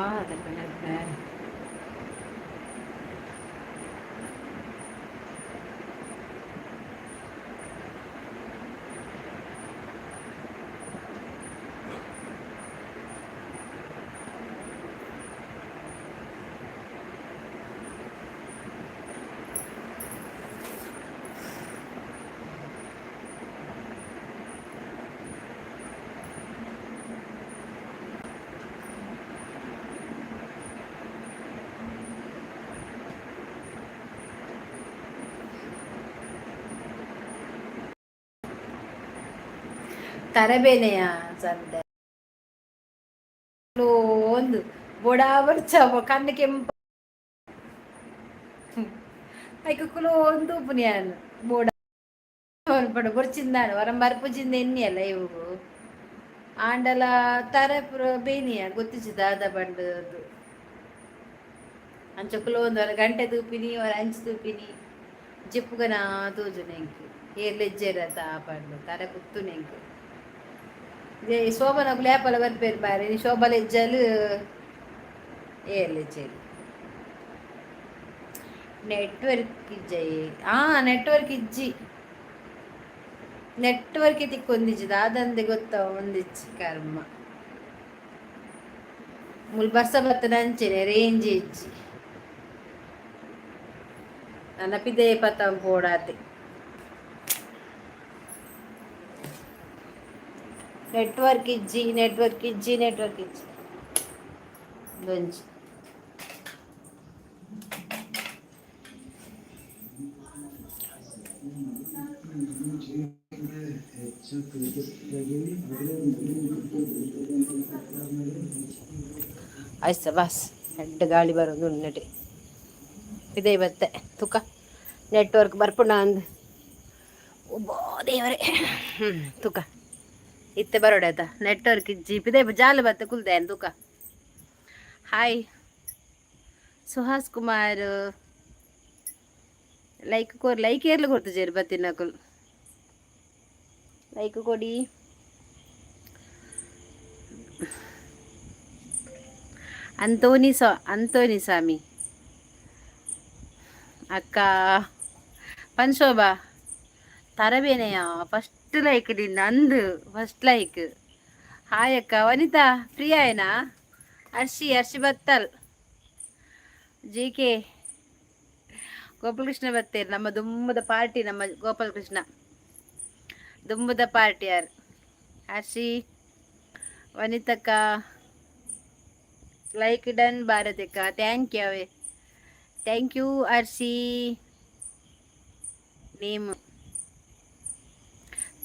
ದಾದ? ತರಬೇನೆಯ ಸಂದೆ ಒಂದು ಬೊಡಾ ಬರ್ಚ ಕಣ್ಣು ಕೆಂಪ ಐಕ್ ಕುಲು ಒಂದು ಪುನಿಯಾನ್ ಬೋಡ ಪಡ ಬೊರ್ಚಿಂದಾನು ವರಂ ಬರ್ಪುಜಿಂದ ಎನ್ನಿಯಲ್ಲ ಇವು. ಆಂಡಲ ತರೆ ಪುರ ಬೇನಿಯ ಗೊತ್ತಿಜಿ ದಾದ ಬಂಡು. ಅಂಚ ಕುಲು ಒಂದು ವರ ಗಂಟೆ ತೂಪಿನಿ, ವರ ಅಂಚು ತೂಪಿನಿ, ಜೆಪ್ಪುಗನ ತೋಜುನೆ ಎಂಕ್. ಏರ್ಲ ಇಜ್ಜೆರ್ ಆ ಪಂಡು ತರೆ ಕುತ್ತುನೆ ಎಂಕ್. ಶೋಭನಕುಲು ಏಪಲ ಬರ್ಪೇರು ಬಾರಿ ಶೋಭಲ ಇಜ್ಜಲ್, ಏರ್ಲ ಇಜ್ಜೆರ್. ನೆಟ್ವರ್ಕ್ ಇಜ್ಜೈ. ಆ ನೆಟ್ವರ್ಕ್ ಇಜ್ಜಿ, ನೆಟ್ವರ್ಕ್ ತಿಕ್ಕೊಂದಿಜ್ಜಿ. ದಾದಂದೆ ಗೊತ್ತ ಒಂದಿಜ್ಜಿ ಕರ್ಮ. ಮುಲ್ ಬರ್ಸ ಬತ್ತನ ಅಂಚೆನೆ ರೇಂಜ್ ಇಜ್ಜಿ. ನನ್ನ ಪಿದೆ ಪತಂ ಪೋಡಾತೆ. ನೆಟ್ವರ್ಕ್ ಇಜ್ಜಿ, ನೆಟ್ವರ್ಕ್ ಇಜ್ಜಿ, ನೆಟ್ವರ್ಕ್ ಇಜ್ಜಿ ಒಂಜಿ. ಆಯ್ತು ಬಸ್. ಎಡ್ಡೆ ಗಾಳಿ ಬರೋದು ಉಂಡಟೆ ಇದೇ ಬತ್ತೆ. ತುಕ ನೆಟ್ವರ್ಕ್ ಬರ್ಪುಂಡ ಅಂದ್. ಒಬ್ಬ ದೇವರೇ, ತುಕ ಇತ್ತೆ ಬರೋಡೆ ಆಯ್ತಾ. ನೆಟ್ವರ್ಕ್ ಇಜ್ಜಿ. ಪಿದೆ ಜಾಲ ಬತ್ತೆ ಕುಲ್ದೆ ತುಕ. ಹಾಯ್ ಸುಹಾಸ್ ಕುಮಾರ್, ಲೈಕ್ ಕೋರ್. ಲೈಕ್ ಏರ್ಲು ಕೊಡ್ತಿಜೇರು ಬತ್ತಿನಕುಲು? ಲೈಕ್ ಕೊಡಿ. ಅಂತೋನಿ ಸ್ವಾ ಅಂತೋನಿ ಸ್ವಾಮಿ ಅಕ್ಕ ಪನ್ಶೋಭಾ ತರಬೇನೆಯ. ಫಸ್ಟ್ ಲೈಕ್ ನಿನ್ನ ಅಂದು, ಫಸ್ಟ್ ಲೈಕ್. ಹಾಯ್ ಅಕ್ಕ. ವನಿತಾ ಫ್ರೀ ಆಯ್ನಾ? ಅರ್ಷಿ, ಅರ್ಷಿ ಬತ್ತಲ್. ಜಿ ಕೆ ಗೋಪಾಲಕೃಷ್ಣ ಬತ್ತೇರು. ನಮ್ಮ ದುಮ್ಮದ ಪಾರ್ಟಿ, ನಮ್ಮ ಗೋಪಾಲಕೃಷ್ಣ ದುಮ್ಮದ ಪಾರ್ಟಿ ಯಾರು. ಹರ್ಷಿ, ವನಿತಕ್ಕ ಲೈಕ್ ಡನ್. ಭಾರತಿಕ್ಕ thank you away, thank you. Arshi name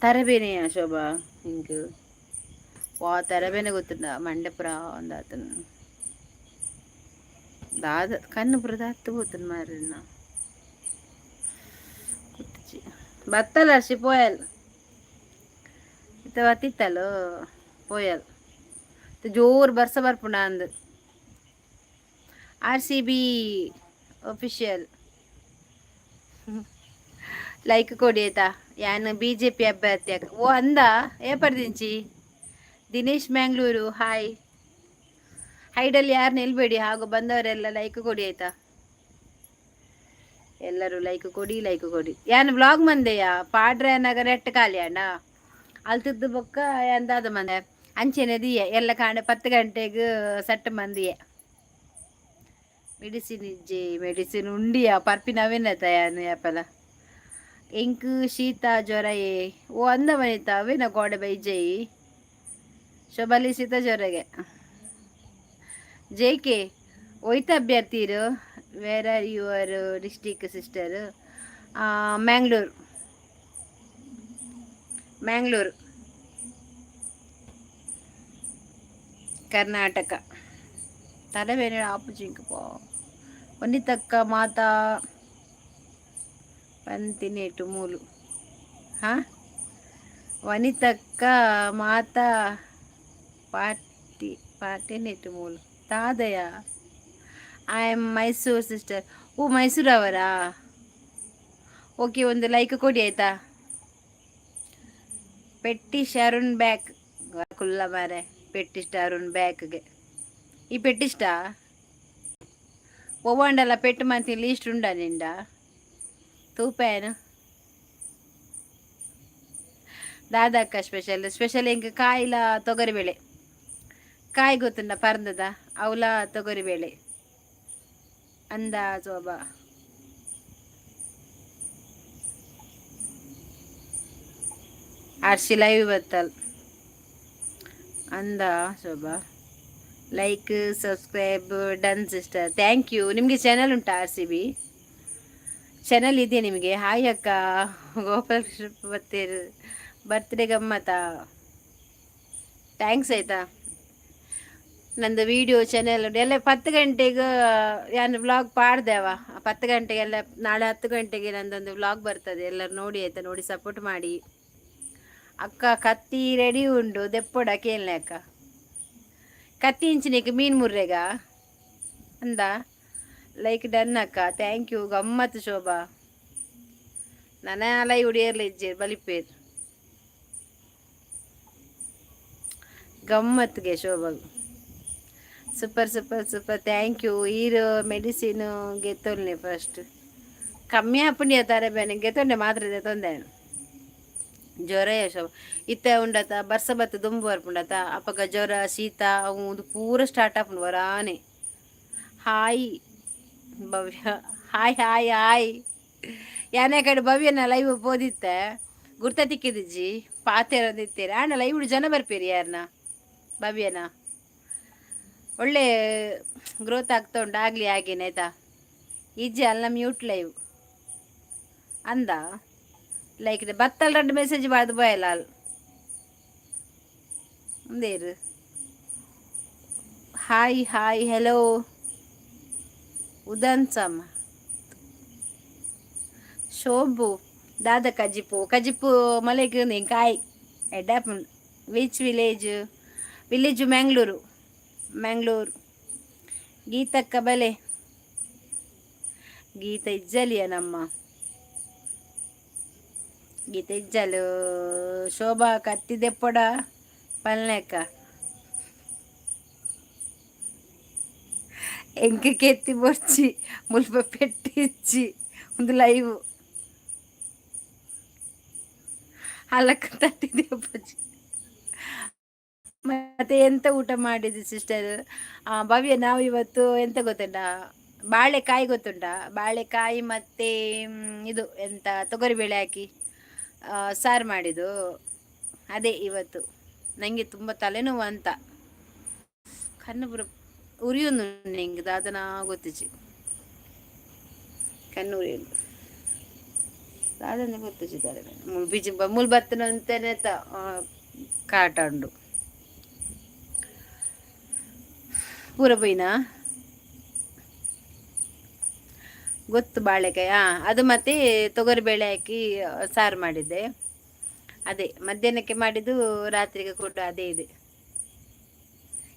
ತರಬೇನೆಯ ಶೋಭಾ ಹಿಂಗೆ ವಾ ತರಬೇನೆ ಗೊತ್ತುಂಡ. ಮಂಡೆಪುರ ಒಂದಾತನ ದಾದ ಕಣ್ಣು ಪುರ ದಾತ್ತು పోతుంది ಮಾರನ್ನ ಕುತ್ತಿಚಿ ಬತ್ತಲ್ಲ. ಹರ್ಷಿ ಪೋಯಲ್ ಇತ್ತ ಬತ್ತಿತ್ತಲ್ಲ, ಪೋಯಲ್. ಜೋರು ಬರ್ಸ ಬರ್ಪುಂಡ ಅಂದ್. ಆರ್ ಸಿ ಬಿ ಒಫಿಷಿಯಲ್ ಲೈಕ್ ಕೊಡಿ ಆಯ್ತಾ. ಯಾನ್ ಬಿಜೆಪಿ ಅಭ್ಯರ್ಥಿ. ಓ ಅಂದ ಏ ಪರ್ದಿಂಚಿ. ದಿನೇಶ್ ಮ್ಯಾಂಗ್ಳೂರು ಹಾಯ್. ಹೈಡಲ್ಲಿ ಯಾರು ನಿಲ್ಬೇಡಿ, ಹಾಗೂ ಬಂದವರೆಲ್ಲ ಲೈಕ್ ಕೊಡಿ ಆಯ್ತಾ. ಎಲ್ಲರೂ ಲೈಕ್ ಕೊಡಿ, ಲೈಕ್ ಕೊಡಿ. ಯಾನ್ ವ್ಲಾಗ್ ಮಂದೆಯ ಪಾಡ್ರೆ ಅನ್ನಾಗ ನೆಟ್ ಖಾಲಿ ಅಣ್ಣ. ಅಲ್ತಿದ್ದು ಬೊಕ್ಕ ಎಂದಾದ ಮಂದೆ ಅಂಚೆನೆ ದಿಯ ಎಲ್ಲ ಕಾಂಡೆ 10 ಗಂಟೆಗೆ ಸೆಟ್ ಮಂದಿಯ. ಮೆಡಿಸಿನ್ ಇಜ್ಜಿ, ಮೆಡಿಸಿನ್ ಉಂಡಿಯ ಪರ್ಪಿನ ಅವೇನ ಯಾನು ಯಾಪಲ. ಎಂಕ್ ಶೀತ ಜ್ವರ ಏ. ಓ ಅಂದ ಮನಿತ ಅವೇನ ಗೋಡೆ ಬೈಜೈ ಶೋಭಲಿ ಶೀತ ಜ್ವರಗೆ. ಜೆ ಕೆ ಒಯ್ತ ಅಭ್ಯರ್ಥಿರು. Where are your district, sister? Mangalore, Mangalore, Karnataka. ತಲೆಬೇನೆ ಆಪುಜಿಂಕ್ ಪೋ. ವನಿತಕ್ಕ ಮಾತಾ ಪಂತಿನೇಟು ಮೂಲು. ಹಾಂ ವನಿತಕ್ಕ ಮಾತಾ ಪಾರ್ಟಿ ಪಾರ್ಟಿನೇಟು ಮೂಲು ತಾದಯ. I am Mysuru sister. ಓ ಮೈಸೂರು ಅವರಾ? ಓಕೆ, ಒಂದು ಲೈಕ್ ಕೊಡಿ ಆಯ್ತಾ. ಪೆಟ್ಟಿ ಶರುಣ್ ಬ್ಯಾಕ್ ಕುಲ್ಲ ಮಾರೆ. ಪೆಟ್ಟಿ ಅರುಣ್ ಬ್ಯಾಕ್ಗೆ. ಈ ಪೆಟ್ಟಿಷ್ಟ ಒವ್ವಂಡಲ ಪೆಟ್ಟು ಮಂತಿ ಲೀಸ್ಟ್ ಉಂಡ ನಿಂಡ ತೂಪೇನು ದಾದಕ್ಕ ಸ್ಪೆಷಲ್ ಸ್ಪೆಷಲ್ ಎಂಕ್ ಕಾಯಿಲ ತೊಗರಿಬೇಳೆ. ಕಾಯಿ ಗೊತ್ತುಂಡ ಪರ್ಂದದ ಅವಲ ತೊಗರಿಬೇಳೆ ಅಂದ ಶೋಭಾ. ಆರ್ಸಿ ಲೈವ್ ಬತ್ತಲ್ ಅಂದ Shobha. Like subscribe done sister, thank you. ನಿಮಗೆ ಚಾನಲ್ ಉಂಟಾ? ಆರ್ ಸಿ ಬಿ ಚಾನಲ್ ಇದೆಯಾ ನಿಮಗೆ? ಹಾಯ್ ಅಕ್ಕ, ಗೋಪಾಲಕೃಷ್ಣ ಬತ್ತೀರು ಬರ್ತ್ಡೇ ಗಮ್ಮತ್ತಾ? Thanks ಆಯ್ತಾ. ನಂದು ವೀಡಿಯೋ ಚಾನೆಲ್ ಎಲ್ಲ 10 ಗಂಟೆಗೆ ಯಾನು ವ್ಲಾಗ್ ಪಾಡ್ದೇವ 10 ಗಂಟೆಗೆಲ್ಲ. ನಾಳೆ 10 ಗಂಟೆಗೆ ನಂದೊಂದು ವ್ಲಾಗ್ ಬರ್ತದೆ, ಎಲ್ಲರೂ ನೋಡಿ ಆಯ್ತಾ? ನೋಡಿ, ಸಪೋರ್ಟ್ ಮಾಡಿ. ಅಕ್ಕ, ಕತ್ತಿ ರೆಡಿ ಉಂಡು ದೆಪ್ಪೊಡ ಕೇಳನೆ ಅಕ್ಕ. ಕತ್ತಿ ಇಂಚಿನಿಕ್ ಮೀನು ಮುರ್ರೆಗ ಅಂದ. ಲೈಕ್ ಡನ್ ಅಕ್ಕ, thank you. ಗಮ್ಮತ್ತು ಶೋಭಾ. ನನ ಲೈ ಉಡಿಯರ್ಲ ಇಜ್ಜೇರ್ ಬಲಿಪೇರ್ ಗಮ್ಮತ್ಗೆ ಶೋಭಾ. Super super super, thank you. ಈರ್ ಮೆಡಿಸಿನ್ ಗೆತ್ತೊಲ್ನೆ ಫಸ್ಟ್ ಕಮ್ಮಿ ಆಪುಂಡಿ ತಾರೆ ಬೇನೆ ಗೆತ್ತೊಂಡೆ ಮಾತ್ರ ದೆತ್ತೊಂದೆ. ಜ್ವರ ಶೋಭಾ ಇತ್ತೆ ಉಂಡತ, ಬರ್ಸ ಬತ್ತು ದುಂಬು ಬರ್ಪುಂಡತ, ಅಪಗ ಜ್ವರ ಶೀತ ಅವು ಒಂದು ಪೂರ ಸ್ಟಾರ್ಟ್ ಆಪುಂಡು ವರಾನೆ. ಹಾಯ್ ಭವ್ಯ, ಹಾಯ್ ಹಾಯ್ ಹಾಯ್. ಯಾನೆ ಕಡೆ ಭವ್ಯನ ಲೈವ್ ಪೋದಿತ್ತೆ, ಗುರ್ತ ತಿಕ್ಕಿದಿಜ್ಜಿ, ಪಾತೆರೊಂದಿತ್ತೀರಿ. ಆಂಡ ಲೈವ್ ಜನ ಬರ್ಪೇರಿ ಯಾರನ್ನ ಭವ್ಯನ. ಒಳ್ಳೆ ಗ್ರೋತ್ ಆಗ್ತಾ ಉಂಟು, ಆಗಲಿ ಹಾಗೇನೆ ಆಯ್ತಾ. ಇಜ್ಜಿ ಅಲ್ಲ ಮ್ಯೂಟ್ ಲೈವ್ ಅಂದ. ಲೈಕ್ ಬತ್ತಲ್ ರಡ್ಡ್ ಮೆಸೇಜ್ ಬಾರ್ದು ಬೋಯಲ್ಲ ಅಲ್ ಒಂದೇರು. ಹಾಯ್ ಹಾಯ್ ಹೆಲೋ ಉದನ್ಸಮ್ಮ ಶೋಭು. ದಾದ ಕಜಿಪು? ಕಜಿಪು ಮಲೆಗ್ ಕಾಯಿ ಎಡ್ಡೆ. Which village? Village Mangaluru, Mangaluru. ಗೀತಕ್ಕ ಬಲೆ. ಗೀತ ಇಜ್ಜಲಿಯ ನಮ್ಮ ಗೀತ ಇಜ್ಜಲು. ಶೋಭಾ, ಕತ್ತಿ ದೆಪ್ಪೊಡ ಪಲ್ನೆಕ್ಕ. ಎಂಕ್ ಕೆತ್ತಿ ಬೊರ್ಚಿ, ಮುಲ್ಪ ಪೆಟ್ಟಿಚ್ಚಿ ಒಂದು ಲೈವ್ ಅಲಕ್ಕ ತಟ್ಟಿದೆ ಬೊರ್ಚಿ. ಮತ್ತೆ ಎಂತ ಊಟ ಮಾಡಿದ್ದು ಸಿಸ್ಟರ್ ಭವ್ಯ? ನಾವು ಇವತ್ತು ಎಂತ ಗೊತ್ತುಂಟಾ? ಬಾಳೆಕಾಯಿ ಗೊತ್ತುಂಟಾ? ಬಾಳೆಕಾಯಿ ಮತ್ತೆ ಇದು ಎಂತ ತೊಗರಿಬೇಳೆ ಹಾಕಿ ಸಾರು ಮಾಡಿದ್ದು, ಅದೇ ಇವತ್ತು. ನನಗೆ ತುಂಬ ತಲೆನೋವು ಅಂತ ಕಣ್ಣು ಪೂರ ಉರಿಯೊಂದು ನಿಂಗೆ ದಾದನ ಗೊತ್ತಿಜಿ. ಕಣ್ಣು ಉರಿಯುಂಡು ದಾದನ ಗೊತ್ತಿದ್ದಾರೆ. ಮುಲ್ ಬಿಜಿ ಮುಲ್ ಬತ್ತನ ಅಂತಾನೆ ಕಾಟ ಉಂಡು ಪೂರ ಪೋಯಿನಾ ಗೊತ್ತು. ಬಾಳೆಕಾಯಿ ಹಾಂ ಅದು ಮತ್ತೆ ತೊಗರಿಬೇಳೆ ಹಾಕಿ ಸಾರು ಮಾಡಿದ್ದೆ. ಅದೇ ಮಧ್ಯಾಹ್ನಕ್ಕೆ ಮಾಡಿದ್ದು, ರಾತ್ರಿಗೆ ಕೂಡ ಅದೇ ಇದೆ.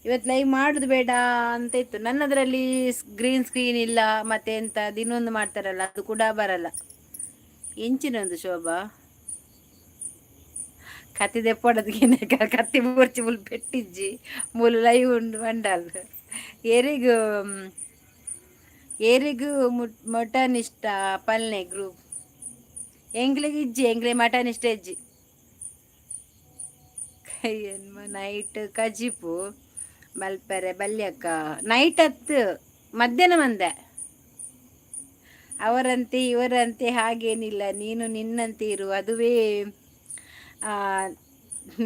ಇವತ್ತು ಲೈವ್ ಮಾಡೋದು ಬೇಡ ಅಂತ ಇತ್ತು. ನನ್ನದರಲ್ಲಿ ಗ್ರೀನ್ ಸ್ಕ್ರೀನ್ ಇಲ್ಲ, ಮತ್ತೆ ಎಂತ ದಿನೊಂದು ಮಾಡ್ತಾರಲ್ಲ, ಅದು ಕೂಡ ಬರಲ್ಲ. ಎಂಚಿನೊಂದು ಶೋಭಾ ಕತ್ತಿ ದೆಪ್ಪೊಡದಕ್ಕೆ ಕತ್ತಿ ಬೊರ್ಚಿ ಮುಲ್ ಪೆಟ್ಟಿಜ್ಜಿ ಮೂಲು ಲೈವ್ ಉಂಡು ಬಂಡಲ್. ಏರಿಗು ಏರಿಗು ಮಟನ್ ಇಷ್ಟ ಪಲ್ನೆ ಗ್ರೂಪ್. ಎಂಗ್ಲಿಗೆ ಇಜ್ಜಿ, ಎಂಗ್ಲೆ ಮಟನ್ ಇಷ್ಟ ಇಜ್ಜಿ. ನೈಟ್ ಕಜಿಪು ಮಲ್ಪೆರೆ ಬಲ್ಯಕ್ಕ. ನೈಟ್ ಹತ್ತು ಮಧ್ಯಾಹ್ನ ಬಂದೆ. ಅವರಂತೆ ಇವರಂತೆ ಹಾಗೇನಿಲ್ಲ, ನೀನು ನಿನ್ನಂತೆ ಇರು, ಅದುವೇ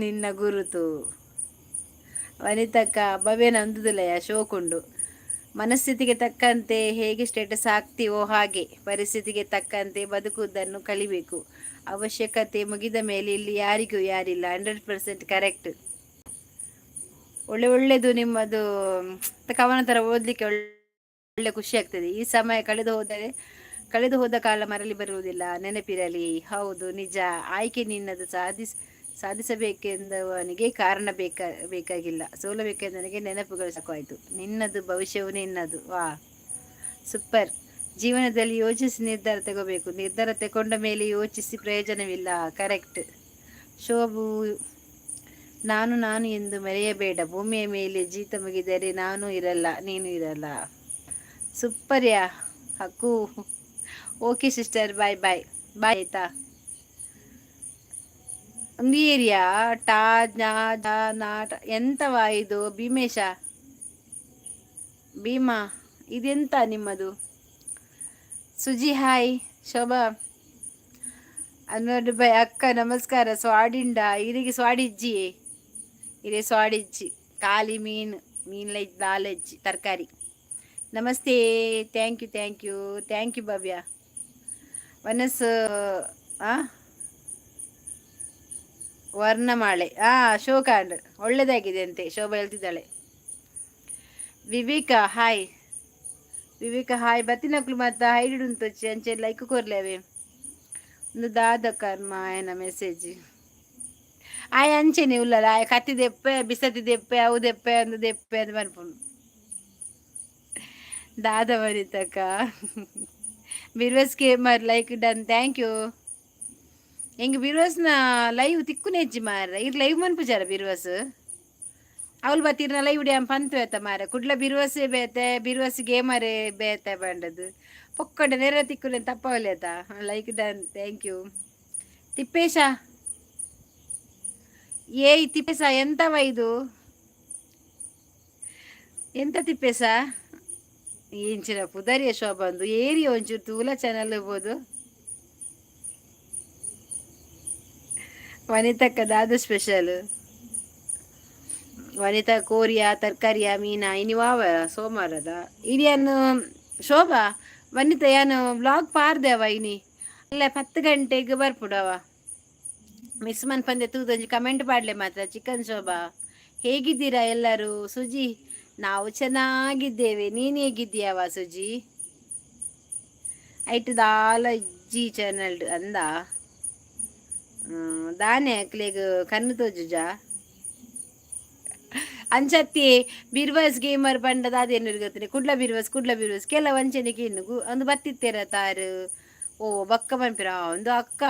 ನಿನ್ನ ಗುರುತು. ವನಿತಕ್ಕ ಭವ್ಯನ ಅಂದುದಿಲ್ಲಯ ಶೋಕುಂಡು. ಮನಸ್ಥಿತಿಗೆ ತಕ್ಕಂತೆ ಹೇಗೆ ಸ್ಟೇಟಸ್ ಹಾಕ್ತೀವೋ ಹಾಗೆ ಪರಿಸ್ಥಿತಿಗೆ ತಕ್ಕಂತೆ ಬದುಕುವುದನ್ನು ಕಲಿಬೇಕು. ಅವಶ್ಯಕತೆ ಮುಗಿದ ಮೇಲೆ ಇಲ್ಲಿ ಯಾರಿಗೂ ಯಾರಿಲ್ಲ. 100% ಕರೆಕ್ಟ್. ಒಳ್ಳೆ ಒಳ್ಳೆಯದು ನಿಮ್ಮದು ಕವನ ಥರ ಓದಲಿಕ್ಕೆ ಒಳ್ಳೆ ಖುಷಿ ಆಗ್ತದೆ. ಈ ಸಮಯ ಕಳೆದು ಹೋದರೆ ಕಳೆದು ಹೋದ ಕಾಲ ಮರಳಿ ಬರುವುದಿಲ್ಲ, ನೆನಪಿರಲಿ. ಹೌದು, ನಿಜ. ಆಯ್ಕೆ ನಿನ್ನದು, ಸಾಧಿಸಬೇಕೆಂದವನಿಗೆ ಕಾರಣ ಬೇಕಾಗಿಲ್ಲ, ಸೋಲಬೇಕೆಂದವನಿಗೆ ನೆನಪುಗಳು ಸಾಕಾಯಿತು. ನಿನ್ನದು ಭವಿಷ್ಯವು ನಿನ್ನದು. ವಾ, ಸೂಪರ್. ಜೀವನದಲ್ಲಿ ಯೋಚಿಸಿ ನಿರ್ಧಾರ ತಗೋಬೇಕು, ನಿರ್ಧಾರ ತಗೊಂಡ ಮೇಲೆ ಯೋಚಿಸಿ ಪ್ರಯೋಜನವಿಲ್ಲ. ಕರೆಕ್ಟ್ ಶೋಭು. ನಾನು ನಾನು ಎಂದು ಮೆರೆಯಬೇಡ. ಭೂಮಿಯ ಮೇಲೆ ಜೀತ ಮುಗಿದರೆ ನಾನು ಇರಲ್ಲ, ನೀನು ಇರಲ್ಲ. ಸೂಪರ್ ಯಾ ಹಕ್ಕು. Okay sister, bye bye bye ಆಯ್ತಾ? ಒಂದು ಏರಿಯಾ ಟಾ ಜಾ ಜಾ ನಾಟ ಎಂತವಾ ಇದು? ಭೀಮೇಶ, ಭೀಮಾ, ಇದೆಂತ ನಿಮ್ಮದು? ಸುಜಿ ಹಾಯ್. ಶೋಭಾ ಅನ್ವರ್ ಬೈ ಅಕ್ಕ ನಮಸ್ಕಾರ. ಸ್ವಾಡಿಂಡ ಇರಿಗೆ ಸ್ವಾಡಿಜ್ಜಿ, ಇರೇ ಸ್ವಾಡಿಜ್ಜಿ. ಖಾಲಿ ಮೀನು, ಮೀನ್ ಲೈ ದಾಲಜ್ಜಿ, ತರಕಾರಿ. Namaste. Thank you, thank you, thank you ಭವ್ಯ. ವನಸ್ ಆ ವರ್ಣಮಾಳೆ. ಆ ಶೋಕಾಂಡ್ ಒಳ್ಳೆದಾಗಿದೆ ಅಂತೆ, ಶೋಭಾ ಹೇಳ್ತಿದ್ದಾಳೆ. ವಿವೇಕ ಹಾಯ್, ವಿವೇಕ ಹಾಯ್. ಬತ್ತಿನಕ್ಲು ಮತ್ತ ಹೈಡ್ ಉಂಟು ಅಂಚೆ ಲೈಕ್ ಕೊರ್ಲೇವೆ. ಒಂದು ದಾದ ಕರ್ಮ ಆಯನ ಮೆಸೇಜ್ ಆಯ್ ಅಂಚೆನೆ ಉಲ್ಲಲ್ಲ. ಆಯ್ ಕತ್ತಿ ದೆಪ್ಪೆ, ಬಿಸತಿ ದೆಪ್ಪೆ, ಅವು ದೆಪ್ಪೆ, ಅಂದು ದೆಪ್ಪೆ ಅಂದ್ ಪನ್ಪುಂಡು. ದಾದ ವನಿತಕ್ಕ. ಬಿರ್ವಸ್ gamer, like done, thank you. ಎಂಕ್ ಬಿರ್ವಸ್ನ ಲೈವ್ ತಿಕ್ಕುನೆಜ್ಜಿ ಮಾರ್ರೆ. ಇರ್ ಲೈವ್ ಮನ್ಪುಜಾರ ಬಿರ್ವಸ್? ಅವಳು ಬತ್ತೀರ್ನ ಲೈವ್ ಡ್ಯಾಮ್ ಪಂತು ಏತ ಮಾರ. ಕುಡ್ಲ ಬಿರ್ವಸೇ ಬೇತೆ, ಬಿರ್ವಸ್ ಗೇಮರೇ ಬೇತೆ ಬಂಡದು. ಪೊಕ್ಕಡೆ ನೇರ ತಿಕ್ಕುನೆ ತಪ್ಪವಲೇತ. Like done, thank you. Thippesha, ಏಯ್ ತಿಪ್ಪೇಶ, ಎಂತವ ಇದು? ಎಂತ ತಿಪ್ಪೇಶ? ಇಂಚಿನ ಪುದರಿಯ ಶೋಭಂದು ಏರಿಯ ಒಂಚೂರು ತೂಲ ಚಾನಲ್ ಇರ್ಬೋದು. ವನಿತಕ್ಕ ದಾದ ಸ್ಪೆಷಲ್? ವನಿತಾ ಕೋರಿಯಾ, ತರಕಾರಿಯ, ಮೀನಾ? ಇನಿ ವಾವ ಸೋಮವಾರದ ಇಡಿಯನ್ ಶೋಭಾ. ವನಿತಾ ಯಾನು ಬ್ಲಾಗ್ ಪಾರ್ದೆವ ಇನಿ ಅಲ್ಲ, 10 ಗಂಟೆಗೆ ಬರ್ಪುಡವ. ಮಿಸ್ ಮನ್ಪಂದೆ ತೂದೊಂಜಿ ಕಮೆಂಟ್ ಪಾಡ್ಲೆ ಮಾತ್ರ. ಚಿಕನ್ ಶೋಭಾ, ಹೇಗಿದ್ದೀರಾ ಎಲ್ಲರೂ? ಸುಜಿ, ನಾವು ಚೆನ್ನಾಗಿದ್ದೇವೆ, ನೀನು ಹೇಗಿದ್ದೀಯವ ಸುಜಿ? ಐಟ್ ದಾಲ ಇಜ್ಜಿ ಚಾನಲ್ ಅಂದ ದಾನೆ ಅಕ್ಲೆಗ್ ಕಣ್ಣು ತೋಜುಜ ಅಂಚತ್ತಿ. ಬಿರ್ವಸ್ ಗೇಮರ್ ಪಂಡದ ಅದೇನು ಗೊತ್ತಿಲ್ಲ. ಕುಡ್ಲ ಬಿರ್ವಸ್, ಕುಡ್ಲ ಬಿರ್ವಸ್ ಕೆಲವು ಅಂಚನೆಗೆ ಇನ್ನು ಒಂದು ಬತ್ತಿತ್ತೇರ ತಾರು. ಓ ಬಕ್ಕ ಪನ್ಪಿರ ಒಂದು ಅಕ್ಕ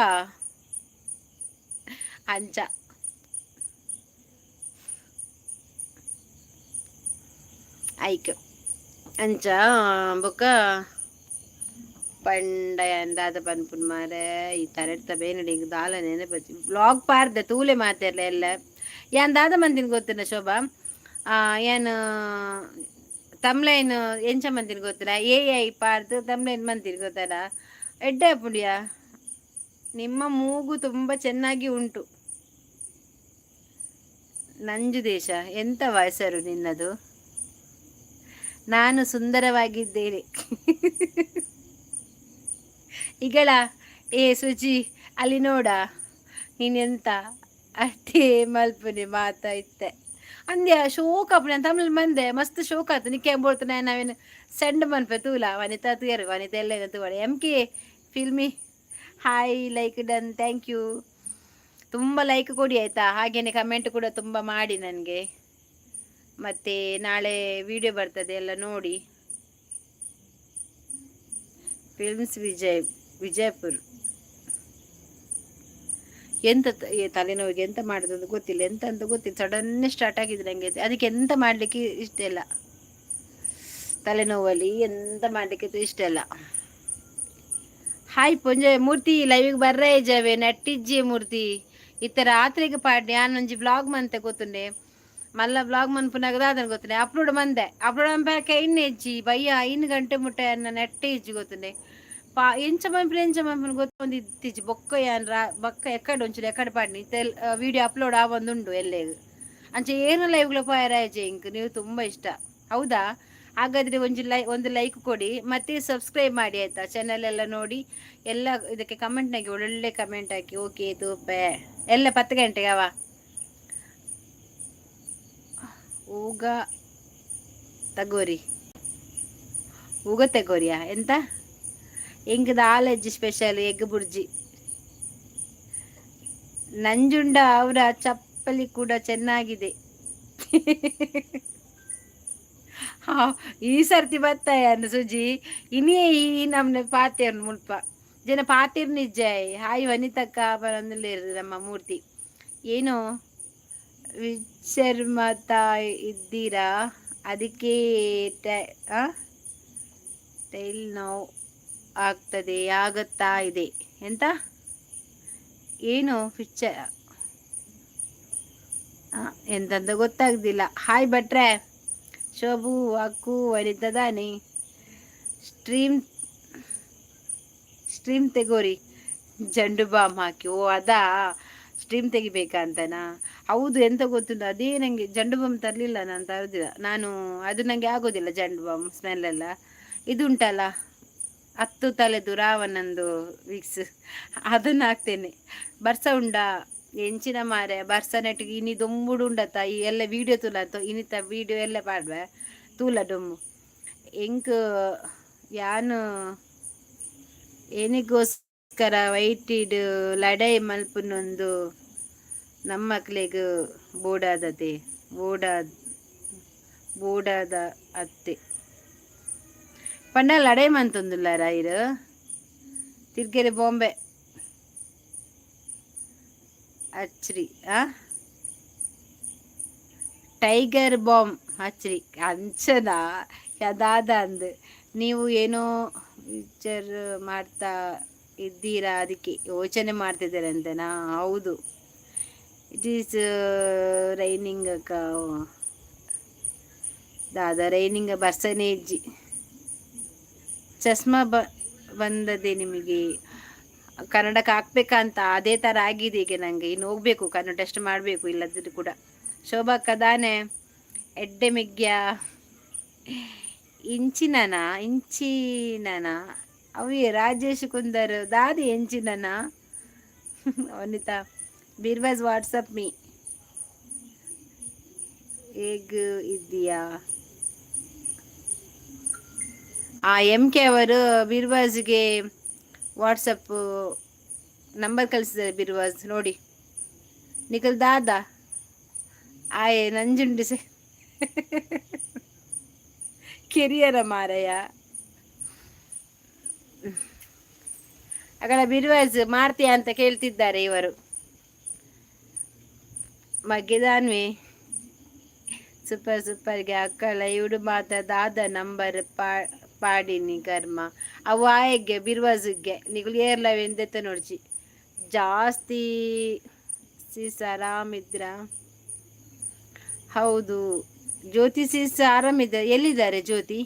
ಅಂಚ. ಐಕ್ ಅಂಚ ಬೊಕ್ಕ ಪಂಡ ದಾದ ಪನ್ಪುನ್ ಮಾರೆ. ಈ ತರೆಡ್ತ ಬೇನಡಿ ದಾಲ ನೆನಪಚ್ಚಿ. ಬ್ಲಾಗ್ ಪಾರ್ದೆ ತೂಲೆ ಮಾತೆರ್ಲ ಎಲ್ಲ. ಯಾನ್ ದಾದ ಮಂದಿನ ಗೊತ್ತಿನ ಶೋಭಾ? ಯಾನ್ ತಮ್ಲೈನ್ ಎಂಚ ಮಂದಿನ ಗೊತ್ತಿಲ್ಲ. ಎ I ಪಾರ್ದು ತಮ್ಲೈನ್ ಮಂತಿನ ಗೊತ್ತಲ್ಲ. ಎಡ್ಡೆ ಪುಡಿಯ. ನಿಮ್ಮ ಮೂಗು ತುಂಬ ಚೆನ್ನಾಗಿ ಉಂಟು. ನಂಜು ದೇಶ, ಎಂತ ಹೆಸರು ನಿನ್ನದು? ನಾನು ಸುಂದರವಾಗಿದ್ದೇನೆ. ಈಗಳ ಏ ಸುಜಿ, ಅಲ್ಲಿ ನೋಡ ನೀನೆಂತ ಅಷ್ಟೇ ಮಲ್ಪುನಿ ಮಾತಾ ಇತ್ತೆ ಅಂದ್ಯ. ಶೋಕ ಆಪುಂಡು ತಮಿಳ್ ಮಂದೆ ಮಸ್ತ್ ಶೋಕ ಆತು. ನಿಕ್ಕೆ ಬೋಡ್ತು ನಾವೇನು ಸೆಂಡ್ ಮನ್ಪೆ ತೂಲ. ವನಿತಾ ತೂಯರು, ವನಿತಾ ಎಲ್ಲ ತೂವಡೆ. M K filmy hi, like done, thank you. ತುಂಬ ಲೈಕ್ ಕೊಡಿ ಆಯಿತಾ? ಹಾಗೆಯೇ ಕಮೆಂಟ್ ಕೂಡ ತುಂಬ ಮಾಡಿ ನನಗೆ. ಮತ್ತು ನಾಳೆ ವಿಡಿಯೋ ಬರ್ತದೆ, ಎಲ್ಲ ನೋಡಿ. ಫಿಲ್ಮ್ಸ್ ವಿಜಯ್, ವಿಜಯಪುರ. ಎಂತ ತಲೆನೋವಿಗೆ ಎಂತ ಮಾಡೋದು ಅಂತ ಗೊತ್ತಿಲ್ಲ. ಎಂತ ಅಂತ ಗೊತ್ತಿಲ್ಲ. ಸಡನ್ನೇ ಸ್ಟಾರ್ಟ್ ಆಗಿದೆ ನನಗೆ. ಅದಕ್ಕೆ ಎಂತ ಮಾಡಲಿಕ್ಕೆ ಇಷ್ಟ ಇಲ್ಲ. ತಲೆನೋವಲ್ಲಿ ಎಂತ ಮಾಡಲಿಕ್ಕೆ ಇಷ್ಟ ಇಲ್ಲ. ಹಾಯ್ ಪೊಂಜೆ ಮೂರ್ತಿ, ಲೈವಿಗೆ ಬರ್ರೇ ಇಜ್ಜಾವೆ? ನಟ್ಟಿಜ್ಜಿ ಮೂರ್ತಿ. ಇತ್ತ ರಾತ್ರಿಗೆ ಪಾಡ್ನಿ ಯಾನೊಂಜಿ ಬ್ಲಾಗ್ ಮಂತೆ ಗೊತ್ತುಂಡೆ. ಮಲ್ಲ ಬ್ಲಾಗ್ ಮನ್ಪುನಾಗ ದಾದನ ಗೊತ್ತುಂಡೆ. ಅಪ್ಲೋಡ್ ಮಂದೆ, ಅಪ್ಲೋಡ್ ಮನ್ಪಾಕ ಇನ್ನು ಹೆಚ್ಚಿ ಬಯ್ಯ 5 ಗಂಟೆ ಮುಟ್ಟ ಎನ್ನ ನೆಟ್ಟೆ ಇಜ್ಜಿ ಗೊತ್ತುಂಡೆ. ಪಾ ಎಂಚ ಮನ್ಪುನ, ಎಂಚ ಮನ್ಪುನ ಗೊತ್ತೊಂದು ಇತ್ತಿಜ್ಜಿ. ಬೊಕ್ಕ ಯಾನ್ ರಾ ಬೊಕ್ಕ ಎಕ್ಕಡೆ ಒಂಚೂರು ಎಕ್ಕಡೆ ಪಾಡ್ನಿ ತೆಲ್ ವಿಡಿಯೋ ಅಪ್ಲೋಡ್ ಆವೊಂದುಂಡು ಎಲ್ಲೆಗ್. ಅಂಚ ಏನು ಲೈವ್ಗಳ ಪೋಯೆರೆ ಇಂಕ್. ನೀವು ತುಂಬ ಇಷ್ಟ, ಹೌದಾ? ಹಾಗಾದರೆ ಒಂಜಿ ಲೈ ಒಂದು ಲೈಕ್ ಕೊಡಿ ಮತ್ತು ಸಬ್ಸ್ಕ್ರೈಬ್ ಮಾಡಿ ಆಯಿತಾ? ಚಾನಲ್ ಎಲ್ಲ ನೋಡಿ. ಎಲ್ಲ ಇದಕ್ಕೆ ಕಮೆಂಟ್ನಾಗೆ ಒಳ್ಳೊಳ್ಳೆ ಕಮೆಂಟ್ ಹಾಕಿ. ಓಕೆ ತೂಪೆ ಎಲ್ಲ 10 ಗಂಟೆಗೆ ಅವ. ಊಗ ತಗೋರಿ, ಊಗ ತಗೋರಿಯಾ? ಎಂತ ಎಂಕ್ ದಾಲೆಜ್ಜಿ ಸ್ಪೆಷಲ್ ಎಗ್ ಬುರ್ಜಿ. ನಂಜುಂಡ ಅವರ ಚಪ್ಪಲಿ ಕೂಡ ಚೆನ್ನಾಗಿದೆ. ಹಾ, ಈ ಸರ್ತಿ ಬತ್ತಾಯನ್ ಸುಜಿ. ಇನಿಯೇ ಈ ನಮ್ನ ಪಾತೇರ್ನ ಮುಲ್ಪ ಜನ ಪಾತೇರ್ನ ಇಜ್ಜಾಯ್. ಹಾಯ್ ವನಿತಕ್ಕ ಬರಂದುಲ್ಲೇರು ನಮ್ಮ ಮೂರ್ತಿ. ಏನು ವಿಚಾರ ಮಾಡ್ತಾ ಇದ್ದೀರಾ, ಅದಕ್ಕೆ ಟೈಲ್ ನೋವು ಆಗ್ತದೆ, ಆಗುತ್ತಾ ಇದೆ. ಎಂತ ಏನು ಪಿಕ್ಚರ್ ಎಂತಂತ ಗೊತ್ತಾಗ್ದಿಲ್ಲ. ಹಾಯ್ ಭಟ್ರೆ, ಶೋಭು ಅಕ್ಕು, ವನಿತದಾನಿ. ಸ್ಟ್ರೀಮ್ ಸ್ಟ್ರೀಮ್ ತೆಗೋರಿ, ಜಂಡು ಬಾಮ್ ಹಾಕಿ. ಓ, ಅದಾ, ಸ್ಟ್ರೀಮ್ ತೆಗಿಬೇಕಂತನಾ? ಹೌದು, ಎಂತ ಗೊತ್ತುಂಟು, ಅದೇ ನನಗೆ ಜಂಡು ಬಾಮ್ ತರಲಿಲ್ಲ ನಾನು, ತರೋದಿಲ್ಲ ನಾನು ಅದು, ನನಗೆ ಆಗೋದಿಲ್ಲ ಜಂಡು ಬಾಮ್ ಸ್ಮೆಲ್ ಎಲ್ಲ. ಇದು ಉಂಟಲ್ಲ, ಹತ್ತು ತಲೆದು ರಾವಣಂದು ವಿಕ್ಸ್, ಅದನ್ನು ಹಾಕ್ತೇನೆ. ಬರ್ಸ ಉಂಡಾ ಎಂಚಿನ ಮಾರೆ? ಬರ್ಸ ನೆಟ್ಟಿಗೆ ಇನಿ ದೊಂಬುಡು ಉಂಡತ್ತ. ಈ ಎಲ್ಲ ವೀಡಿಯೋ ತೂಲಂತ, ಇನಿತ ವೀಡಿಯೋ ಎಲ್ಲ ಪಾಡ್ವೆ ತೂಲ ಡೊಮ್ಮು. ಎಂಕ್ ಯಾನು ಏನಿಗೋಸ್ಕರ ವೈಟಿಡ್ ಲಡಾಯಿ ಮಲ್ಪುನೊಂದು ನಮ್ಮಕ್ಲೆಗ್ ಬೋಡಾದತೆ, ಬೋಡಾ ಬೋಡಾದ ಅತ್ತೆ ಪಂಡ ಲಡಾಯಿ ಮಂತೊಂದುಲ್ಲಾರ ಇರು. ತಿರ್ಗೆರೆ ಬಾಂಬೆ ಅಚ್ರಿ, ಆ ಟೈಗರ್ ಬಾಂಬ್ ಹಚ್ರಿ ಅಂಚನ ಯದಾದ ಅಂದ್. ನೀವು ಏನೋ ವಿಚಾರ ಮಾಡ್ತಾ ಇದ್ದೀರಾ, ಅದಕ್ಕೆ ಯೋಚನೆ ಮಾಡ್ತಿದ್ದೀರಂತೆನಾ? ಹೌದು. It is raining ಅಕ್ಕ. ದಾದ ರೈನಿಂಗ್? ಬರ್ಸನೇ ಇಜ್ಜಿ. ಚಸ್ಮಾ ಬಂದದೆ ನಿಮಗೆ? ಕನ್ನಡಕ್ಕೆ ಹಾಕ್ಬೇಕಂತ ಅದೇ ಥರ ಆಗಿದೆ ಈಗ ನನಗೆ. ಇನ್ನು ಹೋಗ್ಬೇಕು, ಕನ್ನಡ ಟೆಸ್ಟ್ ಮಾಡಬೇಕು ಇಲ್ಲದಿದ್ರು ಕೂಡ. ಶೋಭಕ್ಕ ದಾನೆ ಎಡ್ಡೆ ಮೆಗ್ಯ ಇಂಚಿನನ ಇಂಚಿನನ ಅವೇ ರಾಜೇಶ್ ಕುಂದರ್ ದಾದಿ ಎಂಚಿನನ. ವನಿತಾ ಬಿರ್ವಾಸ್, ವಾಟ್ಸಪ್ ಮೀ. ಹೇಗ್ ಇದ್ದೀಯಾ? ಆ ಎಂ ಕೆ ಅವರು ಬಿರ್ವಾಜ್ಗೆ ವಾಟ್ಸಪ್ ನಂಬರ್ ಕಳಿಸಿದ್ದಾರೆ. ಬಿರ್ವಾಜ್ ನೋಡಿ, ನಿಖಲ್ ದಾದಾ ಆಯೆ ನಂಜುಂಡಿ ಸೆ ಕೆರಿಯರ ಮಾರಯ್ಯ. ಅಗಳ ಬಿರ್ವಾಜ್ ಮಾಡ್ತೀಯಾ ಅಂತ ಕೇಳ್ತಿದ್ದಾರೆ ಇವರು. ಮಗ್ಗೆದಾನ್ವಿ ಸೂಪರ್ ಸೂಪರ್ಗೆ ಅಕ್ಕಳ ಇವರು ಮಾತ ದಾದ ನಂಬರ್ ಪಾಡಿನಿ ಕರ್ಮ. ಅವು ಆಯಗ್ಗೆ ಬಿರ್ವಾಜುಗೆ ನಿಗುಲು ಏರ್ಲವೆಂದೆತ್ತ ನೋಡ್ಚಿ. ಜಾಸ್ತಿ ಸೀಸ್ ಆರಾಮಿದ್ರ? ಹೌದು, ಜ್ಯೋತಿ ಸೀಸ್ ಆರಾಮಿದ್ದ. ಎಲ್ಲಿದ್ದಾರೆ ಜ್ಯೋತಿ?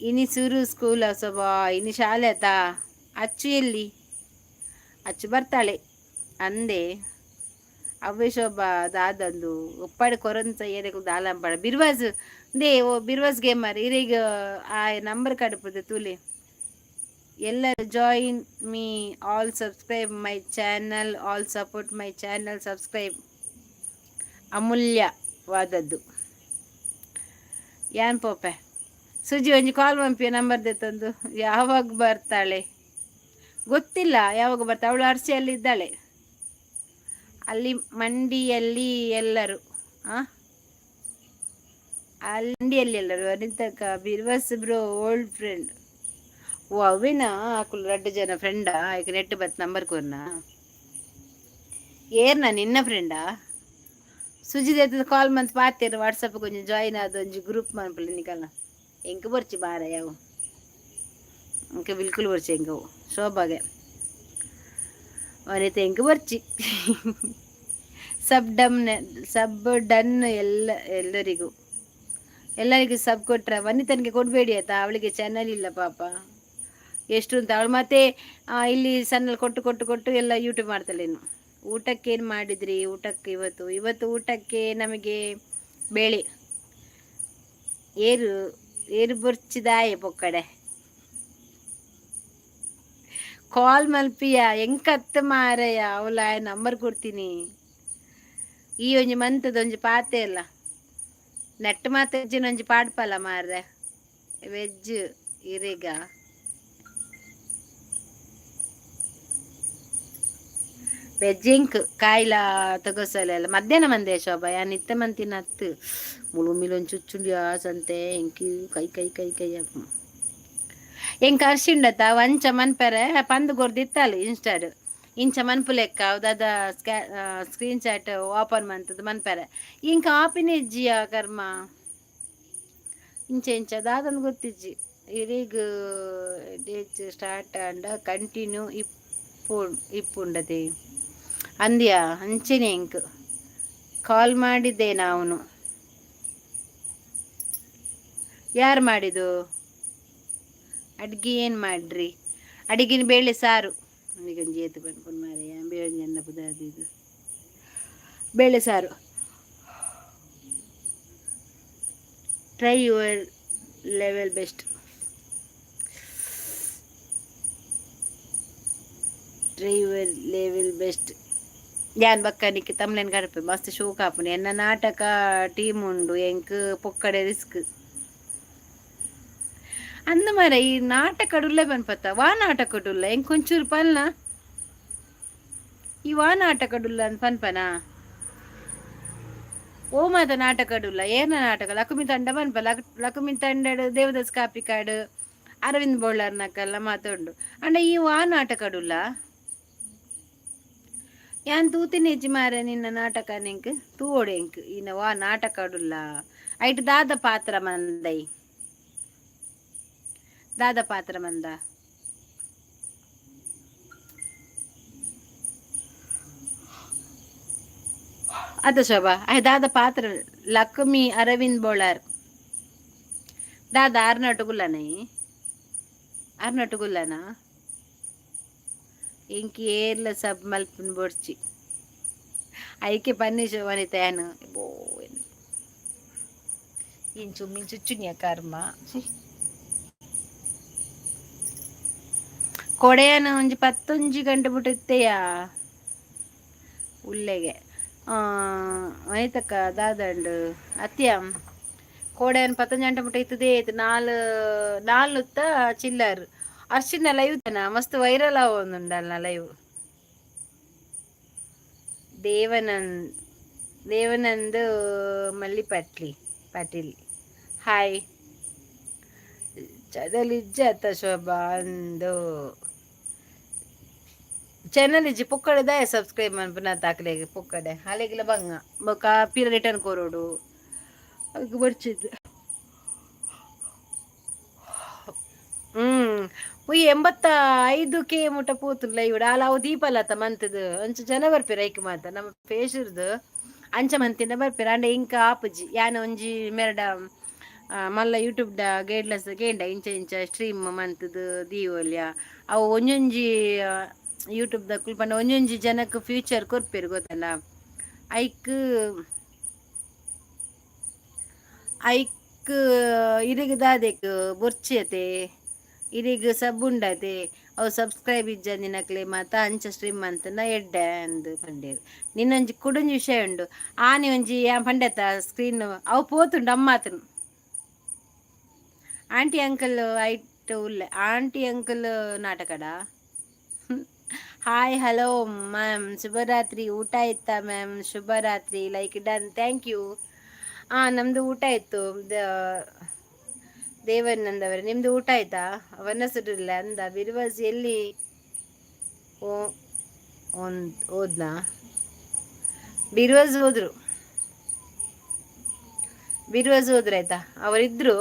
ಇನಿ ಸುರು ಸ್ಕೂಲ್ ಸೊಬಾ, ಇನಿ ಶಾಲೆ ಆತಾ. ಅಚ್ಚು ಎಲ್ಲಿ? ಅಚ್ಚು ಬರ್ತಾಳೆ ಅಂದೆ. ಅವ್ವೆ ಶೋಭಾ ದಾದಂದು ಉಪ್ಪಾಡಿ ಕೊರಂತ ಏರೆಗ್ ದಾಲಂಪಾಡ. ಬಿರ್ವಾಜ್ they, ಓ ಬಿರ್ವಾಜ್ ಗೇಮರ್, ಇರೆಗ್ ಆ ನಂಬರ್ ಕಡುಪುದು ತೂಲೆ. ಎಲ್ಲರೂ join me all, subscribe my channel all, support my channel, subscribe ಅಮೂಲ್ಯವಾದದ್ದು. ಯಾನ್ ಪೋಪೆ. ಸುಜಿ ಒಂಜಿ ಕಾಲ್ ಮಂಪಿಯ ನಂಬರ್ ತಂದು. ಯಾವಾಗ ಬರ್ತಾಳೆ ಗೊತ್ತಿಲ್ಲ, ಯಾವಾಗ ಬರ್ತಾಳೆ ಅವಳು? ಅರ್ಸಿಯಲ್ಲಿ ಇದ್ದಾಳೆ, ಅಲ್ಲಿ ಮಂಡಿಯಲ್ಲಿ ಎಲ್ಲರೂ. ಆ ಅಲ್ಲಿ ಮಂಡಿಯಲ್ಲಿ ಎಲ್ಲರೂ. ಅನಿತಕ್ಕ, ಬಿರ್ವಸ್ bro old friend. ಓ, ಅವೇನಾ ಅಕುಲು ರಡ್ಡು ಜನ ಫ್ರೆಂಡಾ? ಈಗ ನೆಟ್ ಬತ್ ನಂಬರ್ ಕೊರ್ನಾ? ಏರ್ನ ನಿನ್ನ ಫ್ರೆಂಡಾ? ಸುಜಿದ ಕಾಲ್ ಮಂತ್ ಪಾತೇರು. ವಾಟ್ಸಪ್ ಕೊಂಚ ಜಾಯಿನ್ ಆದ ಒಂಜಿ ಗ್ರೂಪ್ ಮನ್ಪುಲೆ ನಿಕಲ್ನ. ಎಂಕ್ ಬೊರ್ಚಿ ಬಾರ ಯಾವ, ಎಂಕ್ ಬಿಲ್ಕುಲ್ ಬೊರ್ಚಿ. ಎಂಕ್ ಶೋಭಾಗೆ ವನಿತ ಎಂಕ್ ಬೊರ್ಚಿ. ಸಬ್ ಡಮ್ ಸಬ್ ಡನ್. ಎಲ್ಲ ಎಲ್ಲರಿಗೂ ಎಲ್ಲರಿಗೂ ಸಬ್ ಕೊಟ್ರೆ ವನಿತನಿಗೆ ಕೊಡಬೇಡಿ ಆಯ್ತಾ? ಅವಳಿಗೆ ಚಾನಲ್ ಇಲ್ಲ ಪಾಪ. ಎಷ್ಟು ಅಂತ ಅವಳು ಮತ್ತೆ ಇಲ್ಲಿ ಸಣ್ಣಲ್ಲಿ ಕೊಟ್ಟು ಕೊಟ್ಟು ಕೊಟ್ಟು ಎಲ್ಲ ಯೂಟ್ಯೂಬ್ ಮಾಡ್ತಾಳೆ ಇನ್ನು. ಊಟಕ್ಕೆ ಏನು ಮಾಡಿದ್ರಿ? ಊಟಕ್ಕೆ ಇವತ್ತು ಇವತ್ತು ಊಟಕ್ಕೆ ನಮಗೆ ಬೇಳೆ. ಏರು ಏರು ಬೊರ್ಚಿದಾಯೆ ಪೊಕ್ಕಡೆ. ಕಾಲ್ ಮಲ್ಪಿಯ ಎಂಕತ್ತ ಮಾರಯ್ಯ, ಅವಳ ನಂಬರ್ ಕೊಡ್ತೀನಿ. ಈ ಒಂಜಿ ಮಂತದ ಒಂಜಿ ಪಾತೆ ಅಲ್ಲ ನೆಟ್ ಮಾತ ಒಂಜಿ ಪಾಡ್ಪಲ್ಲ ಮಾರ್ರೆ. ವೆಜ್ ಇರೆಗ ವೆಜ್ ಇಂಕ್ ಕಾಯಿಲ ತಗೋಸಲ. ಮಧ್ಯಾಹ್ನ ಮಂದೆ ಶೋಭಾ, ಯಾನ್ ಇತ್ತೆ ಮಂತಿನ ಅತ್ತು. ಮುಳು ಮಿಲೊಂಜಿ ಚುಚ್ಚುಂಡಿ ಸಂತೆ ಎಂಕ್ ಕೈ ಕೈ ಕೈ ಕೈ. ಎಂಕ್ ಅರ್ಶಿಂಡತ್ತ ವಂಚ ಮನ್ಪೆರೆ ಪಂದ್ ಕೊರ್ದಿತ್ತಲ್ಲ ಇನ್ಸ್ಟಾಡ್. ಇಂಚ ಮನ್ಪುಲೆಕ್ಕ ದಾದ ಸ್ಕ್ಯಾ ಸ್ಕ್ರೀನ್ ಚಾಟ್ ಓಪನ್ ಮಂತದ್ದು ಮನ್ಪರೆ ಇಂಕ ಆಪಿನ ಇಜ್ಜಿಯ ಕರ್ಮ ಇಂಚ ಇಂಚ ದಾದನ್ ಗೊತ್ತಿಜ್ಜಿ. ಇರೆಗ್ ಡೇಟ್ ಸ್ಟಾರ್ಟ್ ಆಂಡ ಕಂಟಿನ್ಯೂ ಇಪ್ಪು ಇಪ್ಪುಂಡತೆ ಅಂದ್ಯಾ ಅಂಚೆನೆ ಇಂಕ್ ಕಾಲ್ ಮಾಡಿದ್ದೆ ನಾವು. ಯಾರು ಮಾಡಿದ್ದು ಅಡ್ಗೆ? ಏನು ಮಾಡ್ರಿ ಅಡಿಗಿನ? ಬೇಳೆ ಸಾರು. ಒಂಜಿ ಏತು ಪನ್ಪುಂಡು ಮಾರಾಯ, ಬೇಳೆ ಎನ್ನ ಪುದರ್? ಇದು ಬೇಳೆ ಸಾರು. Try your level best, try your level best. ಯಾನ್ ಬಕ್ಕ ನಿಕ್ಕ್ ತಮ್ಲೆನ್ ಕಡಪೆ ಮಸ್ತ್ ಶೋಕ್ ಆಪುಂಡು. ಎನ್ನ ನಾಟಕ ಟೀಮ್ ಉಂಡು, ಎಂಕ್ ಪೊಕ್ಕಡೆ ರಿಸ್ಕ್ ಅಂದ ಮಾರೆ. ಈ ನಾಟಕಡುಲ್ಲೆ ಪನ್ಪತ್ತ, ವಾ ನಾಟಕಡುಲ್ಲ? ಎಂಕ್ ಒಂಚೂರು ಪಲ್ನ, ಈ ವಾ ನಾಟಕಡುಲ್ಲ ಅಂತ ಪನ್ಪನಾ? ಓ ಮಾತ ನಾಟಕಡುಲ್ಲ? ಏನ ನಾಟಕ? ಲಕುಮಿ ತಂಡ ಪನ್ಪ. ಲಕುಮಿ ತಂಡಡ್ ದೇವದಾಸ್ ಕಾಪಿಕಾಡ್, ಅರವಿಂದ್ ಬೋಳಾರ್ ನಕಲ್ಲ ಮಾತುಂಡು. ಅಂಡ ಈ ವಾ ನಾಟಕಡುಲ್ಲ? ಯಾನ್ ತೂತಿನ ಇಜ್ಜಿ ಮಾರೆ ನಿನ್ನ ನಾಟಕ. ನಿಂಕ್ ತೂವೊಡು ಎಂಕ್. ಈನ ವಾ ನಾಟಕಡುಲ್ಲ? ಐಟ್ ದಾದ ಪಾತ್ರ ಮಂದೈ? ದಾದ ಪಾತ್ರ ಮಂದ? ಅದ ಶೋಭಾ, ದಾದ ಪಾತ್ರ? ಲಕ್ಷ್ಮಿ ಅರವಿಂದ್ ಬೋಳಾರ್ ದಾದ ಆರ್ನಟುಗುಲ್ಲನೇ? ಆರ್ನಟುಗುಲ್ಲನಾ? ಇಂಕ್ ಏರ್ಲ ಸಬ್ ಮಲ್ಪುನ್ ಬೊಡ್ಚಿ, ಐಕೆ ಪನ್ನಿ ಶೋಭನಿತ. ಯಾನು ಬೋ ಇಂಚು ಮಿಂಚುಚ್ಚುನಿಯ ಕರ್ಮ. ಕೊಡೆಯನ ಒಂಜಿ ಪತ್ತೊಂಜಿ ಗಂಟೆ ಬಿಟ್ಟಿತ್ತೆಯ ಉಲ್ಲೆಗೆ ವನಿತಕ್ಕ ದಾದಂಡು ಅತ್ಯ ಕೋಡೆಯನ್ ಪತ್ತೊಂಜಿ ಗಂಟೆ ಮುಟ್ಟ ಇತ್ತದೇ ಇತ್ತು. ನಾಲ್ ನಾಲ್ನುತ್ತ ಚಿಲ್ಲರ್. ಅರ್ಶಿನ ಲೈವ್ ತನ ಮಸ್ತ್ ವೈರಲ್ ಆವೊಂದುಂಡಲ್ನ live. Devanand, Devanand Mallipatli Patil, hi. Channel ಇಜ್ಜಿ ಅತ್ತ ಶೋಭಾ? ಅಂದು ಚಾನಲ್ ಇಜ್ಜಿ. ಪೊಕ್ಕಡೆ ದಾಯ ಸಬ್ಸ್ಕ್ರೈಬ್ ಮನ್ಪುನ ಅಕ್ಲೆಗ್? ಪೊಕ್ಕಡೆ ಅಲೆಗಿಲ ಬಂಗ ಬೊಕ ಪಿರ ರಿಟರ್ನ್ ಕೊರೊಡು, ಅಗ್ ಬರ್ಚಿದ್ದು. ಒಯ್ 85 ಕೆ ಮುಟ್ಟ ಪೋತುಂಡು ಲೈವ್. ಆಲ್ ಅವು ದೀಪಲತ ಮಂತುದು ಅಂಚ ಜನ ಬರ್ಪೆರ್ ಐಕ್ ಮಾತ. ನಮ್ಮ ಫೇಶುರ್ದು ಅಂಚ ಮಂತಿನ ಬರ್ಪೆರ್. ಆಂಡ ಇಂಕ ಆಪುಜಿ. ಯಾನ್ ಒಂಜಿ ಮೆರಡ ಮಲ್ಲ ಯೂಟ್ಯೂಬ್ ದ ಗೈಡ್ಲೈನ್ಸ್ ಕೇಂಡ, ಇಂಚ ಇಂಚ ಸ್ಟ್ರೀಮ್ ಮಂತುದು ದೀವೊಲ್ಯ ಅವು ಒಂಜೊಂಜಿ ಯೂಟ್ಯೂಬ್ ದಕುಲು ಪಂಡ ಒಂಜೊಂಜಿ ಜನಕ್ ಫ್ಯೂಚರ್ ಕೊರ್ಪೆರ್ ಗೊತ್ತಲ್ಲ. ಐಕ್ ಐಕ್ ಇರೆಗ್ ದಾದೆಕ್ ಬೊರ್ಚಿ ಅತೆ, ಇರೆಗ್ ಸಬ್ ಉಂಡತೆ, ಅವು ಸಬ್ಸ್ಕ್ರೈಬ್ ಇಜ್ಜಂದಿನಕ್ಲೆ ಮಾತ ಅಂಚ ಸ್ಟ್ರೀಮ್ ಮಂತುಂಡ ಎಡ್ಡೆ ಅಂದ್ ಪಂಡೆರ್. ನಿನ್ನೊಂಜಿ ಕುಡೊಂಜಿ ವಿಷಯ ಉಂಡು. ಆನಿ ಒಂಜಿ ಯಾನ್ ಪಂಡೆತ ಸ್ಕ್ರೀನ್ ಅವು ಪೋತುಂಡು ಅಮ್ಮಾತನ್. ಆಂಟಿ ಅಂಕಲ್ ಐಟ್ ಉಲ್ಲೆ. ಆಂಟಿ ಅಂಕಲ್ ನಾಟಕಡ. ಹಾಯ್, ಹಲೋ ಮ್ಯಾಮ್, ಶುಭರಾತ್ರಿ. ಊಟ ಆಯ್ತಾ ಮ್ಯಾಮ್? ಶುಭರಾತ್ರಿ. Like done, thank you. ಹಾಂ, ನಮ್ಮದು ಊಟ ಆಯಿತು ದೇವನಂದವರೇ, ನಿಮ್ಮದು ಊಟ ಆಯ್ತಾ? ವನಸುಡಿಲ್ಲ ಅಂದ ಬಿರ್ವಾಸ್ ಎಲ್ಲಿ? ಓ ಒಂದು ಹೋದ್ನಾ ಬಿರ್ವಾಸ್? ಹೋದ್ರು ಬಿರ್ವಾಸ್, ಹೋದ್ರು ಆಯ್ತಾ. ಅವರಿದ್ರು,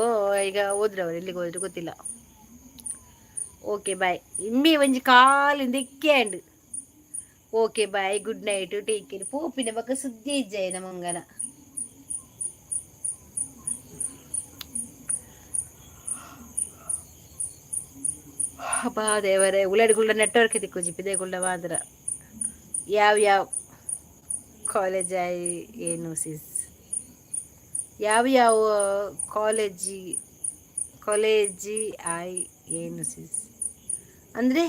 ಈಗ ಹೋದ್ರು. ಅವರು ಎಲ್ಲಿಗೆ ಹೋದ್ರು ಗೊತ್ತಿಲ್ಲ. Okay bye. ಇಂಬಿ ಒಂಜಿ ಕಾಲಿಂದ ಇಕ್ಕೆ. Okay bye, good night, take care. ಪೋಪಿನ ಬೊಕ ಸುದ್ದಿ ಇಜ್ಜಾಯ ಮಂಗನ. ಅಬ್ಬಾ ದೇವರೇ, ಉಳ್ಳಾಡಿಗುಳ್ಳ ನೆಟ್ವರ್ಕ್ ತಿಕ್ಕುಜಿ ಪಿದೆಗುಳ್ಳ ಮಾತ್ರ. ಯಾವ ಯಾವ ಕಾಲೇಜ್ ಆಯ್ ಏನು ಸಿಸ್? ಯಾವ ಯಾವ ಕಾಲೇಜಿ ಕಾಲೇಜಿ ಆಯ್ ಏನು ಸಿಸ್ ಅಂದರೆ?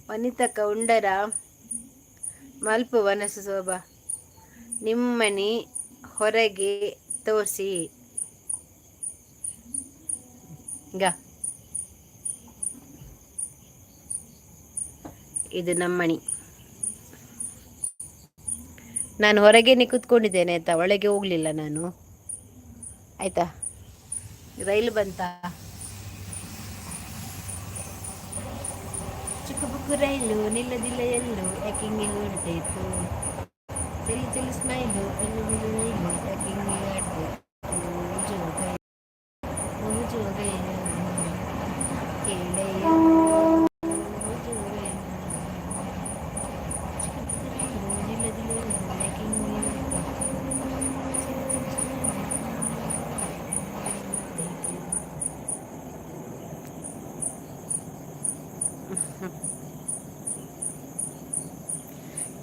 ವನಿತಕ್ಕ ಉಂಡರ ಮಲ್ಪು ವನಸು ಶೋಭಾ. ನಿಮ್ಮನಿ ಹೊರಗೆ ತೋರಿಸಿ ಈಗ. ಇದು ನಮ್ಮಣಿ. ನಾನು ಹೊರಗೇನೆ ಕೂತ್ಕೊಂಡಿದ್ದೇನೆ ಆಯ್ತಾ, ಒಳಗೆ ಹೋಗ್ಲಿಲ್ಲ ನಾನು ಆಯ್ತಾ. ರೈಲು ಬಂತಾ? ಚಿಕ್ಕ ಬುಕ್. ಚಿಕ್ಕು ರೈಲು ನಿಲ್ಲದಿಲ್ಲ ಎಲ್ಲೂ, ಯಾಕೆ ಹಿಂಗೆ ಓಡ್ತಾಯಿತ್ತು? ಚೆಲ್ಲಿ ಚೆಲ್ಲಿ ಸ್ಮೈಲು, ಎಲ್ಲು ಬಿಡು ರೈಲು, ಯಾಕೆ ಹಿಂಗೆ ಆಡ್ತಾಯಿತ್ತು? ಜೋಗ ಓ ಜೋಗಯ್ಯ ಕೇಳಯ್ಯ, ಜೋಗಯ್ಯ. ಚಿಕ್ಕ ಚಿಕ್ಕ ರೈಲು ನಿಲ್ಲದಿಲ್ಲ ಎಲ್ಲೂ, ಯಾಕೆ ಹಿಂಗೆ ಓಡ್ತಾಯಿತ್ತು? ಚೆಲ್ಲಿ ಚೆಲ್ಲಿ ಸ್ಮೈಲು.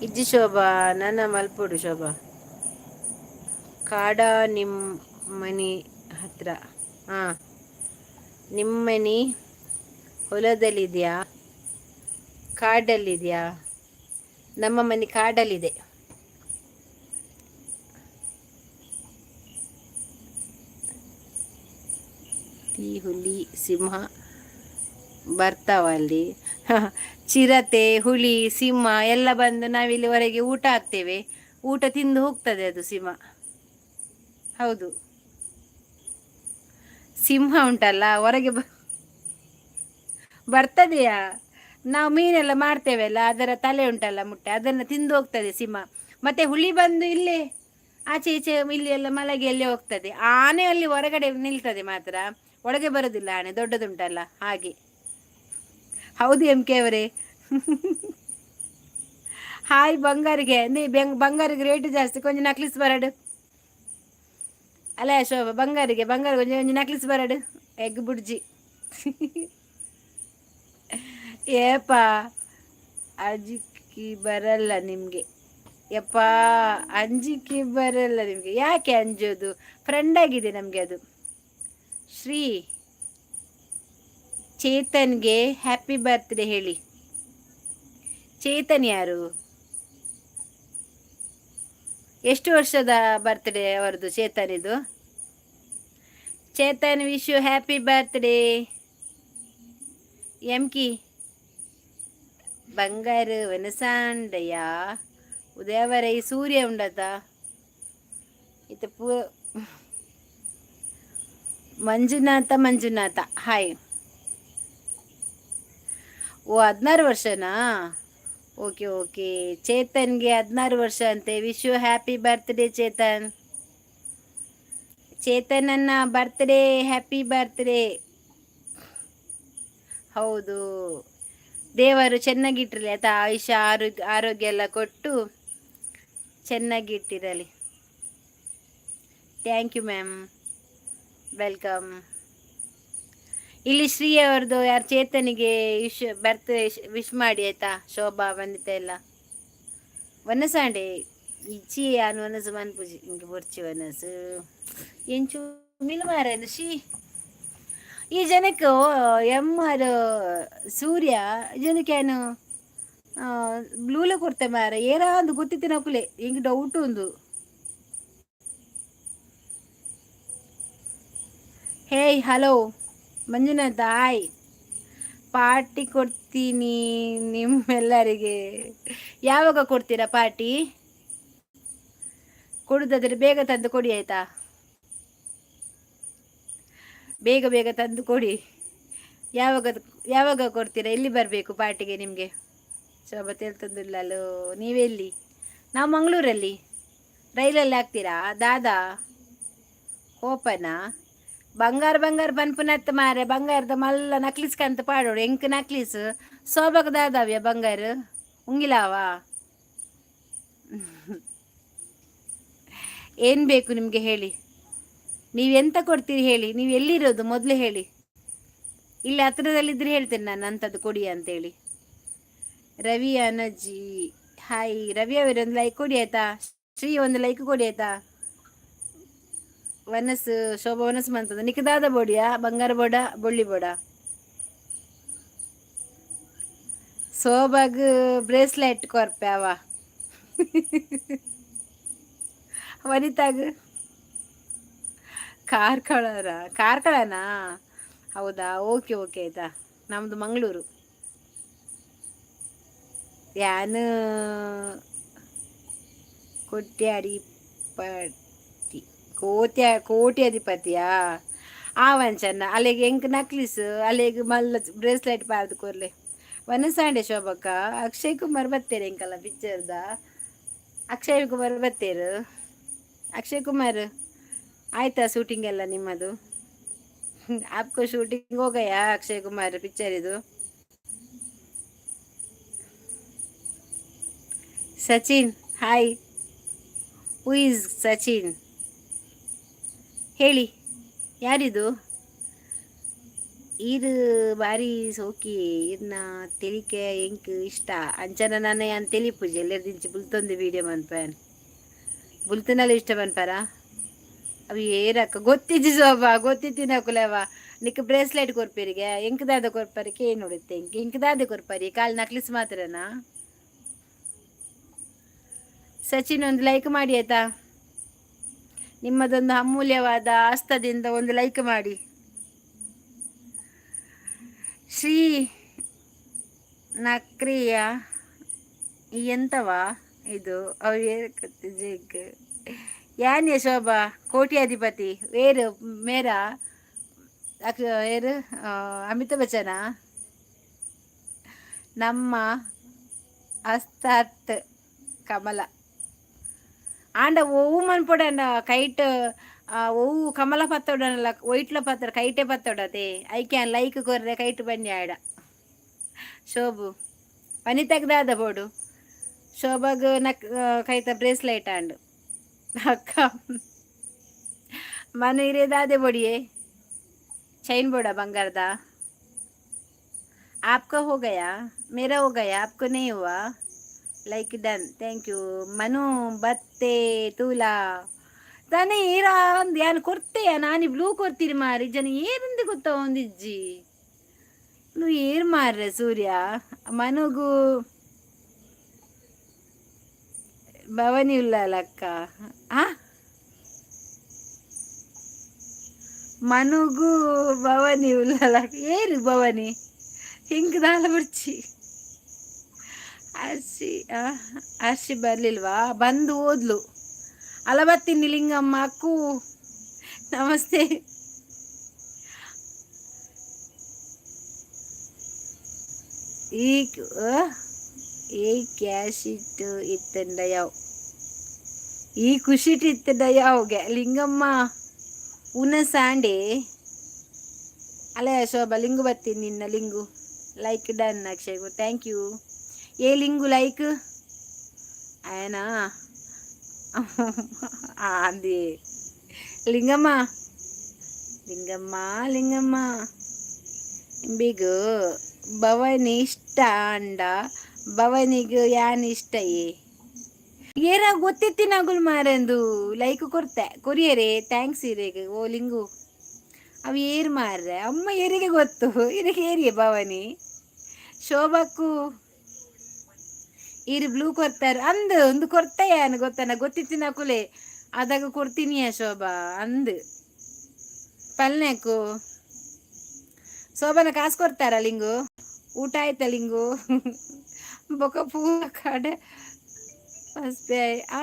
ಇಜ್ಜಿ ಶೋಭಾ, ನನ್ನ ಮಲ್ಪೊಡು ಶೋಭಾ. ಕಾಡ ನಿಮ್ಮ ಮನೆ ಹತ್ರ? ಹಾಂ, ನಿಮ್ಮನೆ ಹೊಲದಲ್ಲಿದೆಯಾ, ಕಾಡಲ್ಲಿದೆಯಾ? ನಮ್ಮ ಮನೆ ಕಾಡಲ್ಲಿದೆ. ಹುಲಿ ಸಿಂಹ ಬರ್ತಾವಲ್ಲಿ. ಚಿರತೆ, ಹುಲಿ, ಸಿಂಹ ಎಲ್ಲ ಬಂದು ನಾವಿಲ್ಲಿ ಹೊರಗೆ ಊಟ ಹಾಕ್ತೇವೆ. ಊಟ ತಿಂದು ಹೋಗ್ತದೆ ಅದು ಸಿಂಹ. ಹೌದು, ಸಿಂಹ ಉಂಟಲ್ಲ, ಹೊರಗೆ ಬರ್ತದೆಯಾ? ನಾವು ಮೀನೆಲ್ಲ ಮಾಡ್ತೇವೆಲ್ಲ, ಅದರ ತಲೆ ಉಂಟಲ್ಲ ಮುಟ್ಟೆ, ಅದನ್ನು ತಿಂದು ಹೋಗ್ತದೆ ಸಿಂಹ. ಮತ್ತೆ ಹುಲಿ ಬಂದು ಇಲ್ಲೇ ಆಚೆ ಈಚೆ ಇಲ್ಲಿ ಎಲ್ಲ ಮಲಗಿ ಹೋಗ್ತದೆ. ಆನೆ ಅಲ್ಲಿ ಹೊರಗಡೆ ನಿಲ್ತದೆ ಮಾತ್ರ, ಒಳಗೆ ಬರುದಿಲ್ಲ. ಆನೆ ದೊಡ್ಡದುಂಟಲ್ಲ ಹಾಗೆ. ಹೌದು ಎಂ ಕೆ ಅವರೇ. ಹಾಯ್ ಬಂಗಾರಿಗೆ. ನೀ ಬಂಗಾರಿಗೆ ರೇಟ್ ಜಾಸ್ತಿ, ಕೊಂಚ ನಕ್ಲಿಸ್ ಬರಡು ಅಲ್ಲ ಶೋಭಾ? ಬಂಗಾರಿಗೆ, ಬಂಗಾರ ಕೊಂಚ ಒಂಜಿ ನಕ್ಲಿಸ್ ಬರಡು. ಎಗ್ ಬುಡ್ಜಿ ಏಪ, ಅಜಿಕಿ ಬರಲ್ಲ ನಿಮಗೆ. ಯಪ್ಪ, ಅಂಜಿಕೆ ಬರಲ್ಲ ನಿಮಗೆ? ಯಾಕೆ ಅಂಜೋದು? ಫ್ರೆಂಡ್ ಆಗಿದೆ ನಮಗೆ ಅದು. ಶ್ರೀ ಚೇತನ್ಗೆ ಹ್ಯಾಪಿ ಬರ್ತ್ಡೇ ಹೇಳಿ. ಚೇತನ್ ಯಾರು? ಎಷ್ಟು ವರ್ಷದ ಬರ್ತ್ಡೇ ಅವರದು, ಚೇತನ್ ಇದು? Chetan, wish you happy birthday. M ಕಿ ಬಂಗಾರ ವನಸಾಂಡಯ್ಯ ಉದಯವರೈ ಸೂರ್ಯ ಉಂಡತ ಇತ್ತ ಪೂ. ಮಂಜುನಾಥ, ಮಂಜುನಾಥ ಹಾಯ್. ಓ, 16 ವರ್ಷನಾ? ಓಕೆ ಓಕೆ, ಚೇತನ್ಗೆ 16 ವರ್ಷ ಅಂತೆ. Wish you happy birthday Chetan. ಚೇತನನ್ನ birthday, happy birthday. ಹೌದು, ದೇವರು ಚೆನ್ನಾಗಿಟ್ಟಿರಲಿ ಆಯ್ತಾ? ಆಯುಷ್ಯ ಆರೋಗ್ಯ ಆರೋಗ್ಯ ಎಲ್ಲ ಕೊಟ್ಟು ಚೆನ್ನಾಗಿಟ್ಟಿರಲಿ. Thank you ma'am, welcome. ಇಲ್ಲಿ ಶ್ರೀ ಅವ್ರದ್ದು ಯಾರು, ಚೇತನಿಗೆ ವಿಶ್ ಬರ್ತ್ ವಿಶ್ ಮಾಡಿ ಆಯ್ತಾ? ಶೋಭಾ, ವನಿತಾ ಎಲ್ಲ. ವನಸಾಂಡೆ ಇಚ್ಚಿ ಯಾನ್ ವನಸು ಮನ್ಪುಜಿ ಇಂಕ್ ಬೊರ್ಚಿ ವನಸು ಎಂಚು ಮಿಲ್ ಮಾರೇನು she. ಈ ಜನಕ್ಕೆ ಎಮ್ ಆರ್ ಸೂರ್ಯ ಜನಕ್ಕೆ ಏನು ಬ್ಲೂಲ ಕೊಡ್ತೆ ಮಾರ, ಏರಾ ಒಂದು ಗೊತ್ತಿತ್ತಿನಕುಲೆ. ಹಿಂಗೆ ಡೌಟ್ ಒಂದು. Hey, hello Manjunatha, hi. Party ಕೊಡ್ತೀನಿ ನಿಮ್ಮೆಲ್ಲರಿಗೆ. ಯಾವಾಗ ಕೊಡ್ತೀರಾ ಪಾರ್ಟಿ? ಕೊಡುದಾದರೆ ಬೇಗ ತಂದು ಕೊಡಿ ಆಯ್ತಾ? ಬೇಗ ಬೇಗ ತಂದು ಕೊಡಿ. ಯಾವಾಗ ಯಾವಾಗ ಕೊಡ್ತೀರಾ? ಎಲ್ಲಿ ಬರಬೇಕು ಪಾರ್ಟಿಗೆ ನಿಮಗೆ? ಶೋಭಾ ತಂದಿಲ್ಲಲ್ಲೋ. ನೀವೆಲ್ಲಿ? ನಾವು ಮಂಗಳೂರಲ್ಲಿ. ರೈಲಲ್ಲಿ ಹಾಕ್ತೀರಾ ದಾದಾ? ಓಪನಾ? ಬಂಗಾರ ಬಂಗಾರ ಪನ್ಪುನತ್ ಮಾರೆ, ಬಂಗಾರದ ಮಲ್ಲ ನಕ್ಲಿಸ್ ಕಂತ ಪಾಡೋಡು. ಎಂಕ್ ನಕ್ಲಿಸ್ ಸೋಬಕ ದಾದಾವ್ಯ ಬಂಗಾರ ಉಂಗಿಲಾವ. ಏನು ಬೇಕು ನಿಮಗೆ ಹೇಳಿ? ನೀವೆಂತ ಕೊಡ್ತೀರಿ ಹೇಳಿ? ನೀವು ಎಲ್ಲಿರೋದು ಮೊದಲು ಹೇಳಿ. ಇಲ್ಲಿ ಹತ್ರದಲ್ಲಿದ್ದರೆ ಹೇಳ್ತೇನೆ ನಾನು ಅಂಥದ್ದು ಕೊಡಿ ಅಂತೇಳಿ. ರವಿ ಅನಜಿ ಹಾಯ್. ರವಿ ಅವರೇ, ಒಂದು ಲೈಕ್ ಕೊಡಿ ಆಯ್ತಾ? ಶ್ರೀ, ಒಂದು ಲೈಕ್ ಕೊಡಿ ಆಯ್ತಾ? ವನಸು ಶೋಭಾ ವನಸು ಮಂತದ ನಿಕದಾದ ಬೋಡಿಯಾ? ಬಂಗಾರ ಬೋಡ, ಬೊಳ್ಳಿ ಬೋಡ? ಸೋಬಾಗ್ ಬ್ರೇಸ್ಲೆಟ್ ಕೊರ್ಪೆ ಅವ. ವನಿತಾಗ ಕಾರ್ಕಳರ? ಕಾರ್ಕಳನಾ? ಹೌದಾ? ಓಕೆ ಓಕೆ ಆಯ್ತಾ. ನಮ್ಮದು ಮಂಗಳೂರು. ಯಾನು ಕೊಟ್ಯಾಡಿಪತಿ, ಕೋಟ್ಯ ಕೋಟಿ ಅಧಿಪತಿಯಾ? ಆವಂಚನ್ನ ಅಲ್ಲಿಗೆ ಎಂಕ್ ನಕ್ಲಿಸ್, ಅಲ್ಲಿಗೆ ಮಲ್ಲ ಬ್ರೇಸ್ಲೆಟ್ ಪಾರ್ದು ಕೊರ್ಲೆ. ವನಸಾಂಡೆ ಶೋಭಕ್ಕ. ಅಕ್ಷಯ್ ಕುಮಾರ್ ಬತ್ತೇರು ಎಂಕಲ್ಲ ಪಿಕ್ಚರ್ದ ಅಕ್ಷಯ್ ಕುಮಾರ್ ಬತ್ತೇರು. ಅಕ್ಷಯ್ ಕುಮಾರ್, ಆಯ್ತಾ ಶೂಟಿಂಗ್ ಎಲ್ಲ ನಿಮ್ಮದು? आपको ಶೂಟಿಂಗ್ हो गया ಅಕ್ಷಯ್ ಕುಮಾರ್ ಪಿಕ್ಚರ್ ಇದು? Sachin hi. Who is Sachin? ಹೇಳಿ, ಯಾರಿದು? ಈರು ಬಾರಿ ಸೋಕಿ, ಇರ್ನ ತೆಲಿಕೆ ಎಂಕ್ ಇಷ್ಟ. ಅಂಚನ ನಾನು ಯಾನ್ ತೆಲಿಪುಜಿ ಎಲ್ಲೆರ್ದಿಂಚಿ ಬುಲ್ತೊಂದು ವೀಡಿಯೋ ಮನ್ಪನ್. ಬುಲ್ತುನಲ್ಲ ಇಷ್ಟ ಮನ್ಪಾರ ಅವು ಏರಕ್ಕ ಗೊತ್ತಿಜ್ಜಿ ಶೋಭಾ, ಗೊತ್ತಿತ್ತಿನಕುಲವ. ನಿಕ್ ಬ್ರೇಸ್ಲೆಟ್ ಕೊರ್ಪೇರಿಗೆ, ಎಂಕ್ ದಾದ ಕೊರ್ಪರಿಗೆ ಏನು ನೋಡುತ್ತೆ? ಎಂಕ್ ಎಂಕ್ ದಾದ ಕೊರ್ಪರಿ? ಕಾಲು ನಕ್ಲಿಸ್ ಮಾತ್ರನಾ? ಸಚಿನ್, ಒಂದು ಲೈಕ್ ಮಾಡಿ ಆಯ್ತಾ? ನಿಮ್ಮದೊಂದು ಅಮೂಲ್ಯವಾದ ಹಸ್ತದಿಂದ ಒಂದು ಲೈಕ್ ಮಾಡಿ. ಶ್ರೀ ನಕ್ರಿಯ ಎಂತವಾ ಇದು? ಅವ್ರು ಜಿಗ್ ಯಾನ್ಯ ಶೋಭಾ, ಕೋಟ್ಯಾಧಿಪತಿ ಏರು ಮೇರಾ ಏರು ಅಮಿತಾಬ್ ಬಚ್ಚನ? ನಮ್ಮ ಹಸ್ತಾತ್ ಕಮಲ ಆಂಡ ಒವ್ವು ಮನ್ಪೊಡಂಡ ಕೈಟ್ ಒವ್ವು ಕಮಲ ಪತ್ತೊಡನಲ್ಲ, ಒಯ್ಟ್ಲ ಪತ್ತೊಡ, ಕೈಟೆ ಪತ್ತೊಡತೆ. ಐಕೆ ಲೈಕ್ ಕೊರ್ರೆ ಕೈಟ್ ಬನ್ನಿ ಆಡ. ಶೋಭು, ವನಿತಾಗ್ ದಾದ ಬೋಡು? ಶೋಭಾಗ್ ನಕ್ ಕೈತ ಬ್ರೇಸ್ಲೈಟ್ ಆಂಡ್. ಅಕ್ಕ ಮನು, ಇರೇ ದಾದೆ ಬೊಡಿಯೇ? ಚೈನ್ ಬೋಡ ಬಂಗಾರದ? आपका हो गया? मेरा हो गया, आपको नहीं हुआ. Like done, thank you. Manu ಬತ್ತೆ ತೂಲಾ ತಾನೇ ಏರ ಒಂದು ಯಾನ್ ಕೊರ್ತೆಯ ನಾನಿ ಬ್ಲೂ ಕೊರ್ತೀರಿ ಮಾರಿ ಜನ ಏರಂದು ಗೊತ್ತ ಒಂದಿಜ್ಜಿ. నువ్వు ಏರ್ ಮಾರ್ರೆ ಸೂರ್ಯ. ಮನುಗು ಭವನಿ ಉಳ್ಳಾಲಕ್ಕ. ಆ ಮನುಗು ಭವನಿ ಉಳ್ಳಾಲಕ್ಕ. ಏರು ಭವನಿ? ಹಿಂಗ್ ದಾಲ ಬರ್ಚಿ. ಅರ್ಶಿ, ಅರ್ಶಿ ಬರ್ಲಿಲ್ವಾ? ಬಂದು ಓದ್ಲು ಅಲ. ಬರ್ತೀನಿ ಲಿಂಗಮ್ಮ. ಅಕ್ಕು ನಮಸ್ತೆ. ಈ ಈ ಕ್ಯಾಶ್ ಇಟ್ಟು ಇತ್ತಂಡ ಯಾವ ಈ ಖುಷಿಟ್ ಇತ್ತಂಡ ಯಾವ್ಗೆ ಲಿಂಗಮ್ಮ ಉನ ಸಾಂಡೆ ಅಲ್ಲ ಶೋಭಾ. ಲಿಂಗು ಬರ್ತೀನಿ ನಿನ್ನ. ಲಿಂಗು like done. Akshay, thank you. A Lingu like ಅಯನಾ ಅಂದಿ. ಲಿಂಗಮ್ಮ, ಲಿಂಗಮ್ಮ, ಲಿಂಗಮ್ಮ, ಇಂಬಿಗು ಭವನಿ ಇಷ್ಟ ಅಂಡ ಭವನಿಗ್ ಯಾನ್ ಇಷ್ಟ? ಏ ಏನ ಗೊತ್ತಿತ್ತಿನ ಮಾರಂದು ಲೈಕ್ ಕೊರ್ತೆ ಕೊರಿಯರೇ, thanks ಇರೇಗ್. ಓ ಲಿಂಗು, ಅವು ಏರ್ ಮಾರ್ರೆ? ಅಮ್ಮ ಏರಿಗೆ ಗೊತ್ತು, ಇರಿಗೆ ಏರಿಯೆ ಭವನಿ? ಶೋಭಕ್ಕು ಈರು ಬ್ಲೂ ಕೊರ್ತಾರೆ ಅಂದು ಒಂದು ಕೊರ್ತೆಯಾನು ಗೊತ್ತನ ಗೊತ್ತಿತ್ತಿನ ಕುಲೆ ಅದಾಗ ಕೊಡ್ತೀನಿಯ ಶೋಭಾ ಅಂದು ಪಲ್ನೆಕು. ಶೋಭನ ಕಾಸು ಕೊಡ್ತಾರ ಲಿಂಗು? ಊಟ ಆಯ್ತಾ ಲಿಂಗು? ಬೊಕ ಪೂರ ಕಡೆ ಆ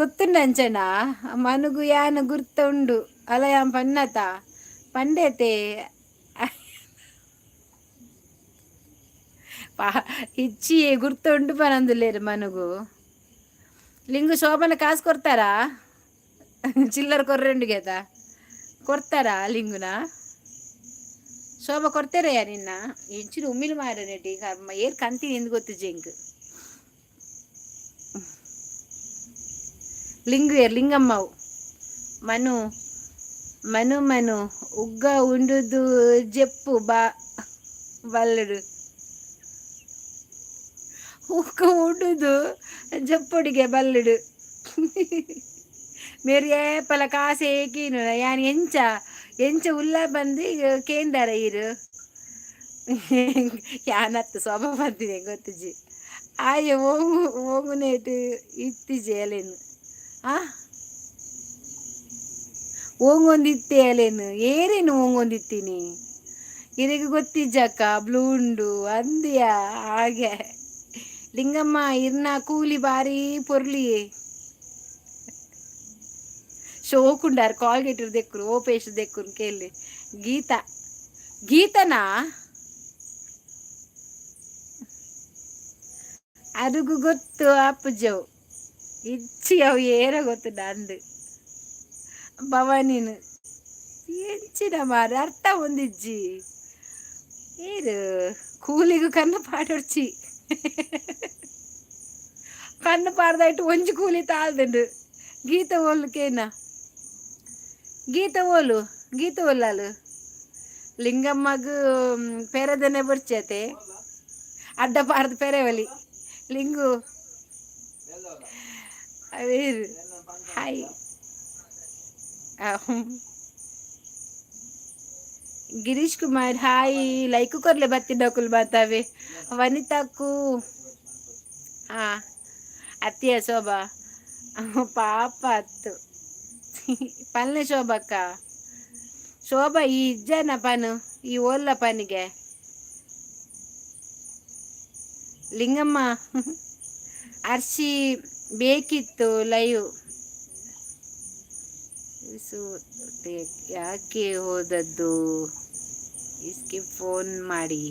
ಗೊತ್ತುಂಡು ಅಂಚನ ಮನುಗು ಯಾನ್ ಗುರ್ತ ಉಂಡು ಅಲ ಯಾನ್ ಪನ್ನತ ಪಂಡೇತೆ ಪಾ ಇಚ್ಚಿ ಗುರ್ತ ಉಂಡು ಪನಂದುಲ್ಲೇರು ಮನುಗು. ಲಿಂಗು, ಶೋಭನ ಕಾಸು ಕೊಡ್ತಾರಾ? ಚಿಲ್ಲರ್ ಕೊರ್ರೆಂಡುಗೇತ ಕೊಡ್ತಾರಾ ಲಿಂಗುನ? ಶೋಭ ಕೊಡ್ತಾರಯ್ಯ ನಿನ್ನ ಎಂಚಿನ ಉಮ್ಮಿಲ್ ಮಾರನೆಟಿ ಏರ್ ಕಂತೀನಿ ಎಂದು ಗೊತ್ತು ಜಿಂಕ್. ಲಿಂಗು ಏರ್ ಲಿಂಗಮ್ಮವು? ಮನು ಮನು ಮನು ಉಗ್ಗ ಉಂಡುದು ಜೆಪ್ಪು ಬಾ ಬಲ್ಲಡು. ಉಗ್ಗ ಉಂಡುದು ಜಪ್ಪುಡಿಗೆ ಬಲ್ಲಡು. ಮೇರು ಏಪಲ ಕಾಸೆ ಏಕೀನು ಯಾನ್ ಎಂಚ ಎಂಚ ಉಲ್ಲ ಬಂದು ಕೇಂದರ ಇರು ಯಾನತ್ತು ಸೊಬ ಬಂದಿದೆ ಗೊತ್ತಿಜಿ. ಆಯೆ ಓಂಗು ಓಂಗುನೇಟು ಇತ್ತಿಜಿ ಅಲೇನು. ಆ ಓಂಗೊಂದಿತ್ತೆ ಅಲೇನು? ಏರೇನು ಓಂಗೊಂದಿತ್ತೀನಿ ಇರಿಗೆ ಗೊತ್ತಿಜ್ಜಕ್ಕ ಬ್ಲೂ ಉಂಡು ಅಂದ್ಯಾ ಹಾಗೆ. ಲಿಂಗಮ್ಮ, ಇರ್ನ ಕೂಲಿ ಬಾರಿ ಪೊರ್ಲಿ ಶೋಕುಂಡಾರ್. ಕಾಲ್ಗೇಟ್ ದೆಕ್ಕುರು, ಓ ಪೇಸ್ಟ್ ದೆಕ್ಕುರು ಕೇಳಿ. ಗೀತಾ ಗೀತನಾ? ಅರುಗು ಗೊತ್ತು ಆಪುಜವು ಇಚ್ಚಿ ಅವು ಏರ ಗೊತ್ತು ನಂದು ಭವಾನಿನು ಎಂಚಿನ ಮಾರ ಅರ್ಥ ಒಂದಿಜ್ಜಿ ಏರು ಕೂಲಿಗು ಕಣ್ಣು ಪಾಡೊಡ್ಚಿ ಕಣ್ಣು ಪಾಡ್ದಾಯ್ತು ಒಂಜಿ ಕೂಲಿ ತಾಳ್ದುಂಡು. ಗೀತ ಓಲು ಕೇನ ಗೀತ ಓಲು ಗೀತ ಓಲಾಲು ಲಿಂಗಮ್ಮಗ್ ಪೆರದನೆ ಬೊರ್ಚತೆ ಅಡ್ಡ ಪಾರ್ದು ಪೆರೆವಲಿ ಲಿಂಗು ಅವೇರು. Hi Girish Kumar, hi. Like ಕೊರ್ಲೆ ಬತ್ತಿನಕುಲು ಮಾತಾವೆ. ವನಿತಾಕು ಹಾ ಅತ್ತಿಯ ಶೋಭಾ ಪಾಪ ಅತ್ತು ಪಲ್ನೆ ಶೋಭಕ್ಕ. ಶೋಭಾ ಈ ಇಜ್ಜನ ಪನು ಈ ಓಲ್ಲ ಪನಿಗೆ. ಲಿಂಗಮ್ಮ ಅರ್ಶಿ ಬೇಕಿತ್ತು ಲೈವ್. ಯಾಕೆ ಹೋದದ್ದು? ಇಸ್ಕಿ ಫೋನ್ ಮಾಡಿ.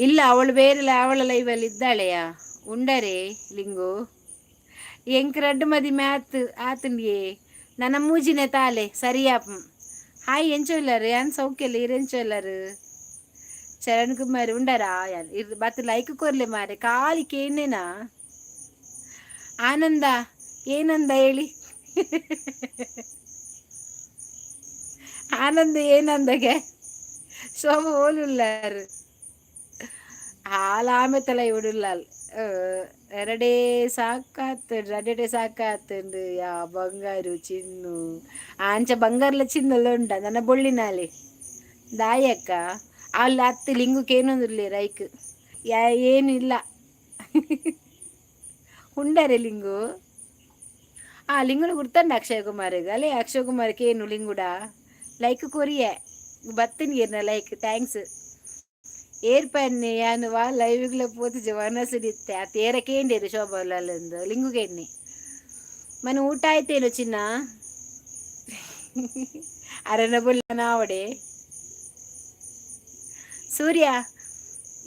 ಇಲ್ಲ, ಅವಳು ಬೇರೆ ಅವಳ ಲೈವಲ್ಲಿ ಇದ್ದಾಳೆಯಾ. ಉಂಡರೆ ಲಿಂಗು ಎಂಕ್ ರಡ್ಡು ಮದಿ ಮ್ಯಾತ್ ಆತುಂಡಿಯೇ ನನ್ನ ಮೂಜಿನೆ ತಾಲೆ ಸರಿಯಾಪ್. ಹಾಯ್, ಎಂಚೊಲ್ಲರು? ಯಾನ್ ಸೌಖ್ಯಲ್ಲ, ಇರ್ ಎಂಚೊಲ್ಲರು? ಚರಣ್ ಕುಮಾರ್ ಉಂಡರಾ? ಯಾನ್ ಇರ್ ಬತ್ತು ಲೈಕ್ ಕೊರ್ಲೆ ಮಾರೆ ಖಾಲಿ ಕೇನೇನಾ. ಆನಂದ ಏನಂದ ಹೇಳಿ? ಆನಂದ ಏನಂದಗೆ? ಶೋಭ ಓಲುಲ್ಲಾರು ಹಾಲು ಆಮೆತಲ ಇವುಡುಲ್ಲಾಲ್ ಎರಡೇ ಸಾಕಾತು ರಡೆಡೆ ಸಾಕಾತುಂಡು. ಯಾ ಬಂಗಾರು ಚಿನ್ನು ಆಂಚ ಬಂಗಾರ್ಲ ಚಿನ್ನುಲ ಉಂಡ ನನ್ನ ಬೊಳ್ಳಿನಾಲೆ ದಾಯಕ್ಕ ಅಲ್ಲಿ ಅತ್ತು ಲಿಂಗುಕ್ಕೇನೊಂದುಲ್ಲೆ ರೈಕ್ ಯಾ ಏನು ಇಲ್ಲ. ಉಂಡರೆ ಲಿಂಗು? ಆ ಲಿಂಗುನು ಗುರ್ತಂಡ ಅಕ್ಷಯ್ ಕುಮಾರ್ಗ್ ಅಲ್ಲೇ. ಅಕ್ಷಯ್ ಕುಮಾರ್ಗೆ ಏನು ಲಿಂಗುಡ ಲೈಕ್ ಕೊರಿಯೆ ಬತ್ತಿನ ಲೈಕ್ thanks. ಏರ್ ಪನ್ನೆ ಯಾನು ವಾ ಲೈವ್ಗ್ಲ ಪೋತಿಜೆ ವನಸುಡಿತ್ತೆ ಆ ತೇರ ಕೇಂಡೇರು ಶೋಭಾಲಂದು ಲಿಂಗುಗೆಣ್ಣೆ. ಮನ ಊಟ ಆಯ್ತೇನು ಚಿನ್ನ? ಅರನ ಬುಲ್ಲ ನಾವಡೆ. ಸೂರ್ಯ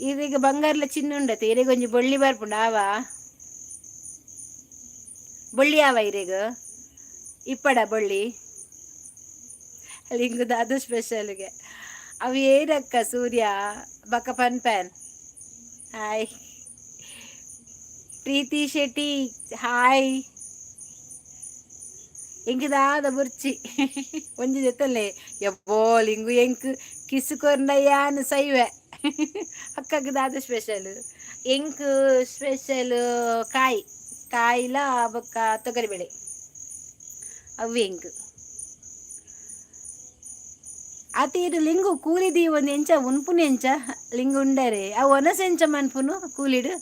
ಇದೀಗ ಬಂಗಾರ್ಲ ಚಿನ್ನ ಉಂಡತೆ ಇರೆಗೊಂಜಿ ಬೊಳ್ಳಿ ಬರ್ಪುಂಡು ಆವಾ ಬೊಳ್ಳಿ ಆವ ಇರೆಗ್ ಇಪ್ಪಡ ಬೊಳ್ಳಿ ಲಿಂಗು ದಾದ ಸ್ಪೆಷಲ್ಗೆ ಅವು ಏನಕ್ಕ ಸೂರ್ಯ ಬಕ ಪನ್ ಪ್ಯಾನ್. ಹಾಯ್ ಪ್ರೀತಿ ಶೆಟ್ಟಿ, ಹಾಯ್. ಎಂಕ್ ದಾದ ಬುರ್ಚಿ ಒಂಜಿ ಜೊತಲೆ ಯಬ್ಬೋ ಲಿಂಗು ಎಂಕ್ ಕಿಸ್ ಕೊರ್ಂಡ ಯಾನ್ ಸೈವೆ. ಅಕ್ಕಗ್ ದಾದ ಸ್ಪೆಷಲ್? ಎಂಕ್ ಸ್ಪೆಷಲ್ ಕಾಯಿ ಕಾಯಿಲ ಬೊಕ್ಕ ತೊಗರಿಬೇಳೆ ಅವು ಎಂಕ್. ಅತೀರು ಲಿಂಗು ಕೂಲಿ ದೀವೊಂದು ಎಂಚ ಉನ್ಪುನು ಎಂಚ ಲಿಂಗು ಉಂಡರೆ ಅವು ಒನಸ್ ಎಂಚ ಮನ್ಪುನು ಕೂಲಿಡು?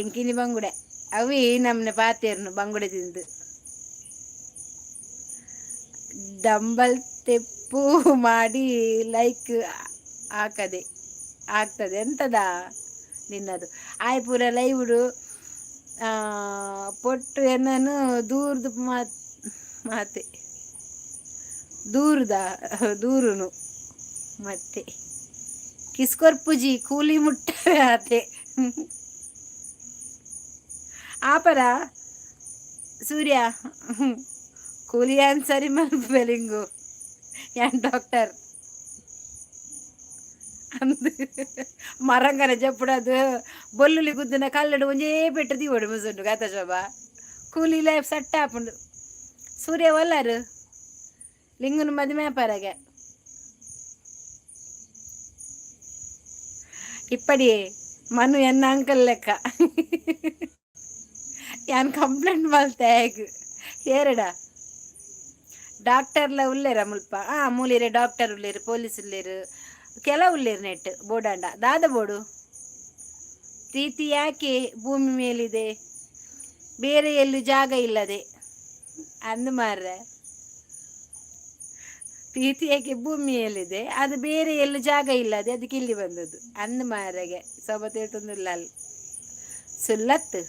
ಎಂಕಿನಿ ಬಂಗುಡೆ ಅವಿ ನಮ್ನೆ ಪಾತೆರ್ನು ಬಂಗುಡೆ ತಿಂದು ಡಂಬಲ್ ತೆಪ್ಪು ಮಾಡಿ ಲೈಕ್ ಹಾಕದೆ ಆಗ್ತದೆ ಎಂತದ ನಿನ್ನದು? ಆಯ್ ಪೂರ ಲೈವ್ಡು ಪೊಟ್ಟು ಎನ್ನನು ದೂರ್ದು ಮಾತ್ ಮಾತೆ ದೂರದ ದೂರುನು ಮತ್ತೆ ಕಿಸ್ಕೊರ್ಪುಜಿ ಕೂಲಿ ಮುಟ್ಟ ಆತೆ ಆಪರ ಸೂರ್ಯ ಕೂಲಿ ಸರಿ ಮಲ್ಪುವೆ ಲಿಂಗು ಯಾನ್ ಡಾಕ್ಟರ್ ಅಂದ್ ಮರಂಗನ ಜಪ್ಪುಡದು ಬೊಲ್ಲುಲಿ ಗುದ್ದುನ ಕಲ್ಲಡು ಒಂಜೇ ಪೆಟ್ಟು ದೀವೊಡು ಮುಸುಂಡು ಗಾತ ಶೋಭಾ ಕೂಲಿ ಲೈಫ್ ಸಟ್ಟ ಆಪುಂಡು. ಸೂರ್ಯ ಒಲ್ಲಾರು ಲಿಂಗುನ ಮದಿಮೆ ಆಪರಗೆ ಇಪ್ಪಡಿ ಮನು ಎನ್ನ ಅಂಕಲ್ ಲೆಕ್ಕ ಯಾನ್ ಕಂಪ್ಲೇಂಟ್ ಮಲ್ತೆ ಏರಡ ಡಾಕ್ಟರ್ಲ ಉಲ್ಲೇರ ಮುಲ್ಪ ಆ ಮೂಲಿರೆ ಡಾಕ್ಟರ್ ಉಲ್ಲೇರು ಪೊಲೀಸ್ ಉಲ್ಲೇರು ಕೆಲ ಉಲ್ಲೇರು ನೆಟ್ ಬೋಡಾಂಡ ದಾದ ಬೋಡು. ಪ್ರೀತಿ ಯಾಕೆ ಭೂಮಿ ಮೇಲಿದೆ ಬೇರೆ ಎಲ್ಲೂ ಜಾಗ ಇಲ್ಲದೆ ಅಂದು ಮಾರ್ರೆ. ಪ್ರೀತಿ ಯಾಕೆ ಭೂಮಿಯಲ್ಲಿದೆ ಅದು ಬೇರೆ ಎಲ್ಲೂ ಜಾಗ ಇಲ್ಲದೆ ಅದಕ್ಕೆ ಇಲ್ಲಿ ಬಂದದ್ದು ಅಂದು ಮಾರೆಗೆ ಸೋಬತ್ ಹೇಳ್ತಂದಿಲ್ಲ ಅಲ್ಲಿ ಸುಲ್ಲತ್ತು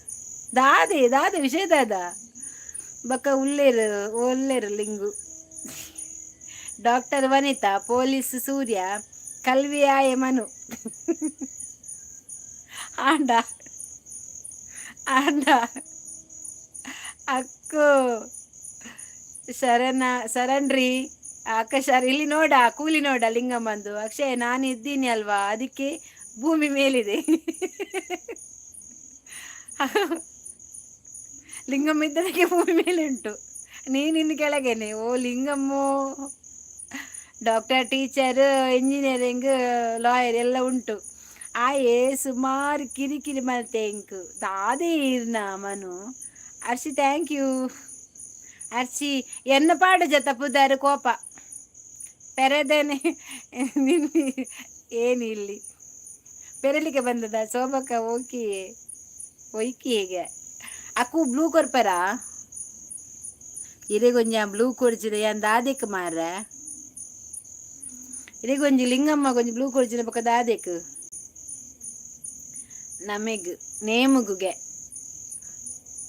ದಾದೆ ದಾದೆ ವಿಷಯ ದಾದ ಬಕ್ಕ ಉಲ್ಲೇರು ಒಲ್ಲೇರು ಲಿಂಗು. ಡಾಕ್ಟರ್ ವನಿತಾ, ಪೊಲೀಸ್ ಸೂರ್ಯ, ಕಲ್ವಿ ಆಯೆ ಮನು. ಆಂಡ ಆಂಡ ಅಕ್ಕು ಶರಣ ಶರಣ್ರಿ ಆಕಾಶ ಇಲ್ಲಿ ನೋಡ ಕೂಲಿ ನೋಡ ಲಿಂಗಮ್ಮಂದು. ಅಕ್ಷಯ್ ನಾನು ಇದ್ದೀನಿ ಅಲ್ವಾ, ಅದಕ್ಕೆ ಭೂಮಿ ಮೇಲಿದೆ. ಲಿಂಗಮ್ಮ ಇದ್ದದಕ್ಕೆ ಭೂಮಿ ಮೇಲೆ ಉಂಟು, ನೀನಿನ್ನು ಕೆಳಗೇನೆ. ಓ ಲಿಂಗಮ್ಮೋ, ಡಾಕ್ಟರ್, ಟೀಚರ್, ಇಂಜಿನಿಯರಿಂಗ್, ಲಾಯರ್ ಎಲ್ಲ ಉಂಟು. ಆಯೆ ಸುಮಾರು ಕಿರಿಕಿರಿ ಮಲ್ತೆ ಇಂಕ್ ದಾದೆ ಇರ್ನ ಮನು. ಅರ್ಷಿ thank you ಅರ್ಷಿ. ಎನ್ನ ಪಾಡು ಜತ ಪುದಾರು ಕೋಪ ಪೆರೆದೇನೆ ನಿನ್ನ ಏನು ಇಲ್ಲಿ ಪೆರಲಿಕ್ಕೆ ಬಂದದ ಶೋಭಕ್ಕ. ಓಕೆ ಒಯ್ಕಿ ಹೇಗೆ ಅಕ್ಕು ಬ್ಲೂ ಕೊರ್ಪರಾ ಇರೆಗೊಂಜ ಬ್ಲೂ ಕೊರ್ಜಿನ ಯಾನ್ ದಾದೆಕ್ ಮಾರ್ರೆ. ಇರೆಗೊಂಜಿ ಲಿಂಗಮ್ಮ ಗೊಂಜಿ ಬ್ಲೂ ಕೊರ್ಜಿನ ಬೊಕ ದಾದೆಕ್ ನಮೆಗ್ ನೇಮುಗುಗೆ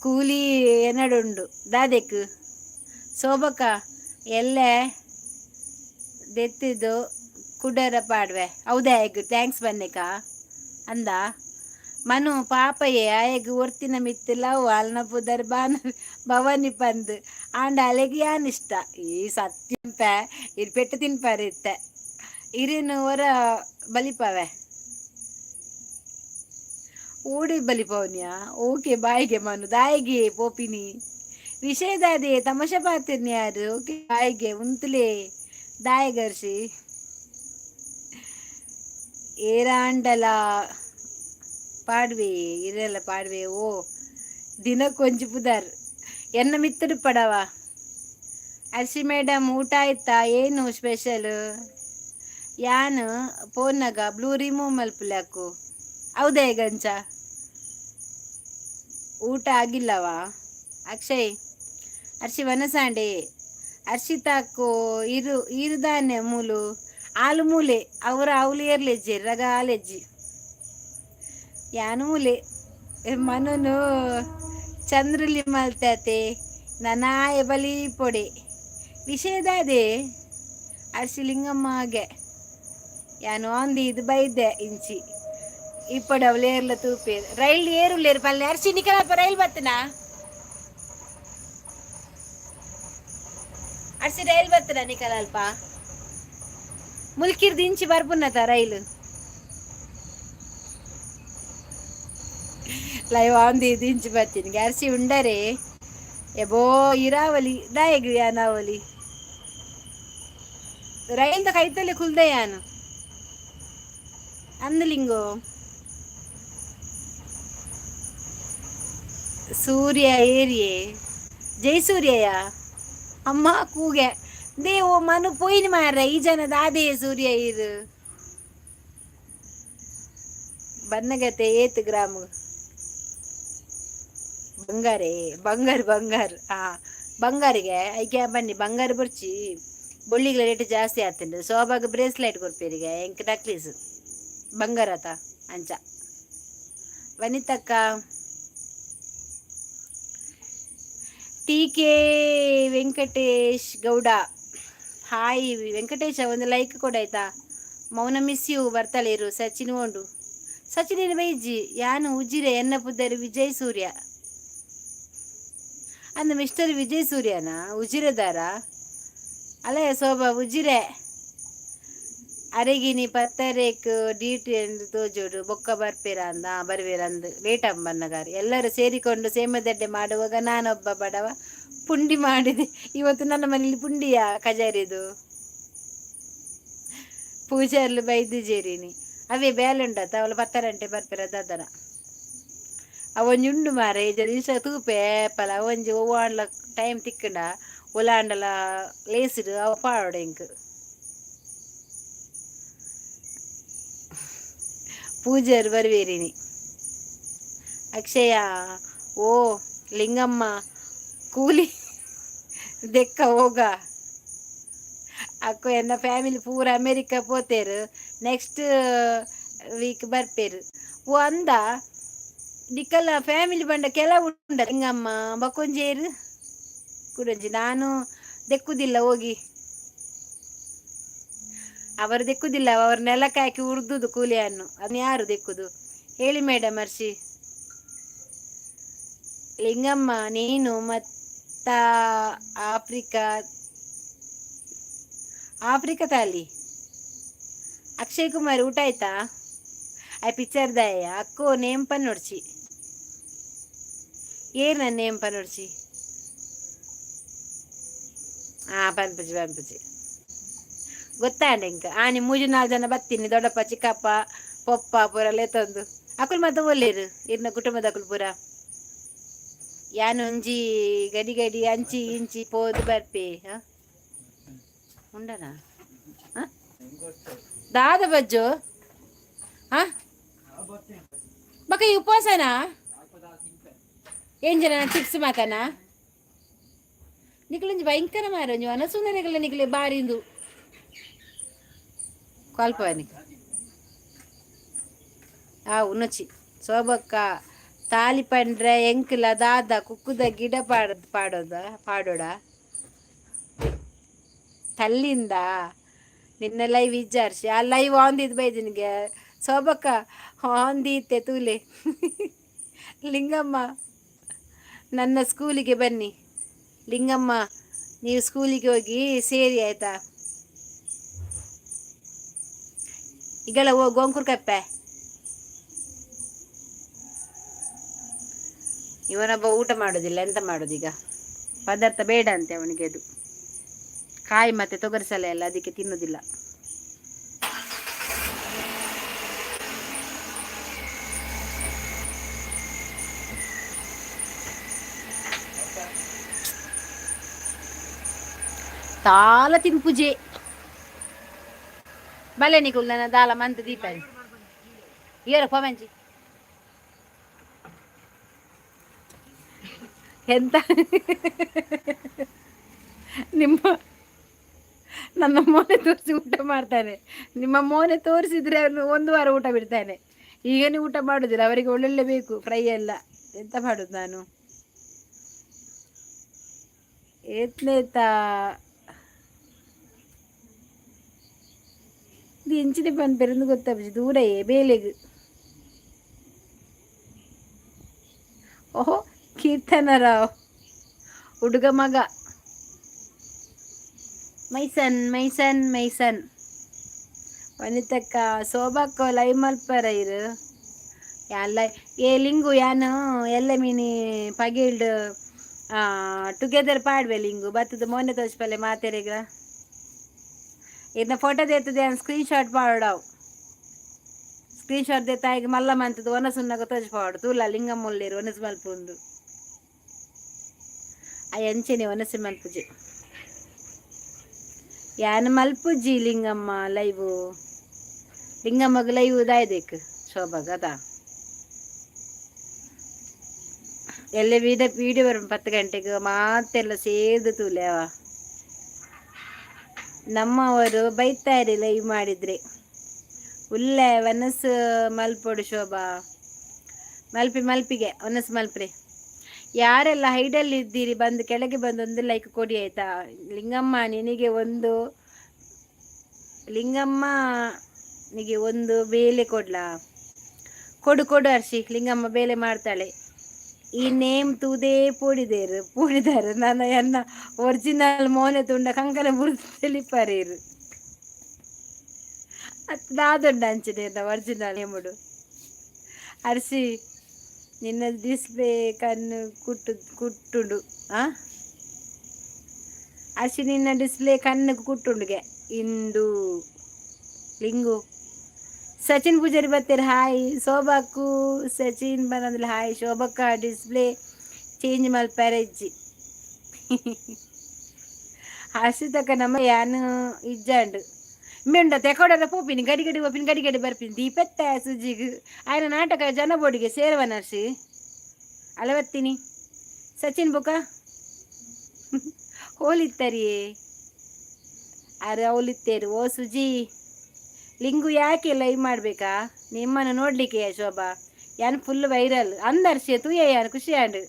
ಕೂಲಿ ಎನ್ನಡುಂಡು ದಾದೆಕ್. ಶೋಭಕ್ಕ ಎಲ್ಲೆ ದೆತ್ತಿದ್ದು ಕುಡರ ಪಾಡ್ವೆ ಹೌದಾ? ಎಗ್ thanks ಬನ್ನಿಕ ಅಂದ ಮನು. ಪಾಪಯೇ ಆಯಗ್ ಒರ್ತಿನ ಮಿತ್ತು ಲವ್, ಅಲ್ನ ಪುದರ್ ಬಾನ ಭವಾನಿ ಪಂದ್. ಆಂಡ ಅಲೆಗ್ ಯಾನ್ ಇಷ್ಟ ಈ ಸತ್ಯಂಪ ಇರ್ ಪೆಟ್ಟು ತಿನ್ಪಾರೆ ಇತ್ತ ಇರೇನು ಹೊರ ಬಲಿಪಾವೆ ಓಡಿ ಬಲಿಪವನ್ಯಾ. ಓಕೆ ಬಾಯ್ಗೆ ಮನು ದಾಯಿಗೆ ಪೋಪಿನಿ ವಿಷಯದಾದೆ ತಮಾಷೆ ಪಾತಿರ್ನಿ ಯಾರು. ಓಕೆ ಬಾಯ್ಗೆ ಉಂತುಲೇ ದಾಯಗರ್ಷಿ ಏರಾಂಡಲ ಪಾಡ್ವೆ ಇರೆಲ್ಲ ಪಾಡ್ವೆ. ಓ ದಿನಕ್ಕೊಂಜಿ ಪುದರ್ ಎನ್ನ ಮಿತ್ತಡು ಪಡವ. ಅರ್ಷಿ ಮೇಡಮ್ ಊಟ ಆಯ್ತಾ? ಏನು ಸ್ಪೆಷಲ್? ಯಾನ್ ಪೋನಗ ಬ್ಲೂ ರಿಮೂವ್ ಮಲ್ಪುಲಾಕು. ಹೌದಾ ಗಂಚ? ಊಟ ಆಗಿಲ್ಲವಾ ಅಕ್ಷಯ್? ಅರ್ಷಿ ವನಸಾಂಡೆ ಅರ್ಷಿತಾಕು ಇರು ಇರುದಾನೆ ಮೂಲು ಆಲು ಮೂಲೆ ಅವರ ಅವಲು ಏರ್ಲೆಜ್ಜಿ ರಗ ಆಲೆಜ್ಜಿ ಯಾನು ಮೂಲೆ ಮನನು ಚಂದ್ರುಲಿ ಮಲ್ತಾತೆ ನನಾಯ ಬಲಿ ಪೊಡೆ ವಿಷಯದಾದೆ ಅರ್ಷಿ ಲಿಂಗಮ್ಮಗೆ ಯಾನು ಆಂದಿ ಇದು ಬೈದೆ ಇಂಚಿ ಇಪ್ಪಡು ಅವಳು ಏರ್ಲ ತೂಪೇರು ರೈಲ್ ಏರುಲೇರು ಪಲ್ಲೆ. ಅರ್ಷಿ ನಿಕಲಪ್ಪ ರೈಲ್ ಬತ್ತನಾ? ಅರ್ಷಿ ರೈಲ್ ಬತ್ತನ ನಿಕಲಲ್ಪ? ಮುಲ್ಕಿರ್ದು ಇಂಚಿ ಬರ್ಪುನ್ನತ ರೈಲು. ಲೈವ್ ಆಂದಿ ಇದು ಇಂಚಿ ಬರ್ತೀನಿ. ಅರ್ಷಿ ಉಂಡರೆ ಎಬೋ ಇರಾವಲಿ ದಾಯಗ್ ಯಾನಾವಲಿ ರೈಲ್ದ ಕೈತಲ್ಲಿ ಕುಲ್ದೆ ಯಾನು ಅಂದಲಿಂಗೋ. ಸೂರ್ಯ ಏರಿಯೇ ಜೈ ಸೂರ್ಯಯ ಅಮ್ಮ ಕೂಗೆ they ಓ ಮನು ಪೋಯಿನ ಮಾರ ಈ ಜನ ದಾದೆ ಸೂರ್ಯ ಇರು ಬನ್ನಗತೆ ಏತ್ ಗ್ರಾಮ್ ಬಂಗಾರೇ ಬಂಗಾರ ಬಂಗಾರ. ಆ ಬಂಗಾರಿಗೆ ಐಕೆ ಬನ್ನಿ ಬಂಗಾರ ಬರ್ಚಿ ಬೊಳ್ಳಿಗಳ ರೇಟ್ ಜಾಸ್ತಿ ಆತಂಡು. ಸೋಬಾಗ ಬ್ರೇಸ್ಲೆಟ್ ಕೊರ್ಪೇರಿಗೆ ಎಂಕ್ ನಕ್ಲೀಸ್ ಬಂಗಾರ ಆತ ಅಂಚ. ವನಿತಕ್ಕ T K Venkatesh Gowda hi Venkatesh ಒಂದು ಲೈಕ್ ಕೊಡಾಯ್ತಾ. ಮೌನ ಮಿಸ್ you ಬರ್ತಲೇರು ಸಚಿನ್ ಓಂಡು ಸಚಿನ್ ಬೈಜಿ ಯಾನು ಉಜಿರೆ ಎನ್ನ ಪುದರ್ ವಿಜಯ್ ಸೂರ್ಯ ಅಂದ ಮಿಸ್ಟರ್ ವಿಜಯ್ ಸೂರ್ಯನ ಉಜಿರೆದಾರ ಅಲ್ಲ ಶೋಭಾ ಉಜಿರೆ ಅರೆಗಿನಿ ಪತ್ತರೇಕ್ ಡ್ಯೂಟಿ ಎಂದು ತೋಜೋಡು ಬೊಕ್ಕ ಬರ್ಪೇರ ಅಂದ ಬರ್ವೇರ ಅಂದು ಲೇಟ್ ಬನ್ನಗಾರ ಎಲ್ಲರೂ ಸೇರಿಕೊಂಡು ಸೇಮದಡ್ಡೆ ಮಾಡುವಾಗ ನಾನೊಬ್ಬ ಬಡವ ಪುಂಡಿ ಮಾಡಿದೆ. ಇವತ್ತು ನನ್ನ ಮನೇಲಿ ಪುಂಡಿಯ ಕಜಾರಿದು ಪೂಜಾರ್ಲು ಬೈದು ಜೇರಿನಿ ಅವೇ ಬೇಲೆ ಉಂಡತ್ತ ಅವಳು ಪತ್ತರಂಟೆ ಬರ್ಪೇರ ದಾದನ ಅವೊಂಜಿ ಉಂಡು ಮಾರೆ ಇಸ ತೂಪೆ ಪಲ ಅವೊಂಜಿ ಒವ್ವಾಂಡ್ಲ ಟೈಮ್ ತಿಕ್ಕಂಡ ಒಲಾಂಡಲ ಲೇಸಿಡು ಅವ ಪಾಡೋಡು ಎಂಕ್ ಪೂಜಾರು ಬರ್ವೇರಿನಿ. ಅಕ್ಷಯ ಓ ಲಿಂಗಮ್ಮ ಕೂಲಿ ದೆಕ್ಕ ಹೋಗ ಅಕ್ಕ ಎನ್ನ ಫ್ಯಾಮಿಲಿ ಪೂರ ಅಮೇರಿಕಾ ಪೋತೇರು ನೆಕ್ಸ್ಟ್ ವೀಕ್ ಬರ್ಪೇರು. ಓ ಅಂದ ನಿಕಲ ಫ್ಯಾಮಿಲಿ ಬಂಡ ಕೆಲವು ಉಂಡ ಲಿಂಗಮ್ಮ ಬಕ್ಕೊಂಜೇರು ಕುಡೊಂಜಿ ನಾನು ದೆಕ್ಕುದಿಲ್ಲ ಹೋಗಿ. ಅವರು ದೆಕ್ಕುದಿಲ್ಲ, ಅವರು ನೆಲಕ್ಕೆ ಹಾಕಿ ಉರ್ದುದು ಕೂಲಿಯನ್ನು, ಅದನ್ನ ಯಾರು ದೆಕ್ಕುದು ಹೇಳಿ ಮೇಡಮ್? ಅರ್ಷಿ ಲಿಂಗಮ್ಮ, ನೀನು ಮತ್ತ ಆಫ್ರಿಕಾ ಆಫ್ರಿಕಾ ತಾಲಿ. ಅಕ್ಷಯ್ ಕುಮಾರ್, ಊಟ ಆಯ್ತಾ? ಆ ಪಿಕ್ಚರ್ ದಾಯ ಅಕ್ಕೋ ನೇಮ್ ಪನ್ನೊಡ್ಚಿ. ಏನ ನೇಮ್ ಪನ್ನೊಡ್ಚಿ? ಹಾ, ಪನ್ಪುಜಿ ಪನ್ಪುಜಿ ಗೊತ್ತಾಂಡ ಇಂಕ. ಆನಿ ಮೂಜಿ ನಾಲ್ಕು ಜನ ಬತ್ತೀನಿ, ದೊಡ್ಡಪ್ಪ ಚಿಕ್ಕಪ್ಪ ಪೊಪ್ಪ ಪೂರ ಲೇತೊಂದು. ಅಕುಲು ಮತ್ತೆ ಒಲ್ಲೇರು ಇರ್ನ ಕುಟುಂಬದ ಅಕುಲು ಪೂರ. ಯಾನ್ ಒಂಜಿ ಗಡಿ ಗಡಿ ಅಂಚಿ ಇಂಚಿ ಪೋದು ಬರ್ಪೆ. ಹಾ, ಉಂಡನಾ? ಹಾ, ದಾದ ಬಜ್ಜು. ಹಾ, ಬಕ್ಕ ಈ ಉಪವಾಸನಾ? ಏನ್ ಜನ ಚಿಪ್ಸ್ ಮಾತಾನ? ನಿಕ್ಲೊಂಜಿ ಭಯಂಕರ ಮಾರ ಒಂಜಿ ವನಸುಂದರಿಗಳ ನಿಕ್ಲೆ ಬಾರಿಂದು ಕಾಲ್ಪವ ನಿಕ್. ಆ ಉನ್ನಚಿ ಸೋಬಕ್ಕ, ತಾಲಿ ಪಂಡ್ರೆ ಎಂಕ್ಲ ದಾದ ಕುಕ್ಕುದ ಗಿಡ ಪಾಡ ಪಾಡೋದ ಪಾಡೋಡ ತಲ್ಲಿಂದ. ನಿನ್ನ ಲೈವ್ ಇಜ್ಜಾರ್ಸಿ, ಆ ಲೈವ್ ಆಂದಿದ್ ಬೈದಿನಿಗೆ ಸೋಬಕ್ಕ ಆಂದೀತೆ ತೂಲೆ. ಲಿಂಗಮ್ಮ, ನನ್ನ ಸ್ಕೂಲಿಗೆ ಬನ್ನಿ. ಲಿಂಗಮ್ಮ, ನೀವು ಸ್ಕೂಲಿಗೆ ಹೋಗಿ ಸೇರಿ ಆಯ್ತಾ? ಈಗೆಲ್ಲ ಗೋಂಕುರ್ ಕಪ್ಪೆ. ಇವನೊಬ್ಬ ಊಟ ಮಾಡೋದಿಲ್ಲ, ಎಂತ ಮಾಡೋದೀಗ? ಪದಾರ್ಥ ಬೇಡ ಅಂತೆ ಅವನಿಗೆ. ಅದು ಕಾಯಿ ಮತ್ತೆ ತೊಗರಿಸಲೆ ಎಲ್ಲ, ಅದಕ್ಕೆ ತಿನ್ನುದಿಲ್ಲ. ತಾಲ ತಿನ್ಪುಜೆ ಬಲೆ ನಿಕುಲ್ ನನ್ನ ದಾಲ ಮಂತ್ ದೀಪ ಏರ ಪವಂಜಿ. ಎಂತ ನಿಮ್ಮ ನನ್ನ ಮೋನೆ ತೋರಿಸಿ ಊಟ ಮಾಡ್ತಾನೆ. ನಿಮ್ಮ ಮೋನೆ ತೋರಿಸಿದ್ರೆ ಅವನು ಒಂದು ವಾರ ಊಟ ಬಿಡ್ತಾನೆ. ಈಗನೇ ಊಟ ಮಾಡುದಿಲ್ಲ. ಅವರಿಗೆ ಒಳ್ಳೊಳ್ಳೆ ಬೇಕು, ಫ್ರೈ ಎಲ್ಲ. ಎಂತ ಮಾಡುದು ನಾನು? ಏತ್ನೇತಾ ಇದು ಎಂಚಿನ ಪನ್ಪೆರೆಂದು ಗೊತ್ತಾಪುಜಿ. ದೂರಯೇ ಬೇಲೆಗ್. ಓಹೋ, ಕೀರ್ತನರಾವ್ ಹುಡುಗ ಮಗ. My son my son my son. ವನಿತಕ್ಕ, ಸೋಬಕ್ಕ ಲೈವ್ ಮಲ್ಪರ ಇರು. ಯಾನ್ ಲೈ ಏ ಲಿಂಗು, ಯಾನ್ ಎಲ್ಲ ಮೀನಿ ಪಗಿಲ್ಡ್ ಟುಗೆದರ್ ಪಾಡ್ವೆ. ಲಿಂಗು ಬತ್ತದ ಮೊನ್ನೆ ತೋಚ್ಪಲ್ಲೆ ಮಾತೆರೆಗ. ಇದನ್ನ ಫೋಟೋ ದೇತದೆ, ಸ್ಕ್ರೀನ್ ಶಾಟ್ ಪಾಡವು. ಸ್ಕ್ರೀನ್ ಶಾಟ್ ದೇತಾಯಿಗೆ ಮಲ್ಲ ಮಂತದ ಒನಸುನ್ನಗ ತೋಜ್ ಪಾಡು. ತೂಲ ಲಿಂಗಮ್ಮುಲ್ಲೇರು ಒನಸು ಮಲ್ಪುಂದು. ಆ ಅಂಚೆನೆ ಒನಸು ಮಲ್ಪುಜಿ ಯಾನ್ ಮಲ್ಪುಜಿ ಲಿಂಗಮ್ಮ ಲೈವು. ಲಿಂಗಮ್ಮಗ ಲೈವ್ ದಾಯ್ದೇಕ್ ಶೋಭಾಗ ಅದ. ಎಲ್ಲ ವೀಡಿಯೋ ವೀಡಿಯೋ ಬರ 10 ಗಂಟೆಗೆ ಮಾತೆಲ್ಲ ಸೇರ್ದು ತೂಲೆವ. ನಮ್ಮವರು ಬೈತಾರೆ ಲೈವ್ ಮಾಡಿದ್ರೆ. ಉಲ್ಲೆ ವನಸು ಮಲ್ಪೊಡು ಶೋಭಾ. ಮಲ್ಪಿ ಮಲ್ಪಿಗೆ ಒನಸು ಮಲ್ಪ್ರೆ. ಯಾರೆಲ್ಲ ಹೈಡಲ್ಲಿ ಇದ್ದೀರಿ, ಬಂದು ಕೆಳಗೆ ಬಂದು ಒಂದು ಲೈಕ್ ಕೊಡಿ ಆಯ್ತಾ? ಲಿಂಗಮ್ಮ ನಿನಗೆ ಒಂದು, ಲಿಂಗಮ್ಮ ನಿನಗೆ ಒಂದು ಬೇಲೆ ಕೊಡ್ಲಾ? ಕೊಡು ಕೊಡು ಹರ್ಷಿ. ಲಿಂಗಮ್ಮ ಬೇಲೆ ಮಾಡ್ತಾಳೆ. ಈ ನೇಮ್ ತೂದೇ ಪೋಡಿದೇರು ಪೋಡಿದಾರೆ. ನನ್ನ ಎನ್ನ ಒರಿಜಿನಲ್ ಮೋನೆ ತುಂಡ ಕಂಕನ ಬುರ್ದು ತೆಲಿಪರೇರು. ದಾದುಂಡು ಅಂಚನೆ ಒರಿಜಿನಲ್ ನೇಮುಡು. ಅರ್ಶಿ, ನಿನ್ನ ಡಿಸ್ಪ್ಲೇ ಕಣ್ಣು ಕುಟ್ಟು ಕುಟ್ಟುಂಡು. ಆ ಅರ್ಶಿ, ನಿನ್ನ ಡಿಸ್ಪ್ಲೇ ಕಣ್ಣು ಕುಟ್ಟುಂಡುಗೆ ಇಂದು. ಲಿಂಗು, ಸಚಿನ್ ಪೂಜಾರಿ ಬರ್ತಾರೆ, ಹಾಯ್. ಶೋಭಕ್ಕು ಸಚಿನ್ ಬಂದಂದ್ರೆ ಹಾಯ್. ಶೋಭಕ್ಕ ಡಿಸ್ಪ್ಲೇ ಚೇಂಜ್ ಮಲ್ಪಾರೆ ಇಜ್ಜಿ. ಹರ್ಷಿತಕ್ಕ ನಮ್ಮ ಯಾನು ಇಜ್ಜಾಂಡು ಮೆಂಡ ತೆಕೊಡರ ಪೋಪಿನಿ, ಗಡಿ ಗಡಿ ಪೋಪಿನಿ, ಗಡಿ ಗಡಿ ಬರ್ಪಿನಿ. ದೀಪೆತ್ತ ಸುಜಿಗ್ ಆಯ್ನ ನಾಟಕ ಜನ ಬೋಡಿಗೆ ಸೇರುವ ನರ್ಸಿ ಅಲವತ್ತೀನಿ. ಸಚಿನ್ ಬುಕ ಹೋಲಿತ್ತರಿಯೇ? ಅರೆ ಹೋಲಿತ್ತೇರು. ಓ ಸುಜಿ, ಲಿಂಗು ಯಾಕೆ ಲೈವ್ ಮಾಡಬೇಕಾ? ನಿಮ್ಮನ್ನು ನೋಡಲಿಕ್ಕೆ ಶೋಭಾ. ಯಾನ್ ಫುಲ್ ವೈರಲ್ ಅಂದರ್ಷಿ ತೂಯ, ಯಾನ್ ಖುಷಿ ಆಂಡ್.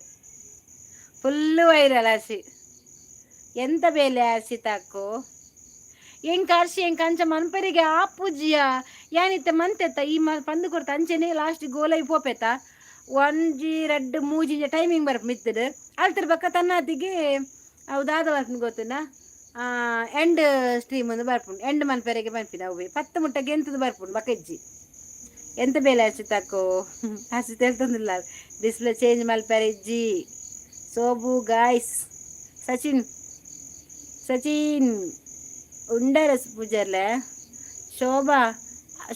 Full viral Hershey. ಎಂತ ಬೇಲೆ ಹರ್ಷಿತಾಕು? ಎಂಕ್ ಅರ್ಶಿ ಎಂಕ್ ಅಂಚ ಮನ್ಪರಿಗೆ ಆಪುಜಿಯ. ಯಾನಿತ್ತೆ ಮಂತೆತ್ತ ಈ ಪಂದು ಕೊರ್ತ ಅಂಚೆನೆ ಲಾಸ್ಟ್ ಗೋಲೈ ಪೋಪೆತ. ಒಂಜಿ ರಡ್ಡ್ ಮೂಜಿ ಟೈಮಿಂಗ್ ಬರ್ಪು ಮಿತ್ತುಡು. ಅಲ್ತರ ಬೊಕ್ಕ ತನ್ನಾತಿಗೆ ಅವು ದಾದ ಬರ್ಪುಂಡು ಗೊತ್ತುಂಡ? ಎಂಡ್ ಸ್ಟ್ರೀಮ್ ಒಂದು ಬರ್ಪುಂಡು. ಎಂಡ್ ಮನ್ಪೆರೆಗೆ ಪನ್ಪಿನ ಅವುವೆ 10 ಮುಟ್ಟ ಗೆಂತದ ಬರ್ಪುಂಡು ಬೊಕ್ಕ ಇಜ್ಜಿ. ಎಂತ ಬೇಲೆ ಹರ್ಷಿತಕ್ಕೋ? ಹರ್ಷಿತ ಹೇಳ್ತಂದಿಲ್ಲ, ಡಿಸ್ಪ್ಲೇ ಚೇಂಜ್ ಮಲ್ಪೆರೆ ಇಜ್ಜಿ. ಸೋಬು ಗಾಯ್ಸ್, ಸಚಿನ್ ಸಚಿನ್ ಉಂಡರ ಪೂಜಾರ್ಲೆ. ಶೋಭಾ,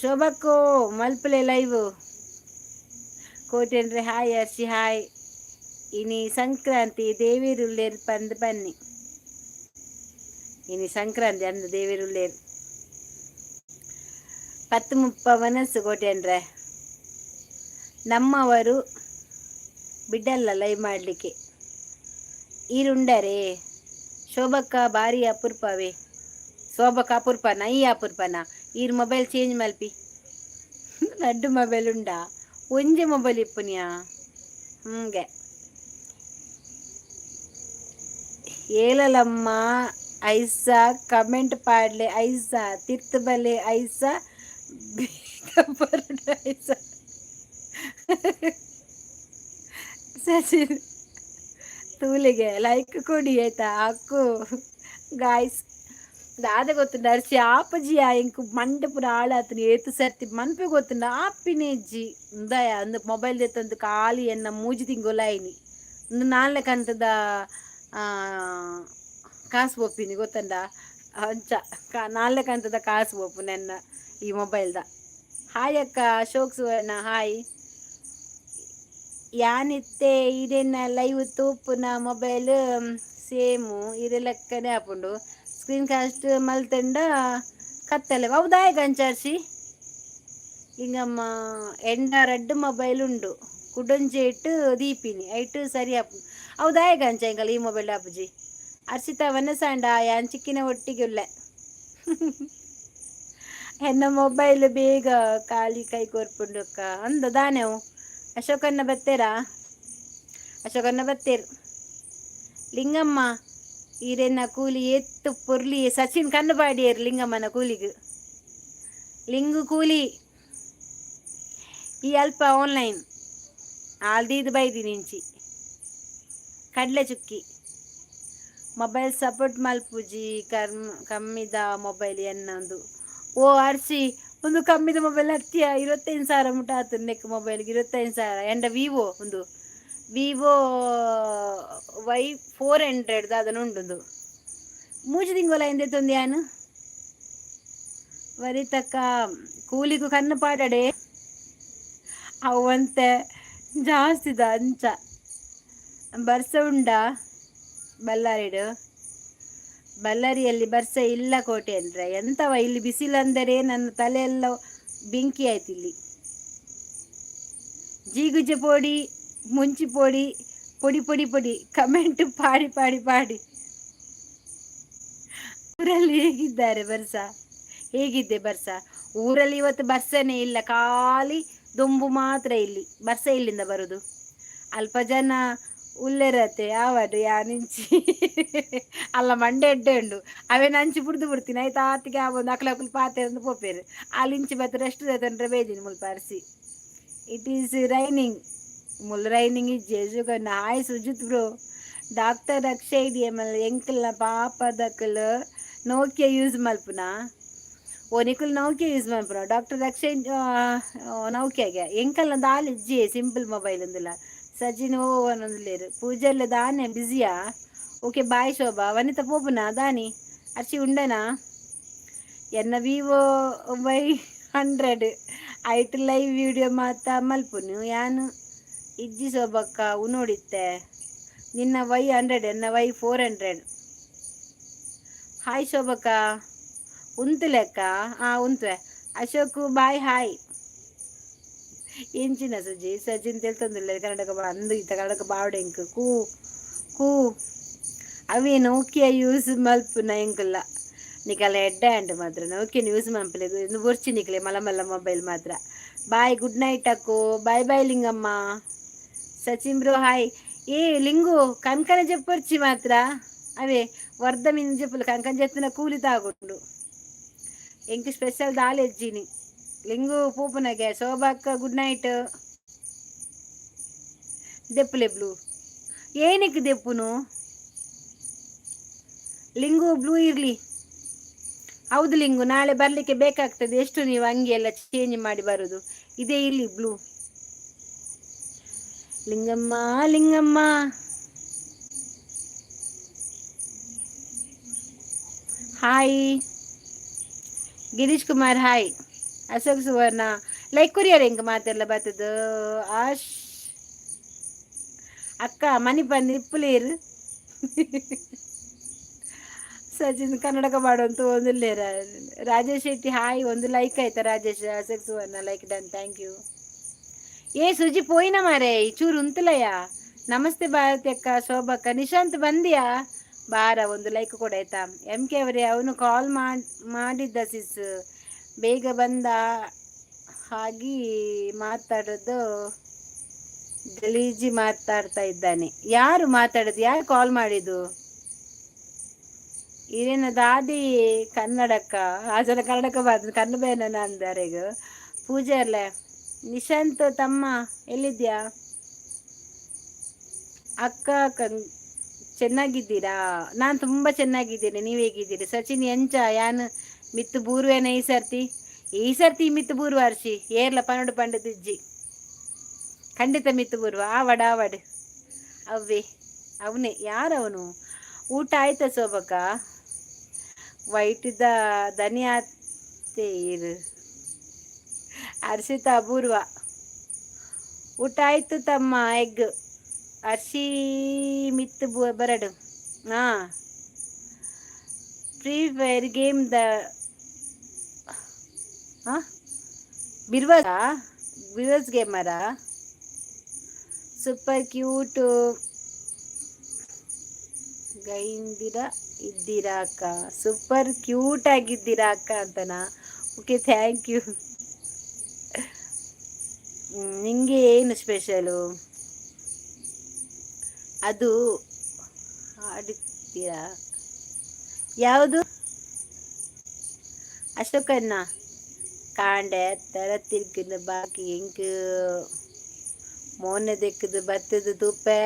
ಶೋಭಕ್ಕೋ ಮಲ್ಪಲೆ ಲೈವ್. ಕೋಟೆನ್ರೆ ಹಾಯ್. ಅರ್ಷಿ ಹಾಯ್. ಇನಿ ಸಂಕ್ರಾಂತಿ, ದೇವಿರುಲ್ಲೇರ್ ಪಂದ್ ಬನ್ನಿ. ಇನಿ ಸಂಕ್ರಾಂತಿ ಅಂದ ದೇವಿರುಲ್ಲೇರ್. 10:30 ಮನಸ್ಸು ಕೋಟೆನ್ರೆ. ನಮ್ಮವರು ಬಿಡಲ್ಲ ಲೈವ್ ಮಾಡಲಿಕ್ಕೆ. ಈರುಂಡರೆ ಶೋಭಕ್ಕ ಭಾರಿ ಅಪೂರ್ಪವೇ. ಶೋಭಕ್ಕ ಅಪೂರ್ಪನ? ಈ ಅಪೂರ್ಪನ? ಈರ್ ಮೊಬೈಲ್ ಚೇಂಜ್ ಮಲ್ಪಿ. ರಡ್ಡು ಮೊಬೈಲ್ ಉಂಡಾ? ಒಂಜಿ ಮೊಬೈಲ್ ಇಪ್ಪುನಿಯಾ? ಹಂಗೆ ಏಲಲಮ್ಮ. ಐಸಾ ಕಮೆಂಟ್ ಪಾಡ್ಲೆ ಐಸಾ, ತಿರ್ತು ಬಲೆ ಐಸಾ, ಬೇಗ ಬರಡು ಐಸಾ. ಸಚಿನ್ ತೂಲಿಗೆ ಲೈಕ್ ಕೊಡಿ ಆಯ್ತಾ? ಅಕ್ಕು ಗಾಯ್ಸ್, ದಾದ ಗೊತ್ತುಂಡ ಅರ್ಚಿ ಆಪುಜಿಯ? ಎಂಕ್ ಮಂಡೆ ಪೂರ ಹಾಳಾತುಂಡು. ಏತ್ ಸರ್ತಿ ಮನ್ಪೆ ಗೊತ್ತುಂಡ? ಆಪಿನ ಇಜ್ಜಿ. ಇಂದಯ ಅಂದು ಮೊಬೈಲ್ ದೆತ್ತೊಂದು ಖಾಲಿ ಎನ್ನ ಮೂಜಿ ತಿಂಗೊಲು ಆಯ್ನಿ. ಉಂದು ನಾಲ್ನೆ ಕಂತದ ಕಾಸು ಪೋಪಿನಿ ಗೊತ್ತುಂಡ? ಅಂಚ ನಾಲ್ನೆ ಕಂತದ ಕಾಸು ಪೋಪು ನೆನ್ನ ಈ ಮೊಬೈಲ್ದ. ಹಾಯ್ ಅಕ್ಕ, ಅಶೋಕ್ ಸುವರ್ಣ ಹಾಯ್. ಯಾನಿತ್ತೆ ಇರೆನ ಲೈವ್ ತೂಪುನ ಮೊಬೈಲ್ ಸೇಮು ಇರೆ ಲೆಕ್ಕನೆ ಆಪುಂಡು. ಸ್ಕ್ರೀನ್ ಕಾಸ್ಟ್ ಮಲ್ತಂಡ ಕತ್ತಲೆ. ಅವು ದಾಯೆಗ್ ಅಂಚ ಅರ್ಷಿ? ಇಂಗಮ್ಮ, ಎಂಡ ರಡ್ಡ್ ಮೊಬೈಲ್ ಉಂಡು. ಕುಡೊಂಜಿ ಇಟ್ಟು ದೀಪಿನಿ, ಐಟ್ ಸರಿ ಆಪುಂಡು. ಅವು ದಾಯೆಗ್ ಅಂಚ? ಎಂಕಲ್ ಈ ಮೊಬೈಲ್ ಆಪುಜಿ. ಅರ್ಷಿತಾ ವನಸಾಂಡ ಯಾನ್ ಚಿಕ್ಕಿನ ಒಟ್ಟಿಗೆ ಉಲ್ಲೆ. ಎನ್ನ ಮೊಬೈಲ್ ಬೇಗ ಖಾಲಿ ಕೈ ಕೊರ್ಪುಂಡು ಅಕ್ಕ ಅಂದ ದಾನೆವು. ಅಶೋಕನ್ನ ಬತ್ತೇರಾ? ಅಶೋಕನ್ನ ಬತ್ತೇರು. ಲಿಂಗಮ್ಮ ಈರೆನ್ನ ಕೂಲಿ ಎತ್ತು ಪೊರ್ಲಿ. ಸಚಿನ್ ಕಣ್ಣು ಪಾಡಿಯರು ಲಿಂಗಮ್ಮನ ಕೂಲಿಗೆ. ಲಿಂಗು ಕೂಲಿ ಈ ಅಲ್ಪ ಆನ್ಲೈನ್ ಆಲ್ದೀದ್ ಬೈದಿ ನಿಂಚಿ. ಕಡಲೆ ಚುಕ್ಕಿ ಮೊಬೈಲ್ ಸಪೋರ್ಟ್ ಮಲ್ಪುಜಿ, ಕರ್ಮ ಕಮ್ಮಿದ ಮೊಬೈಲ್ ಎನ್ನೊಂದು. ಓ ಅರ್ಸಿ, ಒಂದು ಕಮ್ಮಿದ ಮೊಬೈಲ್ ಹತ್ತಿಯ? 25,000 ಮುಟ್ಟ ಆತು ನೆಕ್ ಮೊಬೈಲ್ಗೆ. 25,000 ಎಂಡ ವಿವೋ, ಒಂದು ವಿವೋ ವೈ 400 ಅದನ್ನು ಉಂಡುಂದು. ಮೂಜಿ ತಿಂಗಳ ಎಂದೆತ್ತೊಂದು ಯಾನು ವರಿತಕ್ಕ ಕೂಲಿಗೂ ಕಣ್ಣು ಪಾಡಡೆ. ಅವಂತೆ ಜಾಸ್ತಿದ ಅಂಚ. ಬರ್ಸ ಉಂಡಾ ಬಳ್ಳಾರಿಡು? ಬಳ್ಳಾರಿಯಲ್ಲಿ ಬರ್ಸ ಇಲ್ಲ ಕೋಟೆ ಅಂದ್ರೆ. ಎಂತವ ಇಲ್ಲಿ ಬಿಸಿಲಂದರೆ ನನ್ನ ತಲೆಯೆಲ್ಲ ಬೆಂಕಿ ಆಯ್ತು ಇಲ್ಲಿ. ಜೀಗುಜೆ ಪೊಡಿ, ಮುಂಚಿ ಪೊಡಿ, ಪೊಡಿ ಪೊಡಿ ಪೊಡಿ. ಕಮೆಂಟ್ ಪಾಡಿ ಪಾಡಿ ಪಾಡಿ. ಊರಲ್ಲಿ ಹೇಗಿದ್ದಾರೆ ಬರ್ಸ? ಹೇಗಿದ್ದೆ ಬರ್ಸ ಊರಲ್ಲಿ? ಇವತ್ತು ಬರ್ಸನೇ ಇಲ್ಲ, ಖಾಲಿ ದೊಂಬು ಮಾತ್ರ ಇಲ್ಲಿ. ಬರ್ಸ ಇಲ್ಲಿಂದ ಬರುದು? ಅಲ್ಪ ಜನ ಉಲ್ಲೆರತೆ ಆವಡು ಯಾನಿಂಚಿ ಅಲ್ಲ. ಮಂಡೆ ಎಡ್ಡೆ ಉಂಡು. ಅವೇನು ಅಂಚಿ ಬುಡ್ದು ಬಿಡ್ತೀನಿ ಆಯ್ತಾ? ಆತಿಗೆ ಆವೊಂದು ಅಕ್ಲ ಅಕ್ಲು ಪಾತೆ ಅಂದು ಪೋಪೇರು. ಅಲ್ಲಿ ಇಂಚಿ ಬತ್ತ ರೆಸ್ಟ್ ತಂದ್ರೆ ಬೇದಿನಿ ಮುಲ್ಪ. ಅರ್ಸಿ, it is raining. ಮುಲ್ raining ಇಜ್ಜೆ. ಸುಗನ್ನ hi. Sujith bro, doctor Akshay D M L. ಎಂಕಲ್ನ ಪಾಪದಕಲ್ Nokia use ಮಲ್ಪುನ. ಓ, ನಿಕುಲ್ ನೋಕಿಯಾ ಯೂಸ್ ಮಲ್ಪುನ? ಡಾಕ್ಟರ್ ಅಕ್ಷಯ್ ನೋಕಿಯಾಗೆ. ಎಂಕಲ್ನ ದಾಲ್ ಇಜ್ಜಿ, ಸಿಂಪಲ್ ಮೊಬೈಲ್ ಒಂದಿಲ್ಲ. ಸಚಿನ್ ಓ ಒಂದೊಂದು ಪೂಜೆಲ್ಲ ದಾನೆ ಬ್ಯುಸಿಯಾ? ಓಕೆ, ಬಾಯ್ ಶೋಭಾ. ವನಿತಾ ಪೋಪುನ ದಾನಿ? ಅರ್ಚಿ ಉಂಡನಾ? ಎನ್ನ ವಿವೋ ವೈ 100 ಐಟ್ ಲೈವ್ ವಿಡಿಯೋ ಮಾತ ಮಲ್ಪುನು ಯಾನು. ಇಜ್ಜಿ ಶೋಭಕ್ಕ, ಉನೋಡಿತ್ತೆ. ನಿನ್ನ ವೈ 100, ಎನ್ನ ವೈ 400. ಹಾಯ್ ಶೋಭಕ್ಕ. ಉಂತುಲೆಕ್ಕ? ಹಾಂ, ಉಂತುವೆ. Ashok boy, hi. ಎಂಚಿನ ಸುಜಿ? ಸಚಿನ್ ತೆಲ್ತೊಂದುಲ್ಲೆರ್ ಕನ್ನಡಕ ಅಂದು ಇತ್ತ ಕನ್ನಡಕ ಬಾವಡೆ ಎಂಕ್ ಕೂ ಕೂ. ಅವೇ ನೋಕಿಯಾ ಯೂಸ್ ಮಲ್ಪುನ ಎಂಕುಲ್ಲ. ನಿಕಲ ಎಡ್ಡೆ ಆಂಡ್ ಮಾತ್ರ ನೋಕಿಯಾ ಯೂಸ್ ಮಲ್ಪಲೆ. ಇಂದು ಬೊರ್ಚಿ ನಿಕ್ಲೆ ಮಲ್ಲ ಮಲ್ಲ ಮೊಬೈಲ್ ಮಾತ್ರ. ಬಾಯ್, ಗುಡ್ ನೈಟ್ ಅಕ್ಕೋ. Bye bye Lingamma. Sachin bro hi. ಏ ಲಿಂಗು, ಕನ್ಕನ ಜಪ್ಪರ್ಚಿ ಮಾತ್ರ. ಅವೇ ವರ್ಧ ಮೀನು ಜಪ್ಪುಲು. ಕಂಕನ ಜತ್ತಿನ ಕೂಲಿ ತಾಗುಂಡು. ಎಂಕ್ ಸ್ಪೆಷಲ್ ದಾಲ್ ಎಜ್ಜಿನಿ ಲಿಂಗು ಪೂಪುನಗೆ. ಶೋಭಾಕ್ಕ ಗುಡ್ ನೈಟ್. ದೆಪ್ಪುಲೆ ಬ್ಲೂ. ಏನಕ್ಕೆ ದೆಪ್ಪುನು ಲಿಂಗು? ಬ್ಲೂ ಇರ್ಲಿ. ಹೌದು ಲಿಂಗು, ನಾಳೆ ಬರ್ಲಿಕ್ಕೆ ಬೇಕಾಗ್ತದೆ. ಎಷ್ಟು ನೀವು ಅಂಗಿ ಎಲ್ಲ ಚೇಂಜ್ ಮಾಡಿ ಬರುದು? ಇದೇ ಇರ್ಲಿ blue. Lingamma, Lingamma, hi. Girish Kumar hi. Ashok Suvarna like ಕೊರಿಯರ್. ಹೆಂಗ್ ಮಾತೆಲ್ಲ ಬರ್ತದ? ಆಶ್ ಅಕ್ಕ ಮನಿ ಬಂದು ಇಪ್ಪುಲೇರು. ಸಚಿನ್ ಕನ್ನಡಕ ಮಾಡುವಂತ ಒಂದಿಲ್ಲೇರ. ರಾಜೇಶ್ ಶೆಟ್ಟಿ ಹಾಯ್. ಒಂದು ಲೈಕ್ ಆಯ್ತಾ Rajesh? Ashok Suvarna like done, thank you. ಏ ಸುಜಿ ಪೋಯಿನ ಮಾರೇ, ಚೂರು ಉಂತಲಯ್ಯ. ನಮಸ್ತೆ ಭಾರತಿ ಅಕ್ಕ, ಶೋಭಕ್ಕ. ನಿಶಾಂತ್ ಬಂದಿಯಾ? ಬಾರ, ಒಂದು ಲೈಕ್ ಕೊಡ ಆಯ್ತಾ? ಎಂ ಕೆ ಅವರೇ, ಅವನು ಕಾಲ್ ಮಾಡಿದ್ದ ಸಿಸ್. ಬೇಗ ಬಂದ ಹಾಗೆ ಮಾತಾಡೋದು, ಗಲೀಜಿ ಮಾತಾಡ್ತಾ ಇದ್ದಾನೆ. ಯಾರು ಮಾತಾಡೋದು? ಯಾರು ಕಾಲ್ ಮಾಡಿದ್ದು? ಇರೇನ ದಾದಿ ಕನ್ನಡಕ್ಕ? ಆ ಜನ ಕನ್ನಡಕ್ಕ ಬಾದ ಕಣ್ಣು ಬೇನ ಅಂದಾರೆಗ. ಪೂಜೆ ಅಲ್ಲ. ನಿಶಾಂತ್ ತಮ್ಮ ಎಲ್ಲಿದ್ಯಾ? ಅಕ್ಕ ಕಂ ಚೆನ್ನಾಗಿದ್ದೀರಾ? ನಾನು ತುಂಬ ಚೆನ್ನಾಗಿದ್ದೇನೆ, ನೀವು ಹೇಗಿದ್ದೀರಿ? ಸಚಿನ್ ಎಂಚ? ಯಾನ್ ಮಿತ್ತು ಬೂರ್ವೇನ ಈ ಸರ್ತಿ? ಈ ಸರ್ತಿ ಮಿತ್ತು ಬೂರ್ವ ಅರ್ಶಿ ಏರ್ಲ ಪನ್ನಡು ಪಂಡದಿಜ್ಜಿ. ಖಂಡಿತ ಮಿತ್ತು ಬೂರ್ವ. ಆವಡ ಆವಡ್ ಅವ್ವೆ ಅವನೇ. ಯಾರವನು? ಊಟ ಆಯ್ತಾ ಶೋಭಕ್ಕ? ವೈಟಿದ ದನಿಯಾತೆ ಇರು. ಅರ್ಷಿತಾ ಅಪೂರ್ವ ಊಟ ಆಯ್ತು ತಮ್ಮ. ಎಗ್ ಅರ್ಶಿ ಮಿತ್ತು ಬರಡು. ಹಾಂ, free fire game the ಹಾಂ ಬಿರ್ವಸ್ ಬಿರ್ವಸ್ ಗೇಮರ. ಸೂಪರ್ ಕ್ಯೂಟ್ ಗೈಂದಿರ ಇದ್ದೀರಾ ಅಕ್ಕ? ಸೂಪರ್ ಕ್ಯೂಟ್ ಆಗಿದ್ದೀರಾ ಅಕ್ಕ ಅಂತನಾ? Okay, thank you. ನಿಂಗೆ ಏನು ಸ್ಪೆಷಲು? ಅದು ಆಡುತ್ತೀರಾ? ಯಾವುದು ಅಶೋಕಣ್ಣ? ಕಾಂಡೆ ತರ ತಿರ್ಗಿನ ಬಾಕಿ ಎಂಕ್ ಮೋನೆ ದೆಕ್ಕದು ಬತ್ತದ ತೂಪೆ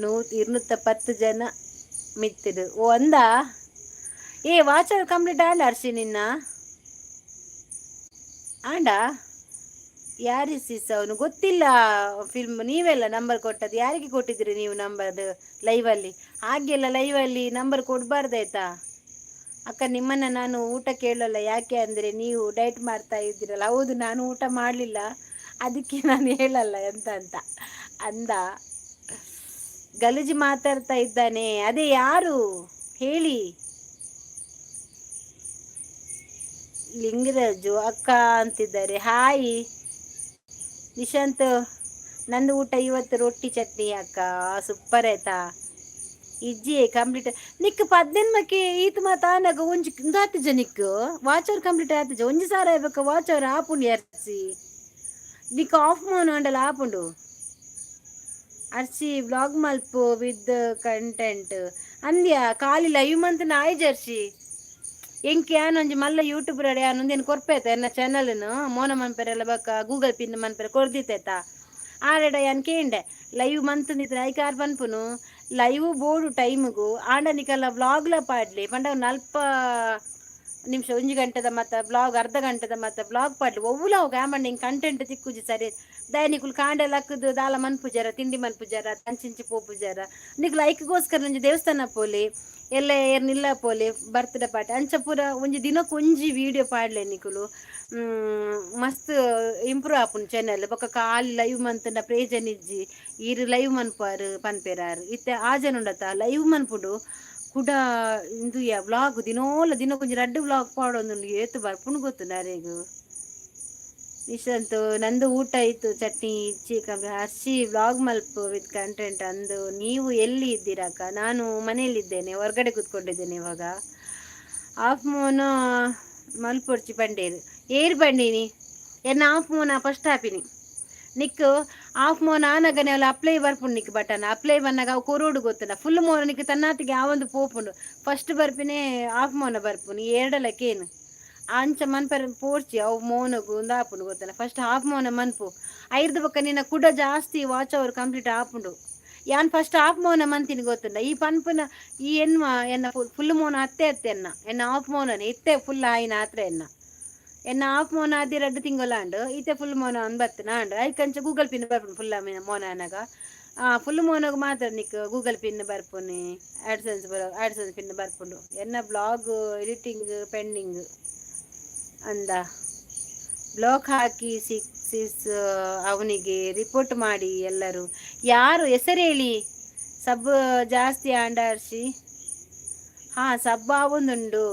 210 ಜನ ಮಿತ್ತಿಡು. ಓ ಅಂದ. ಏ ವಾಚರ್ ಕಂಪ್ಲೀಟ್ ಆಂಡ ಅರ್ಶಿ ನಿನ್ನ ಆಂಡ. ಯಾರಿ ಸಿಸ್ ಅವನು? ಗೊತ್ತಿಲ್ಲ. ಫಿಲ್ಮ್ ನೀವೆಲ್ಲ ನಂಬರ್ ಕೊಟ್ಟದ್ದು ಯಾರಿಗೆ ಕೊಟ್ಟಿದ್ದೀರಿ ನೀವು ನಂಬರ್ ಲೈವಲ್ಲಿ? ಹಾಗೆಲ್ಲ ಲೈವಲ್ಲಿ ನಂಬರ್ ಕೊಡಬಾರ್ದಾಯ್ತಾ? ಅಕ್ಕ, ನಿಮ್ಮನ್ನು ನಾನು ಊಟ ಕೇಳಲ್ಲ, ಯಾಕೆ ಅಂದರೆ ನೀವು ಡೈಟ್ ಮಾಡ್ತಾ ಇದ್ದೀರಲ್ಲ. ಹೌದು, ನಾನು ಊಟ ಮಾಡಲಿಲ್ಲ, ಅದಕ್ಕೆ ನಾನು ಹೇಳಲ್ಲ ಎಂತ ಅಂತ ಅಂದ. ಗಲೀಜು ಮಾತಾಡ್ತಾ ಇದ್ದಾನೆ. ಅದೇ ಯಾರು ಹೇಳಿ? ಲಿಂಗರಾಜು ಅಕ್ಕ ಅಂತಿದ್ದಾರೆ. ಹಾಯ್ ನಿಶಾಂತ್. ನಂದು ಊಟ ಇವತ್ತು ರೊಟ್ಟಿ ಚಟ್ನಿ ಅಕ್ಕ. ಸೂಪರ್ ಆಯ್ತಾ? ಇಜ್ಜಿ ಕಂಪ್ಲೀಟ್ ನಿಕ್ ಪದ್ನೆನ್ಮಕ್ಕೆ ಈತ್ ಮಾತ ಆನಗ ಒಂಜಿ ಇಂದಾತಿಜ. ನಿಕ್ ವಾಚರ್ ಕಂಪ್ಲೀಟ್ ಆತಿಜ. ಒಂಜಿ ಸಾರ ಆಯ್ಬೇಕ ವಾಚರ್ ಆಪುಂಡು. ಅರ್ಸಿ ನಿಕ್ ಆಫ್ ಮೋನ್ ಅಂಡಲ ಆಪುಂಡು. ಅರ್ಸಿ ವ್ಲಾಗ್ ಮಲ್ಪು ವಿತ್ ಕಂಟೆಂಟ್ ಅಂದ್ಯ. ಖಾಲಿ ಲೈವ್ ಮಂತ್ ನಾಯಿ ಜರ್ಸಿ. ಎಂಕ್ ಯಾನ್ ಒಂಜಿ ಮಲ್ಲ ಯೂಟ್ಯೂಬರ್ ಯಾನ್ ಒಂದೇನು ಕೊರ್ಪೇತ ಎನ್ನ ಚಾನಲ್ನು ಮೋನ ಮನ್ಪೆರೆಲ್ಲ ಬಕ್ಕ ಗೂಗಲ್ ಪಿನ್ ಮನ್ಪೆರೆ ಕೊರ್ದಿತ್ತೇತ. ಆರೆಡ ಯಾನ್ ಕೇಂಡೆ ಲೈವ್ ಮಂತ್ ನಿತ್ರ ಐಕಾರ್ ಪನ್ಪುನು ಲೈವ್ ಬೋಡು ಟೈಮ್ಗು ಆಂಡ ನಿಕಲ್ಲ ವ್ಲಾಗ್ಲ ಪಾಡ್ಲಿ ಪಂಡ ನಲ್ಪ ನಿಮಿಷ ಒಂಜಿ ಗಂಟೆದ ಮತ್ತ ಬ್ಲಾಗ್, ಅರ್ಧ ಗಂಟೆದ ಮತ್ತ ಬ್ಲಾಗ್ ಪಾಡ್ಲಿ. ಒವ್ವುಲ ಅವು ಆಮಂಡ ಹಿಂಗೆ ಕಂಟೆಂಟ್ ತಿಕ್ಕುಜಿ. ಸರಿ ದಯನಿಕುಲು ಕಾಂಡೆ ಲಕ್ಕದು ದಾಲ ಮನ್ಪುಜಾರ, ತಿಂಡಿ ಮನ್ಪುಜಾರ, ತಂಚಿಂಚಿ ಪೋಪುಜಾರ. ನಿಕ್ಲು ಐಕ್ಗೋಸ್ಕರ ಒಂಜಿ ದೇವಸ್ಥಾನ ಪೋಲಿ, ಎಲ್ಲ ಏರ್ನಿಲ್ಲ ಪೋಲಿ, ಬರ್ತ್ಡೇ ಪಾರ್ಟಿ ಅಂಚ ಪೂರ ಒಂಜಿ ದಿನಕ್ಕೆ ಒಂಜಿ ವಿಡಿಯೋ ಪಾಡ್ಲೆ ನಿಕುಲು. ಮಸ್ತ್ ಇಂಪ್ರೂವ್ ಆಪುಂಡು ಚಾನೆಲ್. ಬೊಕ್ಕ ಖಾಲಿ ಲೈವ್ ಮಂತ್ಂಡ ಪ್ರೇಜನ್ ಇಜ್ಜಿ. ಈರ್ ಲೈವ್ ಮನ್ಪಾರು ಪನ್ಪೆರಾರು. ಇತ್ತೆ ಆ ಜನ ಉಂಡತ ಲೈವ್ ಮನ್ಪುಡು ಕುಡ ಇಂದು ವ್ಲಾಗ್ ದಿನೋಲ ದಿನಕ್ಕೊಂಜಿ ರಡ್ಡ್ ವ್ಲಾಗ್ ಪಾಡೊಂದುಂಡು. ಏತ್ ಬರ್ಪುಂಡು ಗೊತ್ತುಂಡು ಅರೆಗ್. ನಿಶಾಂತ್ ನಂದು ಊಟ ಆಯ್ತು, ಚಟ್ನಿ ಚಿಕನ್. ಹರ್ಷಿ ವ್ಲಾಗ್ ಮಲ್ಪು ವಿತ್ ಕಂಟೆಂಟ್ ಅಂದು. ನೀವು ಎಲ್ಲಿ ಇದ್ದೀರಕ್ಕ? ನಾನು ಮನೆಯಲ್ಲಿದ್ದೇನೆ, ಹೊರಗಡೆ ಕೂತ್ಕೊಂಡಿದ್ದೇನೆ ಇವಾಗ. ಆಫ್ ಮೋನ ಮಲ್ಪೊಡ್ಚಿ ಪಂಡೇರು. ಏರ್ ಬಂಡೀನಿ ಎನ್ನ ಆಫ್ ಮೋನ ಫಸ್ಟ್ ಹಾಪಿನಿ. ನಿಕ್ ಆಫ್ ಮೋನ ಆನಗನೆ ಅಲ್ಲ ಅಪ್ಲೈ ಬರ್ಪುಂಡು ನಿಕ್ ಬಟನ್. ಅಪ್ಲೈ ಬನ್ನಾಗ ಅವು ಕೊರೋಡು ಗೊತ್ತಲ್ಲ. ಫುಲ್ ಮೋನ ನಿಕ್ ತನ್ನಾತಿಗೆ ಆ ಒಂದು ಪೋಪುಂಡು. ಫಸ್ಟ್ ಬರ್ಪಿನೇ ಆಫ್ ಮೋನ ಬರ್ಪುನು. ಎರಡಲಕ್ಕೇನು ಅಂಚ ಮನ್ಪರೆ ಪೋರ್ಚಿ. ಅವು ಮೋನಗು ಉಂದಾಪುಂಡು ಗೊತ್ತಲ್ಲ. ಫಸ್ಟ್ ಹಾಫ್ ಮೋನ ಮನ್ಪು, ಐರ್ದ ಬೊಕ್ಕ ನಿನ್ನ ಕುಡ ಜಾಸ್ತಿ ವಾಚ್ ಅವರ್ ಕಂಪ್ಲೀಟ್ ಆಪುಂಡು. ಯಾನ್ ಫಸ್ಟ್ ಹಾಫ್ ಮೋನ ಮಂತಿನಿ ಗೊತ್ತುಂಡ. ಈ ಪನ್ಪುನ ಈ ಎನ್ಮ ಎನ್ನ ಫುಲ್ ಮೋನ ಅತ್ತೆ ಅತ್ತೆ ಎನ್ನ ಎನ್ನ ಹಾಫ್ ಮೋನನೆ ಇತ್ತೆ ಫುಲ್ ಆಯಿನ ಆತ್ರ. ಎನ್ನ ಎನ್ನ ಹಾಫ್ ಮೋನ ಅದಿ 2 ತಿಂಗೊಲಾಂಡು. ಇತ್ತೆ ಫುಲ್ ಮೋನ ಅಂದ್ ಬತ್ತಿನ ಆಂಡ್. ಐಕಂಚ ಗೂಗಲ್ ಪಿನ್ ಬರ್ಪುಂಡು ಫುಲ್ ಮೋನ ಆನಗ. ಫುಲ್ ಮೋನಗ್ ಮಾತ್ರ ನಿಕ್ ಗೂಗಲ್ ಪಿನ್ ಬರ್ಪುನಿ, ಆಡ್ಸೆನ್ಸ್ ಬರ ಆಡ್ಸೆನ್ಸ್ ಪಿನ್ ಬರ್ಪುಂಡು. ಎನ್ನ ಬ್ಲಾಗ್ ಎಡಿಟಿಂಗ್ ಪೆಂಡಿಂಗ್ ಅಂದ. ಬ್ಲಾಕ್ ಹಾಕಿ ಸಿಸ್ ಅವನಿಗೆ, ರಿಪೋರ್ಟ್ ಮಾಡಿ ಎಲ್ಲರೂ. ಯಾರು ಹೆಸರು ಹೇಳಿ. ಸಬ್ ಜಾಸ್ತಿ ಆಂಡಾರ್ಷಿ. ಹಾಂ, ಸಬ್ ಆವೊಂದುಂಡು.